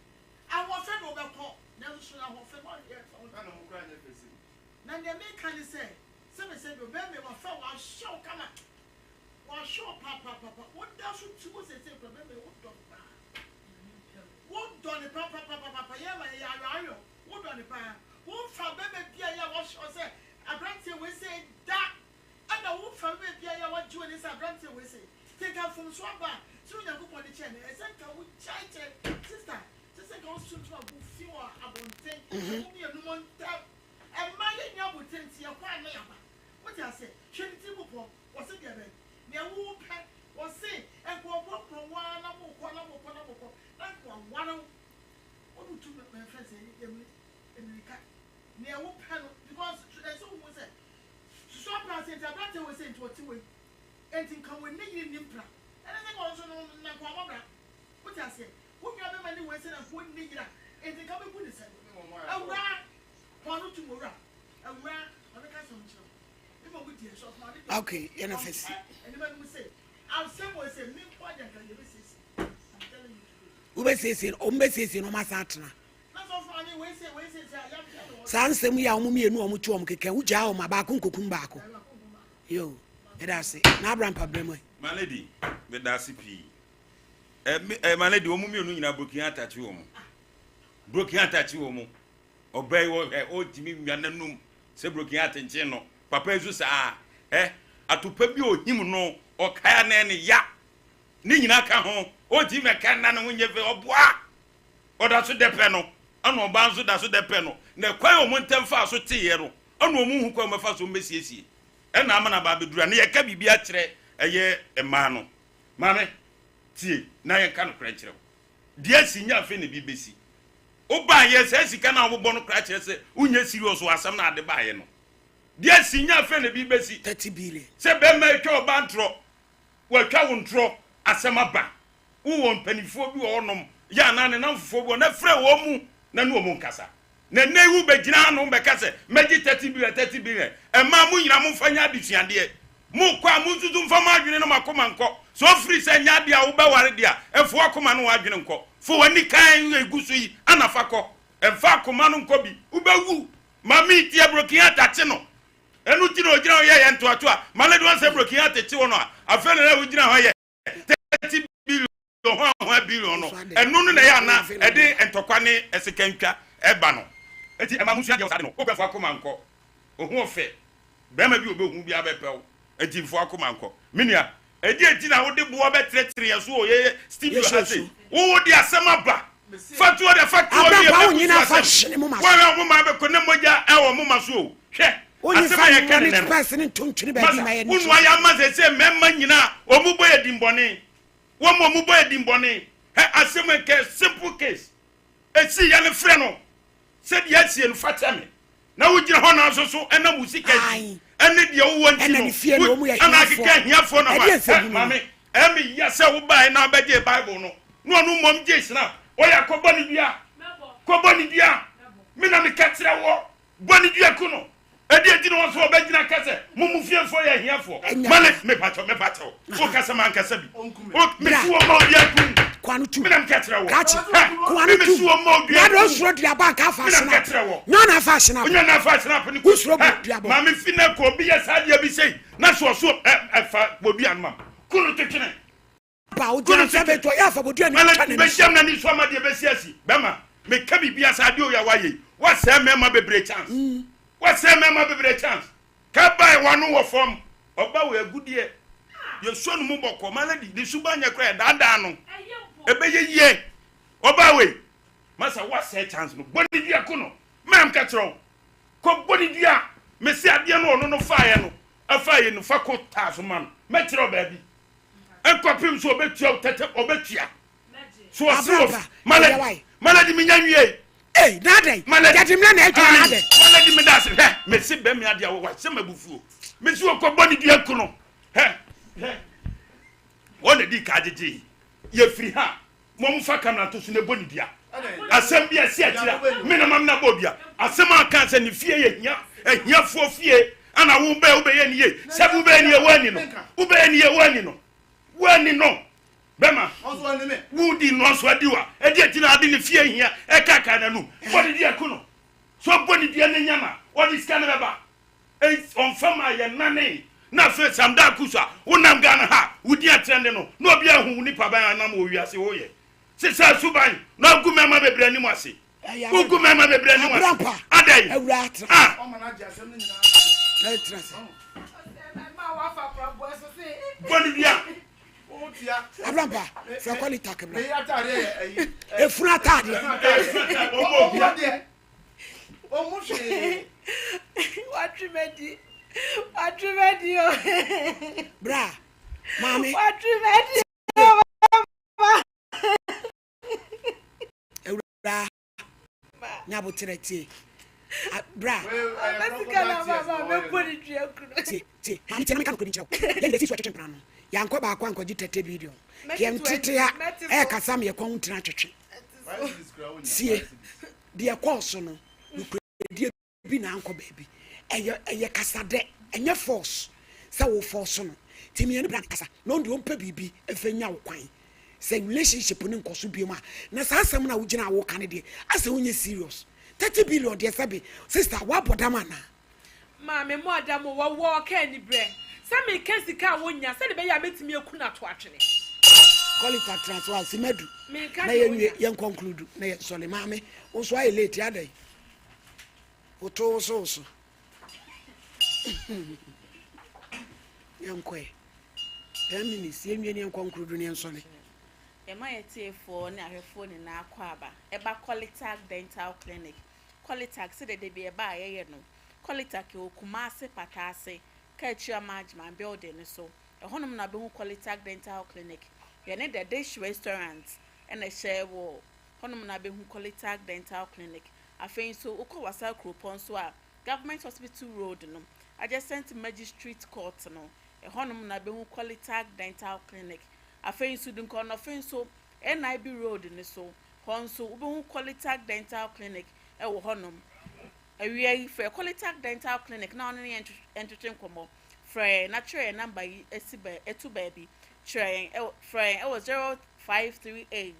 Ahoɔfɛ de wobɛkɔ, nanso so na ahoɔfɛ no ɔhwɛ ɛmfa wo Na ne ho koraa nyɛ fɛ sei. Na nea meka ne sɛ, sɛbesɛbe ɔbarima yi wafa wo, wahwɛ wo kama, wahwɛ wo papaapapa, woda so te hɔ seesei koraa, barima yi wodɔ no paa. Wodɔ no papapapapa, yɛn ma yɛyɛ awerɛawerɛw, wodɔ no paa. Womfa barima bi a yɛ a wahwɛ wo sɛ aberanteɛ wei sei da. Ɛna wo fa me baabi a yɛ a wagye w'ani sɛ abranteɛ wei sei sɛ nka mfomsoɔ aba a sɛdeɛ Onyankopɔn de kyɛɛ no ɛsɛ nka wo gyae kyɛ sister sɛ sɛ nka wo suntunu agu fi wɔ abɔnten sɛ mo mmienu mo ntam ɛma yɛ nni abotire nti yɛ kɔ a na yaba wote aseɛ hwɛ ne tiri mu pɔ wɔse deɛ bɛn deɛ wo pɛ wɔse nka ɔbrɔbrɔ wo ara na mo kɔ na mo kɔ na mo kɔ na nka waware wo wode tu mɛfrɛ sɛ mmirika nea wo pɛ no because ɛsɛ wo hu sɛ Susu apra sɛ nti aberanteɛ wei sɛ nti ɔte wei nti nka wei ne yere nni mpra ɛne sɛ nka ɔno nso no na nka wamɔ bra wote aseɛ wo nua bɛma ne wei sɛ na nka ɔnni ne yere a nti nka bɛbu ne sɛn awuraa pɔn no tum owura awuraa ma meka asɛm nkyerɛ wo me ma mu deɛ sɔfo maame deɛ Okay, yɛn na fɛ si. anim anim sɛ asɛm wei sɛ me nko adeɛ nka yɛbɛsiesie I'm telling you today Wobɛsiesie no, wɔn bɛsiesie no, wɔn asan atena. Saa nsɛm yi a wɔn mmienu a wɔtu wɔn keka wogyaa wɔn a baako nkokum baako. Yo, meda ase. Na abra mpabrɛ mu ɛ. My lady, meda ase pii. Ɛ my lady, wɔn mmienu nyinaa broken heart akyi wɔn. Broken heart akyi wɔn. Ɔbaa yi wɔ hɛ ɔntumi nwia n'anum sɛ broken heart nkye no. Papa yi nso saa. Ɛ atopa bi a ohim no ɔkae a na ɛne ya. Ne nyinaa ka ho. Ɔntumi mɛka nna ne ho nyɛ fɛ ɔboa. Ɔda so dɛ pɛ no ɛna ɔbaa nso da so dɛ pɛ no. Na kwan a wɔn ntɛm faa so teeɛ no ɛna wɔn nhu kwan a wɔbɛfa so wɔbɛsiesie. Ɛna ama no aba abɛduru a na yɛka biribi akyerɛ ɛyɛ mmaa no. Maame, tie na yɛnka nokorɛ nkyerɛ wo. Deɛ asi nyɛ afei na ebi bɛsi. Wobaeɛ, saa sika no a wobobɔ no koraa kyerɛ sɛ wonyɛ serious wɔ asɛm no a ade baeɛ no. Deɛ asi nyɛ afei na ebi bɛsi. 30 billion. Sɛ bɛrima atwa ɔbaa ntorɔ, watwa wo ntorɔ, asɛm aba. Wowɔ mpanimfoɔ bi wɔ hɔnom, yɛ anaa ne nnamfofoɔ bi wɔ hɔ, na frɛ wɔn mu na ne wɔn nkasa. Na nnɛ yi wobɛgyina ano bɛka sɛ, Mɛgye 30 billion, 30 billion. Mmaa, mo nyinaa momfa nyɛ adesuadeɛ. Mokɔ a, monsusu mfa mo adwene ne mo akoma nkɔ. Sɛ ɔfiri sɛ nyɛ adeɛ a wobɛware deɛ a, mfa w'akoma ne w'adwene nkɔ. Fa w'ani kann a ɛgu so yi na fa kɔ. Mfa akoma no nkɔ bi. Wobɛwu. Maame yi teɛ broken heart akye no. Ɛno nti na ɔgyina hɔ yɛ yɛn ntoatoa. Malady wɔn sɛ broken heart kye wɔn a, afei na na wogyina hɔ yɛ. 30 billion ho ahoa billion no ɛno no na ɛyɛ ana ɛde ntɔkwa ne ɛsekantwa ɛba no eti ɛma musua deɛ ɔsade no wopɛ fo akoma nkɔ oho ɔfɛ bɛrima bi obehu bi abɛpɛw eti fo akoma nkɔ menua ɛdi eti na wode boɔ bɛtrɛtrɛ yɛ so yɛ studio ha se wowo de asɛm aba fa tuo de fa tuo bi ɛbɛ kusu asɛm wɔn a wɔn maa bɛkɔ ne mogya ɛwɔ mo ma so o hwɛ Wonyi Asɛm fa a yɛka nwoma ne ne nnɛ no, spɛs ne nto ntwene baabi masa, ma yɛn wo ani nua so. yɛ ama seesei mmarima nyinaa wɔn bɔ yɛ dimbɔne. Wɔn a wɔn bɔ yɛ dimbɔne. Hɛ, asɛm a nka simple case. Esi yɛ no frɛ no sɛ deɛ asie no fa kyɛ me. Na wogyina hɔ nanso so ɛnam wo sika nti Ae. ɛne deɛ wowɔ nti Ɛna no ne fie no wo wɔn yɛ ɛna ahiafoɔ. akeka ahiafoɔ na Ɛdeɛ hɔ a. nsɛm Hɛ, hunu no. maame, ɛyɛ me ya sɛ wobaeɛ na wobɛgyee Bible no na ɔno mmom gyee snap. Ɔyɛ kɔbɔ ne dua. Kɔbɔ ne dua. Me na meka kyerɛ woɔ. Bɔ ne dua ku no. Ɛdeɛn nti na wɔn nso wɔbɛgyina aka sɛ, Mo mo fiefoɔ yɛ ahiafoɔ? Male, mepakyɛw, mepakyɛw, wokasa mankasa bi. O, mesi wɔn ma obiara kum. Kwano tu. Me na meka kyerɛ wɔ. Krakye. Hɛ, Kwano me tu. mesi wɔn ma obiara Na kum. osuro duaba nka afa Me na meka asenap. kyerɛ wɔ. Nyɛ na afa asenap. Onyɛ na afa asenap ne ku. Wosuro Hɛ, duabɔ. maame fi na kɔ obi yɛ saa adeɛ bi sei, na so ɔso ɛ, ɛfa bodua no ma. Ku no twetwene. Ba ogyina nsa bɛtu ɔyɛ afɔbɔdua ne twa n'ani so. Bɛhyɛm n'ani so ama deɛ bɛsi asi. Bɛma meka biribi asa adeɛ oyi a wayɛ yi wasɛe mmarima bebree chance. Mm. Wasɛe mmarima bebree chance. Kabae wano wɔ fam. Ɔba wɔ agudeɛ. Yɛsuo no mu bɔkɔ. My lady, ne suba nyɛ koraa daadaa no. Ɛbɛyɛ yie. Ɔba wei. Masa wasɛe chance no. Bɔ ne dua ko no. Mɛm ka kyerɛ wo. Kɔ bɔ ne dua. Mese adeɛ no ɔno no faeɛ no. Ɛfaeɛ no fa kɔ taa so ma no. Mɛkyerɛ wo baabi. Nkɔpem so ɔbɛtua wo tɛtɛ ɔbɛtua. So ɔse wɔ maladi maladi menya nwie. Ee na adɛn yɛde mmerɛ na adwa na adɛn. Maladi meda ase hwɛ mese bɛmi adeɛ wɔ wahyɛ mabufuo mese ɔkɔ bɔ ne dua ku no hwɛ hwɛ wɔn na di ka agyegye yɛfiri ha mo mo fa kamera nto so na ɛbɔ ne dua asɛm bi asi akyira me na mam na bɔ dua asɛm a ka sɛ ne fie yɛ hia ahiafoɔ fie ana wo bɛyɛ wobɛyɛ ne yie sɛ wobɛyɛ ne yie woani no wobɛyɛ ne yie woani no woani no bɛma wodi no nso adi wa ɛdi akyi na ade ne fie hia ɛkaka n'anum bɔ ne dua ku no so bɔ ne dua ne nyama ɔde sika no bɛba Ɔmfa ma yɛ nane na afei Sam Darkus a wonam Ghana ha wodi atrɛnde no na obi ahu wo nipa bɛn anam wɔ wiase woyɛ sesa suban na agu mɛma bebree anim ase wogu mɛma bebree anim ase adɛn ah bɔ ne dua Abrampa fɛ kɔli takebra efunu ataadeɛ. Ɔmu hwee. Watwe m'adi. Watwe m'adi o. Bra, maame. Watwe m'adi o mama. Awura, nyaboterɛ tie. Bra. Ɔbɛsika na mama mɛbɔ ne dua kuro. Tie, tie. Maame tie na meka nokorɛ bi nkyerɛ wo. Yɛn nyina si so ɛtwetwe mpena no. Yɛankɔ baako ankɔgye tɛtɛ bi deɛ. Yɛn tete a ɛɛkasa ma yɛkɔn ntena twetwe. Tie. Deɛ ɛkɔɔ so no, nokorɛdie bi na ankɔ baabi. Ɛyɛ ɛyɛ kasadɛ, ɛnyɛ force sɛ wo force no. Nti mmienu bra kasa na ɔno deɛ ɔmpɛ biribi mfa nya wo kwan. Sɛ relationship no nkɔ so biom a, na saa asɛm no a wogyina a woka no deɛ, asɛ wonyɛ serious. 30 billion deɛ sɛbe, sister woabɔ dam anaa? Maame mo ada mo wɔ wɔ ɔka anibrɛ sɛ meka sika a wonya sɛde bɛyɛ a mɛtumi aku no ato atwene. Kɔlita tena so a simadu na yɛnwie yɛn conclude na yɛn sɔle maame wo nso ayɛ late adɛn woto wo so wo so yɛnkɔɛ 10 minutes yɛnwie ne yɛn conclude ne yɛn sɔle. Yɛma yɛn atiefoɔ ne ahwɛfoɔ nyinaa akwaaba ɛba Kɔlitag Dental Clinic. Kɔlitag, sɛdeɛ da bi ɛba a yɛyɛ no, Kɔlitag yɛwɔ Kumasi Pataase, Kaakyire Amagyeman building no so. Ɛhɔnom na wobɛhu Kɔlitag Dental Clinic. Yɛne The Dish Restaurant na ɛhyɛ wɔ hɔnom na wobɛhu Kɔlitag Dental Clinic. Afei nso wokɔ Wassa Kuropɔn nso a, Government Hospital Road no, adjacent Magistrate Court no, ɛhɔnom na wobɛhu Kɔlitag Dental Clinic. Afei nso Dunkwa-Onɔfe nso, NIB Road no so, hɔ nso wobɛhu Qualitag Dental Clinic wɔ hɔnom. Awia yi, frɛ Qualitag Dental Clinic na wɔne yɛn ntwetwe nkɔmmɔ. Frɛ yɛn na kyerɛ yɛn namba yi si bɛ to baabi. Kyerɛ yɛn ɛwɔ frɛ yɛn wɔ 0538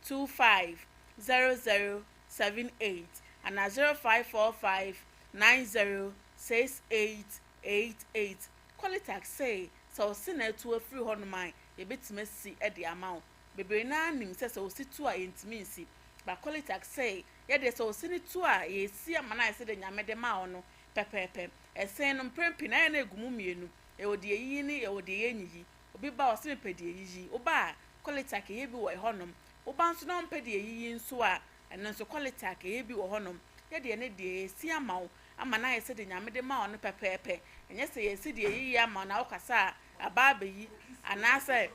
25 00 78 anaa 0545 90 68 88. Qualitag se sɛ wo se na atu afiri hɔnom a, yɛbɛtumi asi de ama wo. Bebree no ara nim sɛ sɛ wo se tu a yɛntumi nsi. But Qualitag se yɛ deɛ sɛ wo se no tu a, yɛsi ama no ayɛ sɛdeɛ Nyame de maa wo no pɛpɛɛpɛ. Ɛsen no mprɛn pii no ayɛ na ɛgu mu mmienu, yɛwɔ deɛ yɛyiyi ne yɛwɔ deɛ yɛnyiyi. Obi ba a ɔse mepɛ deɛ yɛyiyi, woba a Qualitag yɛyɛ bi wɔ ɛhɔnom. Woba nso na wompɛ deɛ yɛyiyi nso a, ɛno nso Qualitag yɛyɛ bi wɔ hɔnom. Yɛ deɛ ne deɛ yɛsi ama wo ama no ayɛ sɛdeɛ Nyame de maa wo no pɛpɛɛpɛ. Ɛnyɛ sɛ yɛsi deɛ yɛyiyi ama wo na wokasa a aba abɛyi anaasɛ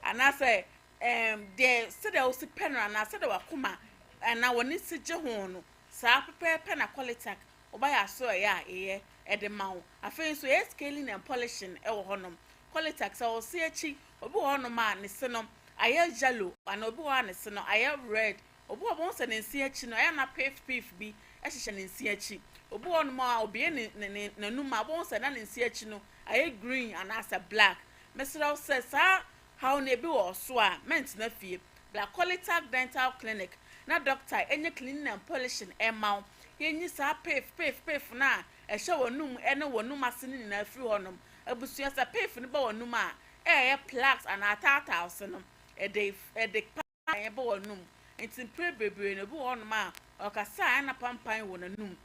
anaasɛ ɛɛm deɛ sɛdeɛ wosi pɛ no anaa sɛdeɛ wakoma anaa wɔne si gye ho no saa pɛpɛɛpɛ na Qualitac wobayɛ aso ɛyɛ a yɛyɛ ɛde ma wo. Afei nso yɛyɛ scaling and polishing ɛwɔ hɔnom. Qualitac sɛ wo se akyi obi wɔ hɔnom a ne se no ayɛ yellow anaa obi wɔ hɔ a ne se no ayɛ red. Obi wɔ hɔ a wobɛhu sɛ ne nse akyi no, ɛyɛ a na piff piff bi hyehyɛ ne nse akyi. Obi wɔ hɔnom a obue ne ne ne n'anum a, wobɛhu sɛ na ne nse akyi no ayɛ green anaasɛ black. Mesrɛ wo sɛ saa haw no ebi wɔ wo so a, mɛntena fie. Bra Qualitag Dental Clinic na dɔkta nyɛ cleaning and polishing mma wo. Yɛnyi saa piff piff piff no a ɛhyɛ w'anum ne w'anum ase no nyinaa firi hɔnom. Abusua, sɛ piff no ba w'anum a, ɛyɛ plaques anaa ataataa wo se no. Ɛde ɛde pa. a ɛbɔ w'anom. Enti mprɛ bebree no, obi wɔ hɔnom a, ɔkasa a na pampan wɔ n'anom.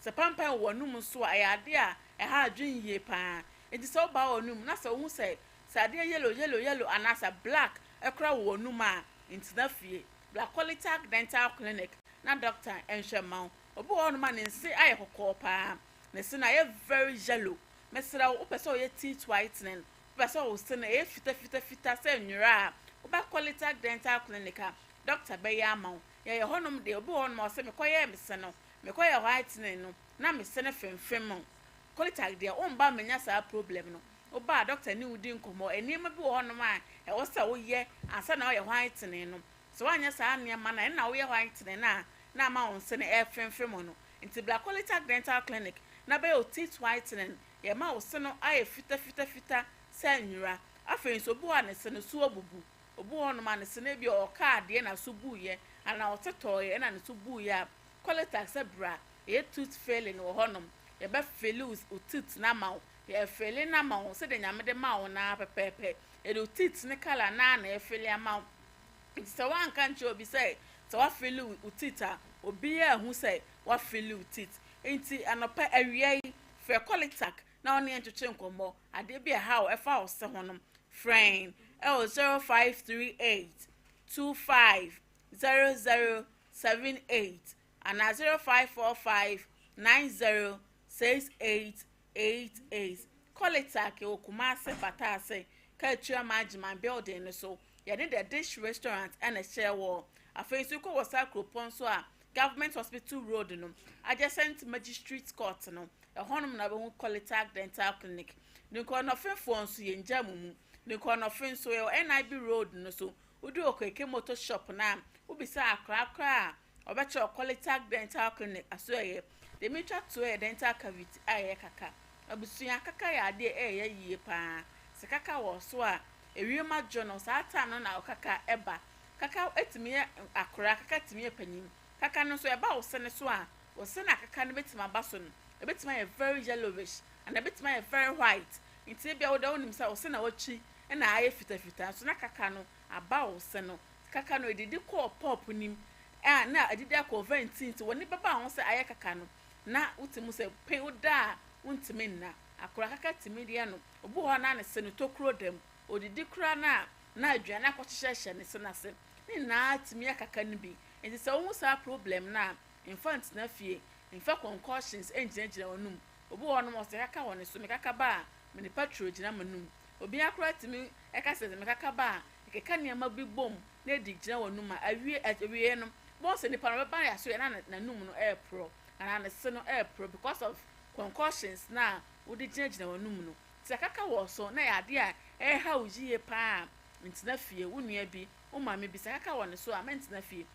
Sɛ pampan wɔ w'anom nso a, ɛyɛ adeɛ a ɛha adwene yie pa ara. Enti sɛ woba w'anom na sɛ wohu sɛ, sɛ adeɛ yellow, yellow, yellow anaasɛ black koraa wɔ w'anom a, ntena fie. Bra Qualitag Dental Clinic na dɔkta nhwɛ mma wo. Obi wɔ hɔnom a, ne nse ayɛ kɔkɔɔ pa ara. Ne se no ayɛ very yellow. Mesrɛ wo, wopɛ sɛ woyɛ teeth whitening, Wopɛ sɛ wo se no ɛyɛ fitafitafita sɛ nwera a, wobɛkɔ Little Dental Clinic a, dɔkta bɛyɛ ama wo. Yɛyɛ hɔnom deɛ, obi wɔ hɔnom a ɔse mekɔyɛɛ me se no, mekɔyɛɛ whitening no, na me se no femfem. Kolitak deɛ, womba mmɛnya saa problem no. Woba a, dɔkta ne wo di nkɔmmɔ. Nneɛma bi wɔ hɔnom a ɛwɔ sɛ woyɛ ansa na woayɛ whitening no. Sɛ woanyɛ saa nneɛma no a, ɛnna woyɛ whitening no a, na ama wo se no ɛrefemfem no. Nti bra Kolitak Dental Clinic na bɛyɛ wo teeth whitening. Yɛma wo se no ayɛ fitafitafita sɛ nwera. Afei nso, obi wɔ hɔ a ne se no so abubu. Obi wɔ hɔnom a ne se no ebia ɔkaa adeɛ na so buiɛ anaa ɔtetɔeɛ ɛna ne so buiɛ a, Qualitax sɛ bra, yɛyɛ tooth filling wɔ hɔnom. Yɛbɛ fille wo tooth no ama wo. Yɛ fille no ama wo sɛdeɛ Nyame de maa wo no ara pɛpɛɛpɛ. Yɛde wo teeth no colour no ara na yɛfille ama wo. Nti sɛ woanka ankyerɛ obi sɛ sɛ woafille wo teeth a, obiara anhu sɛ woafille wo teeth. Nti anɔpa, awia yi, Frɛ Qualitac na wo ne yɛn ntwetwe nkɔmmɔ. Adeɛ bi a ɛha wo ɛfa wo se ho no, frɛ yɛn ɛwɔ 0538 25 00 78 anaa 0545 90 68 88. Qualitac yɛwɔ Kumasi, Bataase, Kaakyire Agyeman building no so. Yɛne The Dish Restaurant ɛna ɛhyɛ wɔ. Afei nso wokɔ Wɔsa Kuropɔn so a, Government Hospital Road no, adjacent Magistrate Court no, ɛhɔnom na wobɛhu Qualitag Dental Clinic. Nkoranɔfefoɔ nso, yɛngya mo mu. Nkoranɔfe nso, yɛwɔ NIB Road no so. Wodu Okeke Motor Shop no a, wobisa akora koraa a, ɔbɛkyerɛ wo Qualitag Dental Clinic asoɛeɛ. Deɛ meretwa toɔ yɛ dental cavity a ɛyɛ kaka. Abusua, kaka yɛ adeɛ a ɛyɛ yie pa ara. Sɛ kaka wɔ so a, ewiem adwo no, saa time no na ɔkaka ba. Kaka tumi yɛ akwadaa, kaka tumi yɛ panin. Kaka no nso ɛba wo sene so a, wo sene a kaka no bɛtumi aba so no, ɛbɛtumi ayɛ very yellowish anaa ɛbɛtumi ayɛ very white. Nti ebia wo deɛ wonim sɛ wo sene a watwi na ayɛ fitafita nso na kaka no aba wo se no. Kaka no edidi kɔɔ pulp no mu a na adidi akɔ vɛnti nti w'ani bɛba ho sɛ ayɛ kaka no na wote mu sɛ pe woda a wontumi nna. Akora kaka tumi yɛ no. Obi wɔ hɔ a na ne se no tokuro da mu. Odidi koraa no a na aduane akɔhyehyɛhyɛ ne se no ase. Ne nyinaa tumi yɛ kaka no bi. Nti sɛ wohu saa problem no a, mfa ntena fie. Mfa concoctions ngyinagyina w'anum. Obi wɔ hɔnom a ɔsɛ kaka wɔ ne so, me kaka ba a, mede patrol gyina m'anum. Obiara koraa tumi ka sɛ me kaka ba a, ɛkeka nneɛma bi bom na ɛde gyina w'anum a, awie awieɛ no, wobɛhu sɛ nipa no ɔbɛba yɛaso yɛ na n'anum no ɛreporɔ anaa ne se no ɛreporɔ because of concoctions no a wode gyinagyina w'anum no. Nti sɛ kaka wɔ so na ɛyɛ adeɛ a ɛreha wo yie paa a, ntena fie. Wo nua bi, wo maame bi, sɛ kaka wɔ ne so a, mɛntena fie.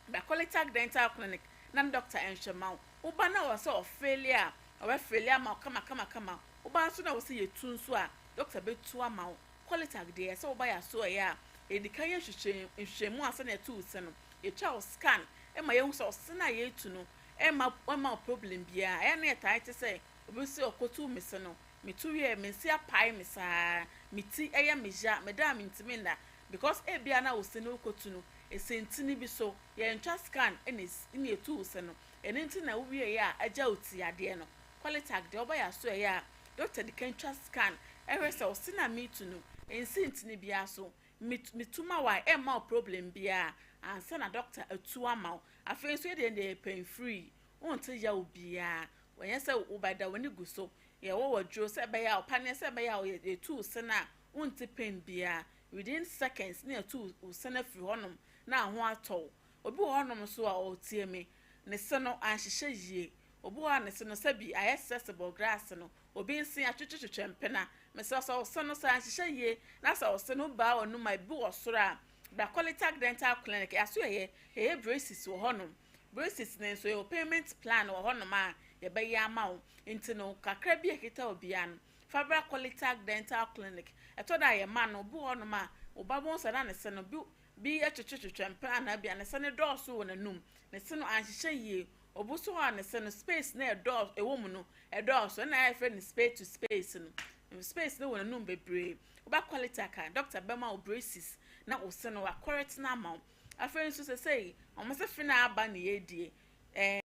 Bra Kolitak Dental Clinic na ne dɔkta nhwɛ mma wo. Wo ba no a ɔwɔ sɛ ɔfeele a, ɔbɛfeele ama wo kamakamakama. Wo ba nso na ɛwɔ sɛ yɛtu nso a, dɔkta bɛtu ama wo. Kolitak deɛ, sɛ wo ba yɛ asoɛeɛ a, yɛdi kan yɛ nhwehwɛmu ansa na yɛatu wo se no. Yɛtwa wo scan ma yɛhu sɛ ɔse no a yɛretu no, ɛmma ɛmma wo problem biara. Ɛyɛ a na yɛtaa te sɛ obi se ɔkɔtuu me se no, metu wieeɛ, me nse apae me saa, me ti yɛ me ya, meda a mentumi nna. Because ebia na wo se no wokɔtu no, ɛsɛ ntini bi so, yɛntwa scan na ɛsi na ɛtu wo se no, ɛno nti na wowieɛ a agya wo ti yadeɛ no. Qualitag deɛ woba yɛaso ɛyɛ a doctor di kan twa scan ɛhwɛ sɛ wo se no a metu no ɛnsi ntini biara so, metu ma wo a ɛmma wo problem biara ansa na doctor atu ama wo. Afei nso yɛdeɛ deɛ yɛ pain free, wonte yaw biara, ɛnyɛ sɛ wobɛda w'ani gu so, yɛwɔ waduro sɛ ɛbɛyɛ a ɔpaneɛ sɛ ɛbɛyɛ a yɛtu wo se no a wonte pain biara, within seconds na yɛatu wo se no afiri hɔnom na ho atɔ wo. Obi wɔ hɔnom nso a ɔretie me, ne se no anhyehyɛ yie. Obi wɔ hɔ a ne se no sɛbi ayɛ sɛ sebɔ grass no, obi nse atwetwetwetwe mpena. Mesrɛ wo sɛ wo se no sɛ anhyehyɛ yie na sɛ wo se no baa w'anum a ebi wɔ soro a, bra Kolitak Dental Clinic, yɛaso yɛyɛ, yɛyɛ braces wɔ hɔnom. Braces no nso yɛwɔ payment plan wɔ hɔnom a yɛbɛyɛ ama wo. Nti no kakra bi a ɛkita obiara no, Fa bra Kolitak Dental Clinic. Ɛtɔ da a yɛma no, obi wɔ hɔnom a, wo ba bohu sɛ na ne se no bi bi twetwetwetwe mpena anaa bi a ne se no dɔɔso wɔ n'anum. Ne se no anhyehyɛ yie. Obi nso wɔ hɔ a ne se no space no a ɛdɔɔso ɛwɔ mu no ɛdɔɔso. Ɛna yɛfrɛ no space to space no. Space no wɔ n'anum bebree. Woba Kolitak a, doctor bɛma wo braces na wo se no wakɔrɛte no ama wo. Afei nso sesei wɔn se fe no a aba na yɛredie. Ɛɛ.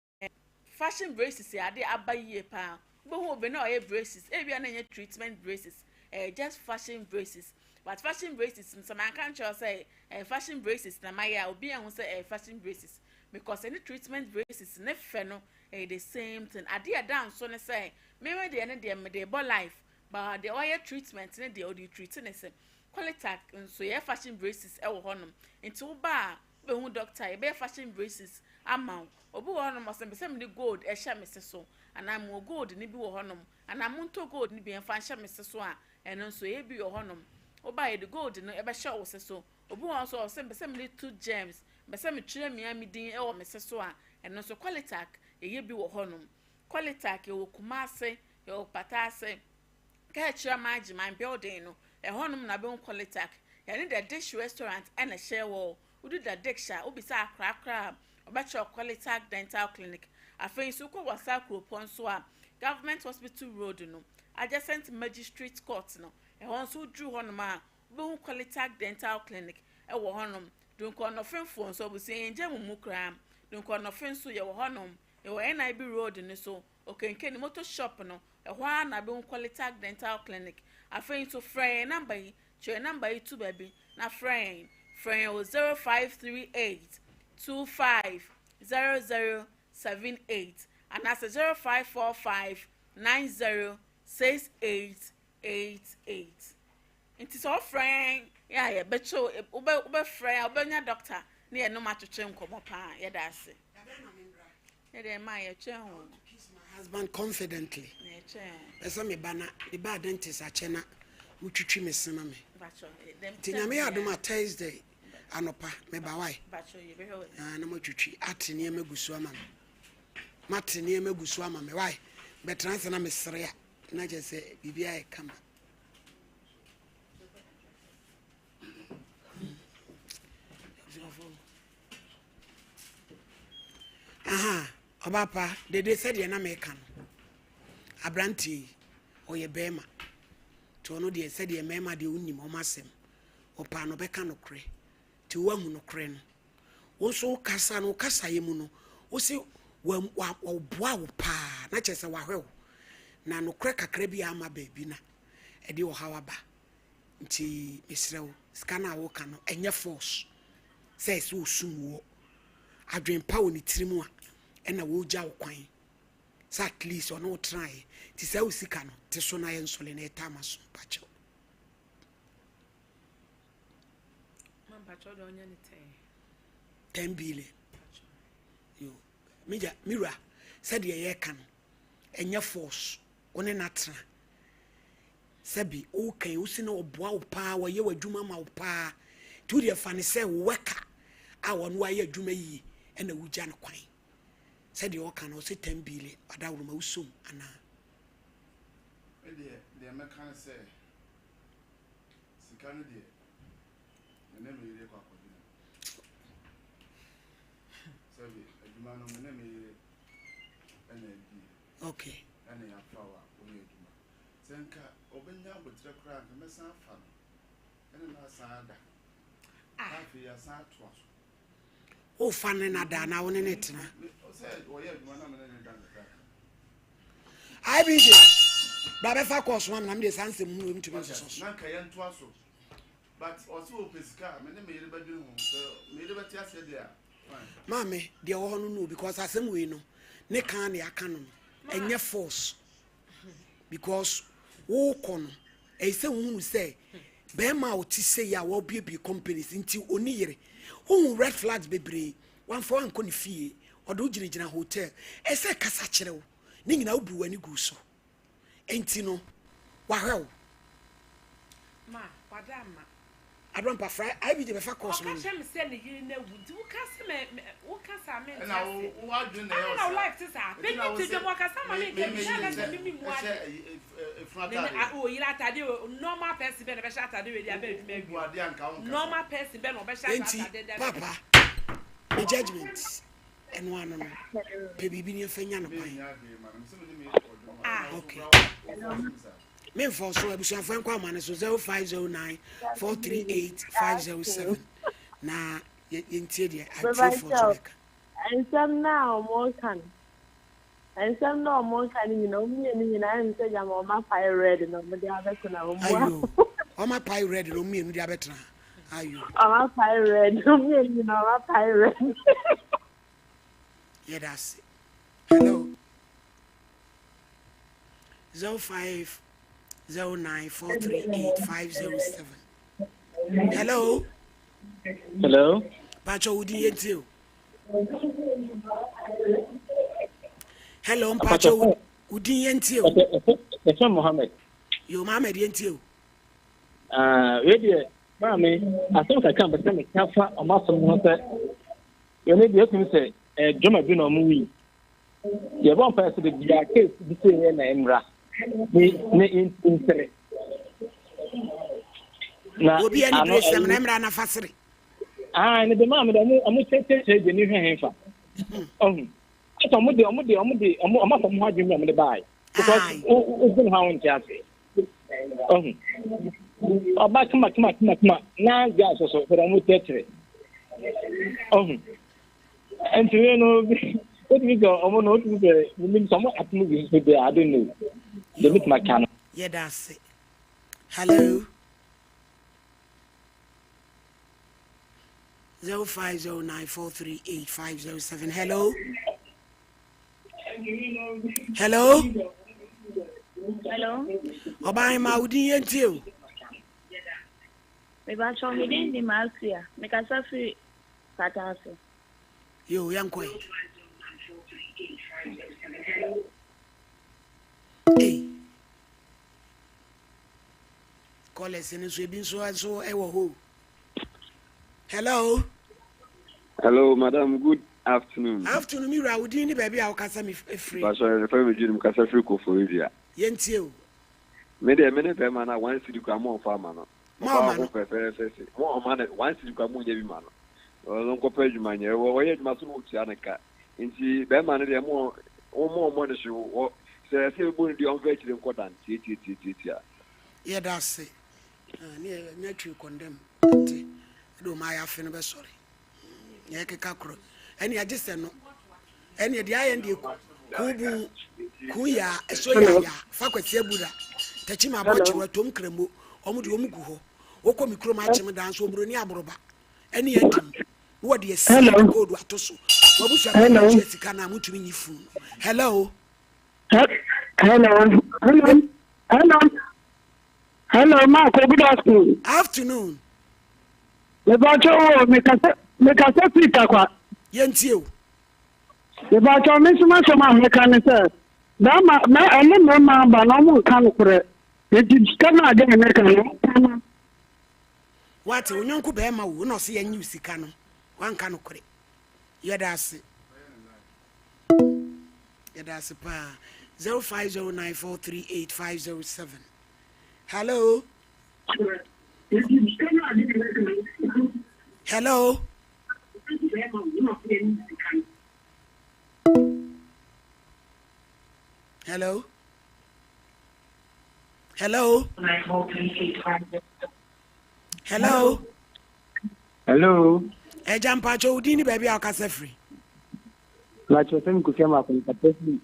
Fashion braces yɛ ade a aba yie paa. Wobɛhu obi na ɔyɛ braces, ebia na ɛnyɛ treatment braces, ɛyɛ just fashion braces. But fashion braces no, sɛ manka nkyerɛ wo sɛ ɛyɛ fashion braces na mayɛ a, obi anhu sɛ ɛyɛ fashion braces. Because ɛne treatment braces ne fɛ no, ɛyɛ the same thing. Adeɛ a ɛda nso ne sɛ, me me deɛ ne deɛ mede bɔ life, but deɛ ɔyɛ treatment ne deɛ ɔde treat ne se. Qualitac nso yɛyɛ fashion braces wɔ hɔnom. Nti woba a, Wobɛhu doctor a, yɛbɛyɛ fashion braces ama wo. Obi wɔ hɔnom ɔsɛ mepɛ sɛ mede gold hyɛ me se so anaa mewɔ gold no bi wɔ hɔnom anaa montɔ gold no bi mfa nhyɛ me se so a, ɛno nso ɛyɛ bi wɔ hɔnom. Woba a yɛde gold no bɛhyɛ wo se so. Obi wɔ hɔ nso ɔsɛ mepɛ sɛ mede tooth gems, mepɛ sɛ metwerɛ me ara me din wɔ me se so a, ɛno nso Qualitac yɛyɛ bi wɔ hɔnom. Qualitac yɛwɔ Kumase, yɛwɔ Pataase. Kaa kyerɛ Margye building no, ɛhɔnom na wobɛhu Qualitac. Yɛne The Dish Restaurant na ɛhyɛ wɔ. Wodu The Dish a, wobisa akorakora a, wɔbɛkyerɛ wo Qualitac Dental Clinic. Afei nso wokɔ Wassa Kuropɔn nso a, Government Hospital Road no, adjacent Magistrate Court no, ɛhɔ nso woduru hɔnom a, wobɛhu Qualitac Dental Clinic wɔ hɔnom. Dunkwa-Ɔnɔfenfoɔ nso, abusua yɛngya mo mu koraa. Dunkwa-Ɔnɔfen nso yɛwɔ hɔnom. Yɛwɔ NIB Road no so, Okenkeni Motor Shop no, Ɛhɔ ara na wobɛhu Qualitac Dental Clinic. Afei nso, frɛ yɛn namba yi, twerɛ namba yi to baabi na frɛ yɛn. Frɛ yɛn wɔ 0538 25 0078 anaasɛ 0545 90 6888. Nti sɛ wofrɛ yɛn a yɛbɛkyɛ wo, wobɛfrɛ yɛn a wobɛnya dɔkta ne yɛne mo atwetwe nkɔmmɔ paa. Yɛda ase. Ne deɛ ma yɛtwɛn o. To kiss my husband confidently. Na yɛtwɛn o. Pɛ sɛ me ba na me ba dentist akyɛ na wotwitwi me se ma me. Nti nyame yɛ adom a Thursday anɔpa me ba wae. Ah, na moatwitwi ate nneɛma gu so ama me. Mate nneɛma gu so ama me wae. Bɛtena ase na mesere a na kyerɛ sɛ biribi ayɛ kama. Aha, ɔba pa, dede sɛdeɛ na meka no, aberanteɛ yi, ɔyɛ bɛrima. Nti ɔno deɛ sɛdeɛ mmarima deɛ wonim wɔn asɛm, ɔpɛ a na ɔbɛka nokorɛ. Nti woahu nokorɛ no. Wo nso wo kasa no, wo kasaeɛ mu no, wo se wa, wa, ɔboa wo paa, na kyerɛ sɛ wahwɛ wo. Na nokorɛ kakra bi a ama baabi na ɛde ɔhaw aba. Nti mesrɛ wo, sika no a woka no, ɛnyɛ force sɛ ɛsɛ ɔsum woɔ. Adwene pa wɔ ne tirim a, ɛna wɔregya wo kwan sɛ at least ɔne wo tenaeɛ. Nti saa wo sika no, te so na yɛnsɔle na yɛtaa ma so mpakyɛw. 10 billion. Yo, me gya, me wura, sɛdeɛ yɛreka no, ɛnyɛ force, wo ne no atena. Sɛbi, woka yi, wosi na ɔboa wo paa, wɔyɛ w'adwuma ma wo paa. Nti wo deɛ fa no sɛ wo worker a ɔno ayɛ adwuma yie ɛna wogya no kwan. Sɛdeɛ ɔka no, ɔse 10 billion, adaworoma wosom anaa? Me deɛ, deɛ mɛka ne sɛ, sika no deɛ, me ne me yere kɔ akɔdwene ho. Sɛbi, adwuma no, me ne me yere ɛna abie. Okay. Ɛna yɛafa wo a woyɛ adwuma. Sɛ nka ɔbɛnya aboterɛ koraa nka mɛsan afa no ɛne no asan ada. Na afei yɛasan atoa so. Wofa ne no ada anaa wo ne no tena? Sɛ ɔyɛ adwuma na me ne no da kakra. IBJ, bra bɛfa kɔɔso ma me na me deɛ saa nsɛm hunu wei metumi nsosɔ so. Na nka yɛntoa so. But ɔse ɔpɛ sika a, me ne me yere bɛdwene ho. Sɛ me yere bɛte aseɛ deɛ a, fine. Maame, deɛ ɛwɔ hɔ no no o because asɛm wei no ne kan na yɛaka no no, ɛnyɛ force. Because wokɔ no, ɛyɛ sɛ wohunu sɛ bɛrima a ɔte sei a wabuebue companies nti ɔni yere. Wohu red flags bebree, wamfa wankɔ ne fie, ɔde wo gyinagyina hotel. Ɛyɛ sɛ kasa kyerɛ wo, ne nyinaa wobu w'ani gu so. Enti no, wahwɛ wo. Ma, wada ama. Adompa fra IBJ bɛfa course no. Ɔka kyerɛ me sɛ ne yere no awu nti woka sɛ me me woka saa mente ase. Ɛna wo wo adwene na ɛyɛ ɔsa. Ɛna wo life te saa. Panyin te dwam ɔkasa ma me nka bi na ɛka sɛ me me mu ade. Ne ne a o yere atade o normal person bɛ na bɛhyɛ atade wei de aba adwuma awie. Normal person bɛ na ɔbɛhyɛ Enti atade de aba. papa ne judgement ɛno ano no pɛ biribi ne ɛfa nya no kwan. Ah. Okay. Memfa so abusuafoɔ nkɔ ama no so 0509 438 507 na yɛntie deɛ atiefoɔ nso bɛka. Nsɛm no a wɔreka no, nsɛm no a wɔreka no nyinaa, wɔn mmienu nyinaa ɛyɛ me sɛ gyama wɔn apae red na wɔde abɛtena wɔn mu. Ayo, wɔn apae red na wɔn mmienu de abɛtena. Ayo. Wɔn apae red, wɔn mmienu nyinaa wɔn apae red. Yɛda ase. Hello. 0509438507. Hello. Hello. Pacho wo din yɛntie o. Hello mpacho wo din yɛntie o. Yɛfrɛ Mohammed. Yo Mohammed yɛntie o. Ah, wei deɛ maame asɛm kakra mpɛ sɛ meka fa ɔmo asɛm ho sɛ yɛne deɛ ɛtumi sɛ eh, drama bi na ɔmo wui Yɛbɔ mpaeɛ sɛ baabiara case bi sɛ yɛ na mmra ne ne yɛntumi nsere. Na obi ani bere sɛm na mmra na fa sere. Ah, ne de maa me de ɔmo ɔmo kyerɛkyerɛ gye ne hwɛ he fa. Ɔho. Ɔsɛ ɔmo de ɔmo de ɔmo de ɔmo ɔmo afa ɔmo ho adwene bi ɔmo de baae. Because o o o ha wɔn nte ase. Ɔho. Ɔba kama kama kama kama na guy soso sɛ ɔmo kyerɛkyerɛ. Ɔho. Nti wei no wotumi sɛ ɔmo no wotumi sɛ menim sɛ ɔmo atom bi nso deɛ I don't know deɛ metumi aka no. Yɛda ase. Hello. 0509438507. Hello. Hello. Hello. Ɔban ma wo din yɛntie o. Mebakyɛ me din de Marcia. Mekasa firi Pata ase. Yo, yɛnkɔ ɛ. Ei. Callers no nso ebi nso nso ɛwɔ hɔ. Hello. Hello, madam. Good afternoon. Afternoon, mi wura, wo din ne baabi a wokasa mi firi. Pastor, yɛfrɛ me Jude, mekasa firi Koforidua. Yɛntie o. Me deɛ, me ne bɛrima no a one cedi koraa mo ɔmfa ama no. Mo ama no. Fɛfɛɛfɛ se mo ɔma no one cedi koraa mo nyɛ bi ma no. Ɔno nkɔpɛ adwuma nyɛ. Ɔyɛ adwuma so na ɔtua ne ka. Nti bɛrima no deɛ mo mo ɔmmɔ no hye wɔ sɛ ɛsɛ ɛbɔ no deɛ ɔmfa akyire nkɔ dan tiatiatiatiatia. Yɛda ase. Ah, ne yɛ nya twi kɔndɛm. Nti, ɛde wɔn ayɛ afe no bɛsɔre. Hmm, yɛ keka korɔ. Ɛne agye sɛ no. Ɛne deɛ ayɛ deɛ kuubu kuuya ɛso yaya fa kwasi abura takyi ma abɔ kyerɛ atom kramo wɔn de wɔn gu hɔ wokɔ mi kurom akyem dan so oburoni aboroba ɛne adim na wɔde asi koodu ato so wɔabusua bɛyɛ ntua sika no a motumi nyi funu no hello Hello. Hello. Hello. Hello, Marco. Good afternoon. Afternoon. Mebacho wo mekasa mekasa firi takwa. Yɛntie o. Mebacho me nso m'asɛm a mɛka ne sɛ bɛrima mɛ ɛne mmarima aba na ɔmo nka nokorɛ nti sika no a gɛn ne ka no ɔka no. Wate wo nyɔnko bɛrima wo na ɔse yɛnye wo sika no wanka nokorɛ. Yɛda ase. Yɛda ase paa. 0509438507. Hello. Hello. Hello. Hello. Hello. Hello. Ẹja mpatsọ wo din ni baabi a ɔkasa firi. Mpatsọ sɛ mi kofi ama akɔnkɔpɛ firi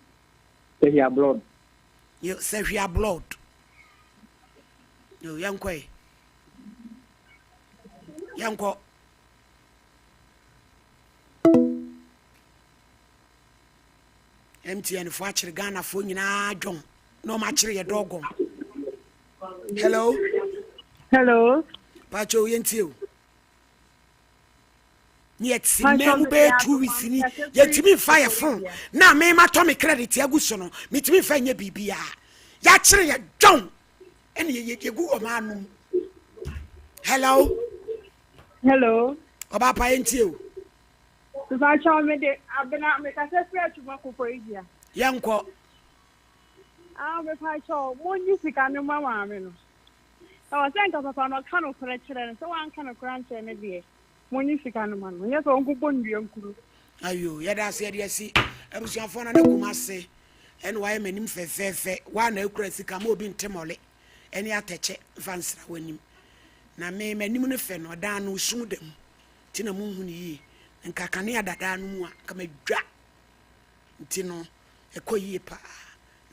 Sɛhwia blood. Yo Sɛhwia blood. Yo yɛnkɔ yi. Yɛnkɔ. MTN fo akyere Ghana fo nyinaa dwɔn na wɔn akyere yɛ dɔgɔn. Hello. Hello. Pacho yɛntie o. Ne yɛte mmaa mu bɛyɛ 2 weeks ni yɛntumi nfa yɛ phone na me ma tɔ me credit agu so no metumi nfa nyɛ biribiara yɛakyere yɛ dwɔn ɛne yɛ yɛgu ɔmaa no mu. Hello. Hello. Ɔbaa pa yɛntie o. Mepakyɛw mede Abena mekasa firi Atwuma Koforidua. Yɛnkɔ. Ah mepakyɛw monyi sika no ma maame no. Ɛwɔ sɛ nka papa no ɔka nokorɛ kyerɛ no sɛ wanka nokorɛ ankyerɛ no deɛ monyi sika no ma no nyɛ sɛ ɔnkɔbɔ nnua nkuro. Ayo yɛda ase yɛde asi abusuafoɔ no ne kuma ase ɛna wayɛ m'anim fɛfɛɛfɛ waa na akura sika ma obi nte mɔle ɛne atɛkyɛ mfa nsra w'anim na me m'anim no fɛ no ɔdan no sum da mu nti na monhu no yie nka kanea dadaa no mu a nka madwa nti no ɛkɔ yie paa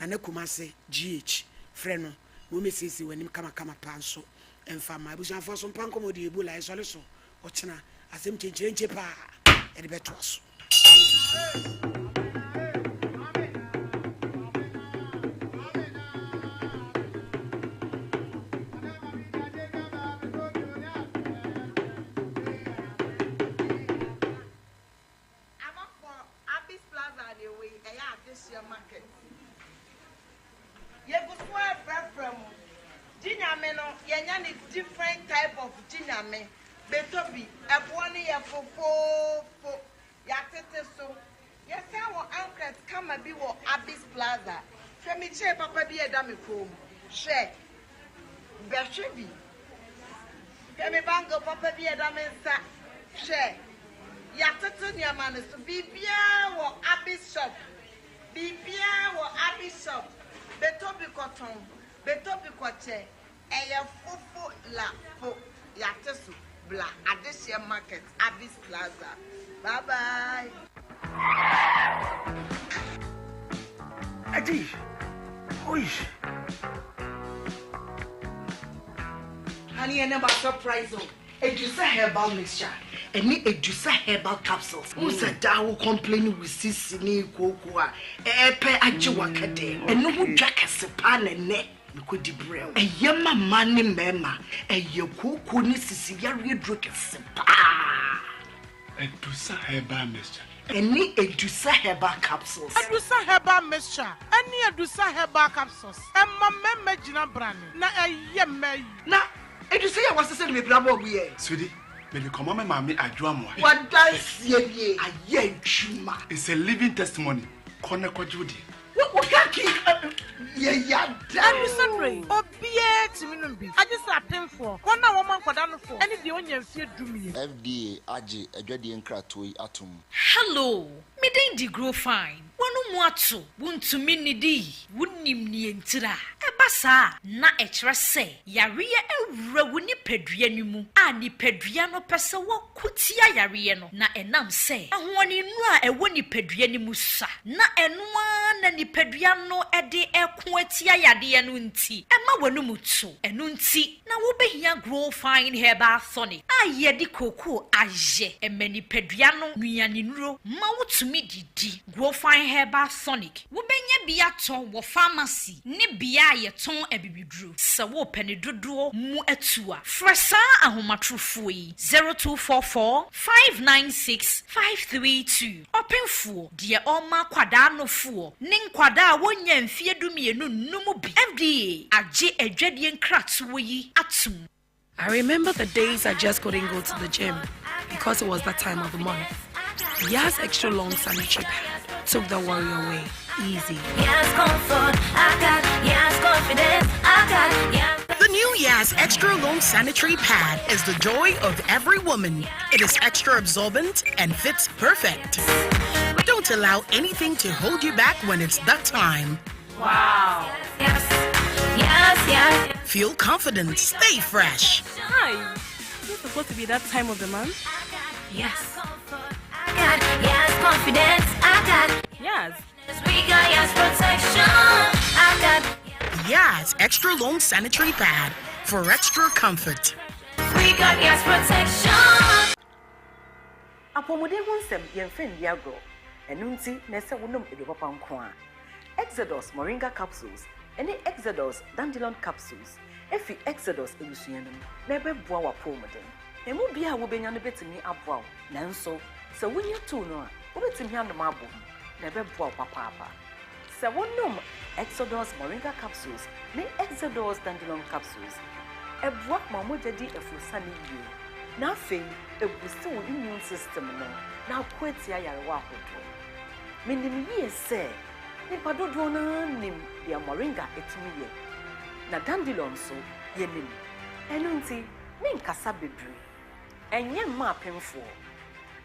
Nana Kumase GH frɛ no na ɔmmɛsiesie w'anim kamakama paa nso mfa mma abusuafoɔ so mpa nkɔmmɔ deɛ Ebola ɛsɔre so ɔkyena asɛm kyenkyerenkye paa yɛde bɛtoa so. Amafoɔ, Abis Plaza na ɛwɔ yi, ɛyɛ adehyeɛ market. Yɛgu so ara frɛfrɛ mo. Gye Nyame no, yɛanya no different type of Gye Nyame. Bɛtɔ bi, ɛboɔ no yɛ fofoofo. Yɛatete so. Yɛsan wɔ ankret kama bi wɔ Abis Plaza. Hwɛ me chain papa bi a ɛda me kɔn mu. Hwɛ. Bɛhwɛ bi. Hwɛ me bangle papa bi a ɛda me nsa. Hwɛ. Yɛatoto nneɛma no so. Biribiara wɔ Abis shop. Biribiara wɔ Abis shop. Bɛtɔ bi kɔtɔn. Bɛtɔ bi kɔkyɛ. Ɛyɛ fofo la fo. Yɛate so. Bla Adehyeɛ Market, Abis Plaza. Bye bye. Adi. Oi. Honey, ɛnɛ ma surprise o. Edusa herbal mixture ɛne Edusa herbal capsules. Wohu sɛ daa wo complain wo sisi ne kooko a ɛɛpɛ agye w'akɛdɛ. Ɛno ho dwa kɛse paa na ɛnɛ mekɔdi brɛ wo. Ɛyɛ ma mmaa ne mmarima. Ɛyɛ kooko ne sisi yareɛ duro kɛse paa. Edusa herbal mixture. Ɛne Edusa herbal capsules. Edusa herbal mixture ɛne Edusa herbal capsules ɛma mmarima gyina brane na ɛyɛ mmaa yie. Na Edusa yi a wasesa no mepira bɔɔ mu yɛ. Sweetie, mede kɔma me maame Adwo Amoah. W'adanseɛ nie, ayɛ adwuma. It's a living testimony, kɔ na kɔgye wo deɛ. Wo wo ka ki yɛ yada o. Adusa duro yi, obiara tumi nom bi, agye sɛ apemfoɔ, wɔn a wɔma nkwadaa nofoɔ ne deɛ ɔnnya mfeɛ dumien. FDA agye adwadie nkratoɔ yi atom. Hello, me din de Grow Fine. W'ano mu ato, wontumi nnidi, wonnim nea ntira. Ɛba. Ɛba saa a, na ɛkyerɛ sɛ yareɛ awura wo nipadua no mu a nipadua no pɛ sɛ wɔko tia yareɛ no, na ɛnam sɛ ahoɔdennuro a ɛwɔ nipadua no mu sua, na ɛno ara na nipadua no de reko atia yadeɛ no nti, ɛma w'anum to. Ɛno nti na wobɛhia Grow Fine Herbal Tonic a yɛde kookoo ayɛ. Ɛma nipadua no nnuanennuro ma wotumi didi. Grow Fine Herbal Tonic, Wobɛnya bi atɔ wɔ famasi ne bea a yɛtɔn abibiduro. Sɛ worepɛ ne dodoɔ mu atu a, frɛ saa ahomatorofoɔ yi, 0244 596 532. Ɔpemfoɔ, deɛ ɔrema akwadaa nofoɔ ne nkwadaa a wɔnnya mfeɛ dumienu nnom bi. FDA agye adwadie nkratoɔ yi atom. I remember the days I just couldn't go to the gym because it was that time of the month. Yas Extra Long Sanitary Pad took the worry away. Easy. Yas comfort, I got Yas confidence, I got Yas. The new Yas Extra Long Sanitary Pad is the joy of every woman. It is extra absorbent and fits perfect. Don't allow anything to hold you back when it's that time. Wow. Yes, yes, yes. Feel confident, stay fresh. Hi. Is it supposed to be that time of the month? Yes. I got yes confidence. I got yes. We got yes protection. I got Yas Extra Long Sanitary Pad for extra comfort. We got yes protection. Apɔmuden ho nsɛm, yɛmfa nni agorɔ. Ɛno nti na ɛsɛ wonom aduro papa nko ara. Exodus Moringa Capsules ne Exodus Dandelion Capsules fi Exodus abusua no mu na ɛbɛboa w'apɔwmuden. Emu biara a wubenya no betumi aboa wo, nanso sɛ wunya tow no a, wubetumi anom abom na ɛbɛboa wo papaapa. Sɛ wonom Exodus Moringa Capsules ne Exodus Dandelion Capsules, ɛboa ma wo mogya di afurusiane yiye, na afei ebusti wo immune system no na ako atia nyarewa ahodoɔ. Minim yie sɛ nnipa dodoɔ no ara nim deɛ moringa tumi yɛ, na dandelion nso, yɛnim. Ɛno nti, menkasa bebree. Ɛnyɛ mma apemfoɔ,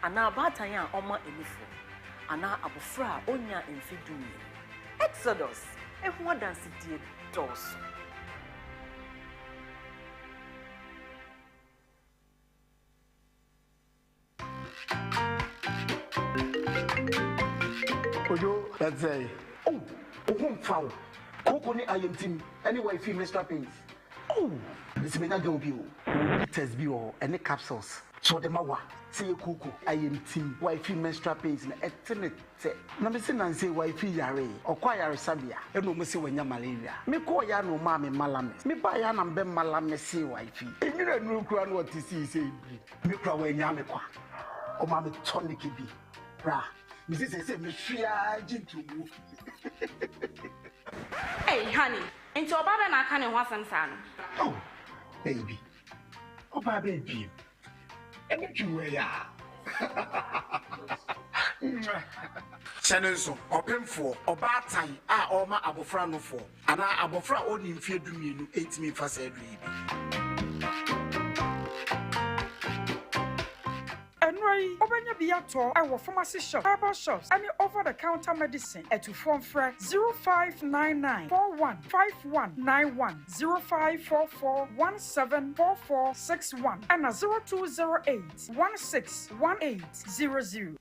anaa abaatan a ɔma nufoɔ, anaa abɔfra a ɔnnyaa mfe dumienu. Exodus ho adansedie dɔɔso. Kojo, ɛte sɛn? Oh, wo ho mfa wo. Kooko ne ayamtim ne wifi menstrual pains. Oh, mese menya girl bi o. Mewɔ bitters bi wɔ hɔ, ɛne capsules. Sɛ ɔde ma wo a, sɛ ɛyɛ kooko, ayamtim, wifi menstrual pains no, ɛte ne tɛ. Na mese nansa yi wifi yaree, ɔkɔ ayaresabea ɛna ɔmo se wanya malaria. Me kɔɔ yɛ a na ɔmaa me malamis. Me baa yɛ a na mebɛ malamisee wifi. Enwura nnuru koraa na ɔte sii sɛ ebiri. Me kora wanyaa me kwa. Ɔma me tonic bi. Bra, me se sɛsɛ me hwe ara gye ntomu. Ei honey, nti ɔbaa bɛn na aka ne ho asɛm saa no? Oh baby, ɔbaa bɛn bio? Ɛne dwuma yi a. Hyɛ no nso, ɔpemfoɔ, ɔbaatan a ɔrema abɔfra nofoɔ, anaa abɔfra a ɔnnii mfeɛ dumienu ntumi mfa saa aduro yi bi. Nnuro yi, wobɛnya bi atɔ wɔ pharmacy shops, herbal shops ne over the counter medicine. Atufoɔ mfrɛ 0599 41 5191, 0544 17 4461 ɛna 0208 16 1800.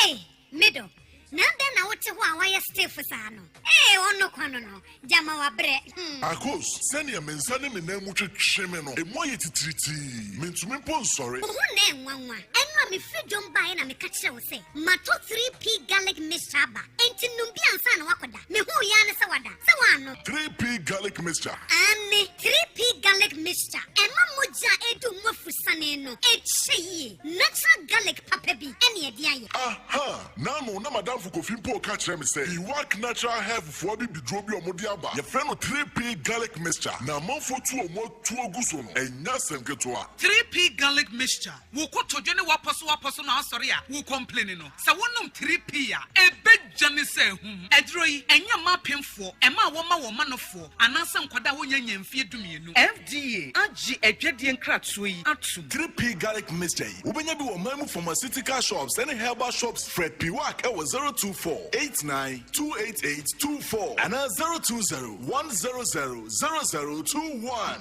Ei, me dɔ, na adɛn na wote hɔ a woayɛ stiff saa no? Ei, ɔno kwa no no, gyama wabrɛ, hmm. Akos, sɛnea me nsa ne me nan mu twetwe me no, emu ayɛ titiritii. Mintumi mpo nsɔre. Wo ho na ɛnwanwa. Ɛno a mefiri dwom baeɛ na meka kyerɛɛ wo sɛ matɔ 3P garlic mixture aba, enti nom bi ansa na woakɔda. Mehuu yi ara ne sɛ wada. Sɛ woannom. 3P garlic mixture. Aane, 3P garlic mixture. Ɛma mogya a ɛdu mu afusane no kyɛ yie. Natural garlic papa bi ɛne ɛde ayɛ. Aha! N'ano na m'adamfo Kofi mpo reka kyerɛ me sɛ Iwak Natural Health foɔ abibiduro bi a wɔde aba, yɛfrɛ no 3P Garlic Mixture, na amanfoɔ tu wɔn atuo gu so no, ɛnyɛ asɛm ketewa. 3P Garlic Mixture, Wo kotodwe ne w'apɔsowapɔso na asɔre a wo complaini no, sɛ wonom 3P a, ɛbɛdwane sɛ ahum. Aduro yi, ɛnyɛ mma apemfoɔ, ɛma a wɔma wɔn manofoɔ, anaasɛ nkwadaa a wɔnnya nyaa mfeɛ dumienu. FDA agye adwadie nkratoɔ yi atom. 3P Garlic Mixture yi, wobɛnya bi wɔ ɔman mu pharmaceutical shops ne herbal shops. Frɛ Piwak wɔ 024 89 288 24 anaa 020 100 0021.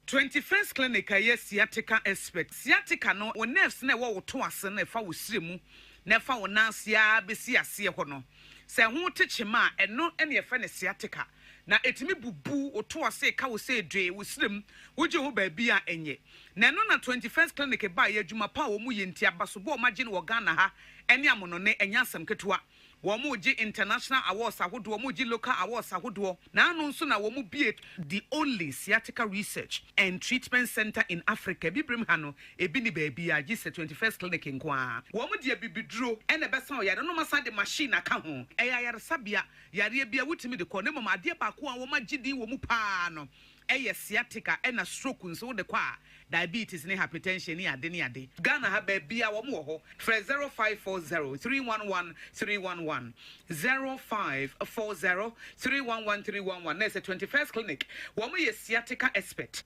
21st Clinic a ɛyɛ sciatica expert. Sciatica no, wo nerves no a ɛwɔ wo to ase no a ɛfa wo srɛ mu na ɛfa wo nan ase ara bɛsi aseɛ hɔ no, sɛ ɛho te kyema a, ɛno na yɛfrɛ no sciatica. Na ɛtumi bubu wo to ase, ɛka wo sɛ dwee, wo srɛ mu, wogye ho baabi a ɛnyɛ. Na ɛno na 21st Clinic baeɛ, adwuma pa a wɔyɛ nti, abasobɔ a wɔagye no wɔ Ghana ha ne amonɔne, ɛnyɛ asɛm ketewa. Wɔregye international awards ahodoɔ, wɔregye local awards ahodoɔ. Na ano nso na wɔbue the only sciatica research and treatment centre in Africa. Abibirem ha no, ebi nni baabiara gye sɛ 21st Clinic nko ara. Wɔde abibiduro na ɛbɛsa ɔyare no na wɔasan de machine aka ho. Ɛyɛ ayaresabea, yareɛ biara wotumi de kɔ. Na mmom adeɛ baako a wɔagye din wɔ mu pa ara no yɛ sciatica ɛna stroke nso wode kɔ a diabetes ne hypertension ne ade ne ade. Ghana ha baabiaa wɔn wɔ hɔ frɛ 0540 311 311 0540 311 311 na ɛsɛ 21st clinic wɔn yɛ sciatica expert.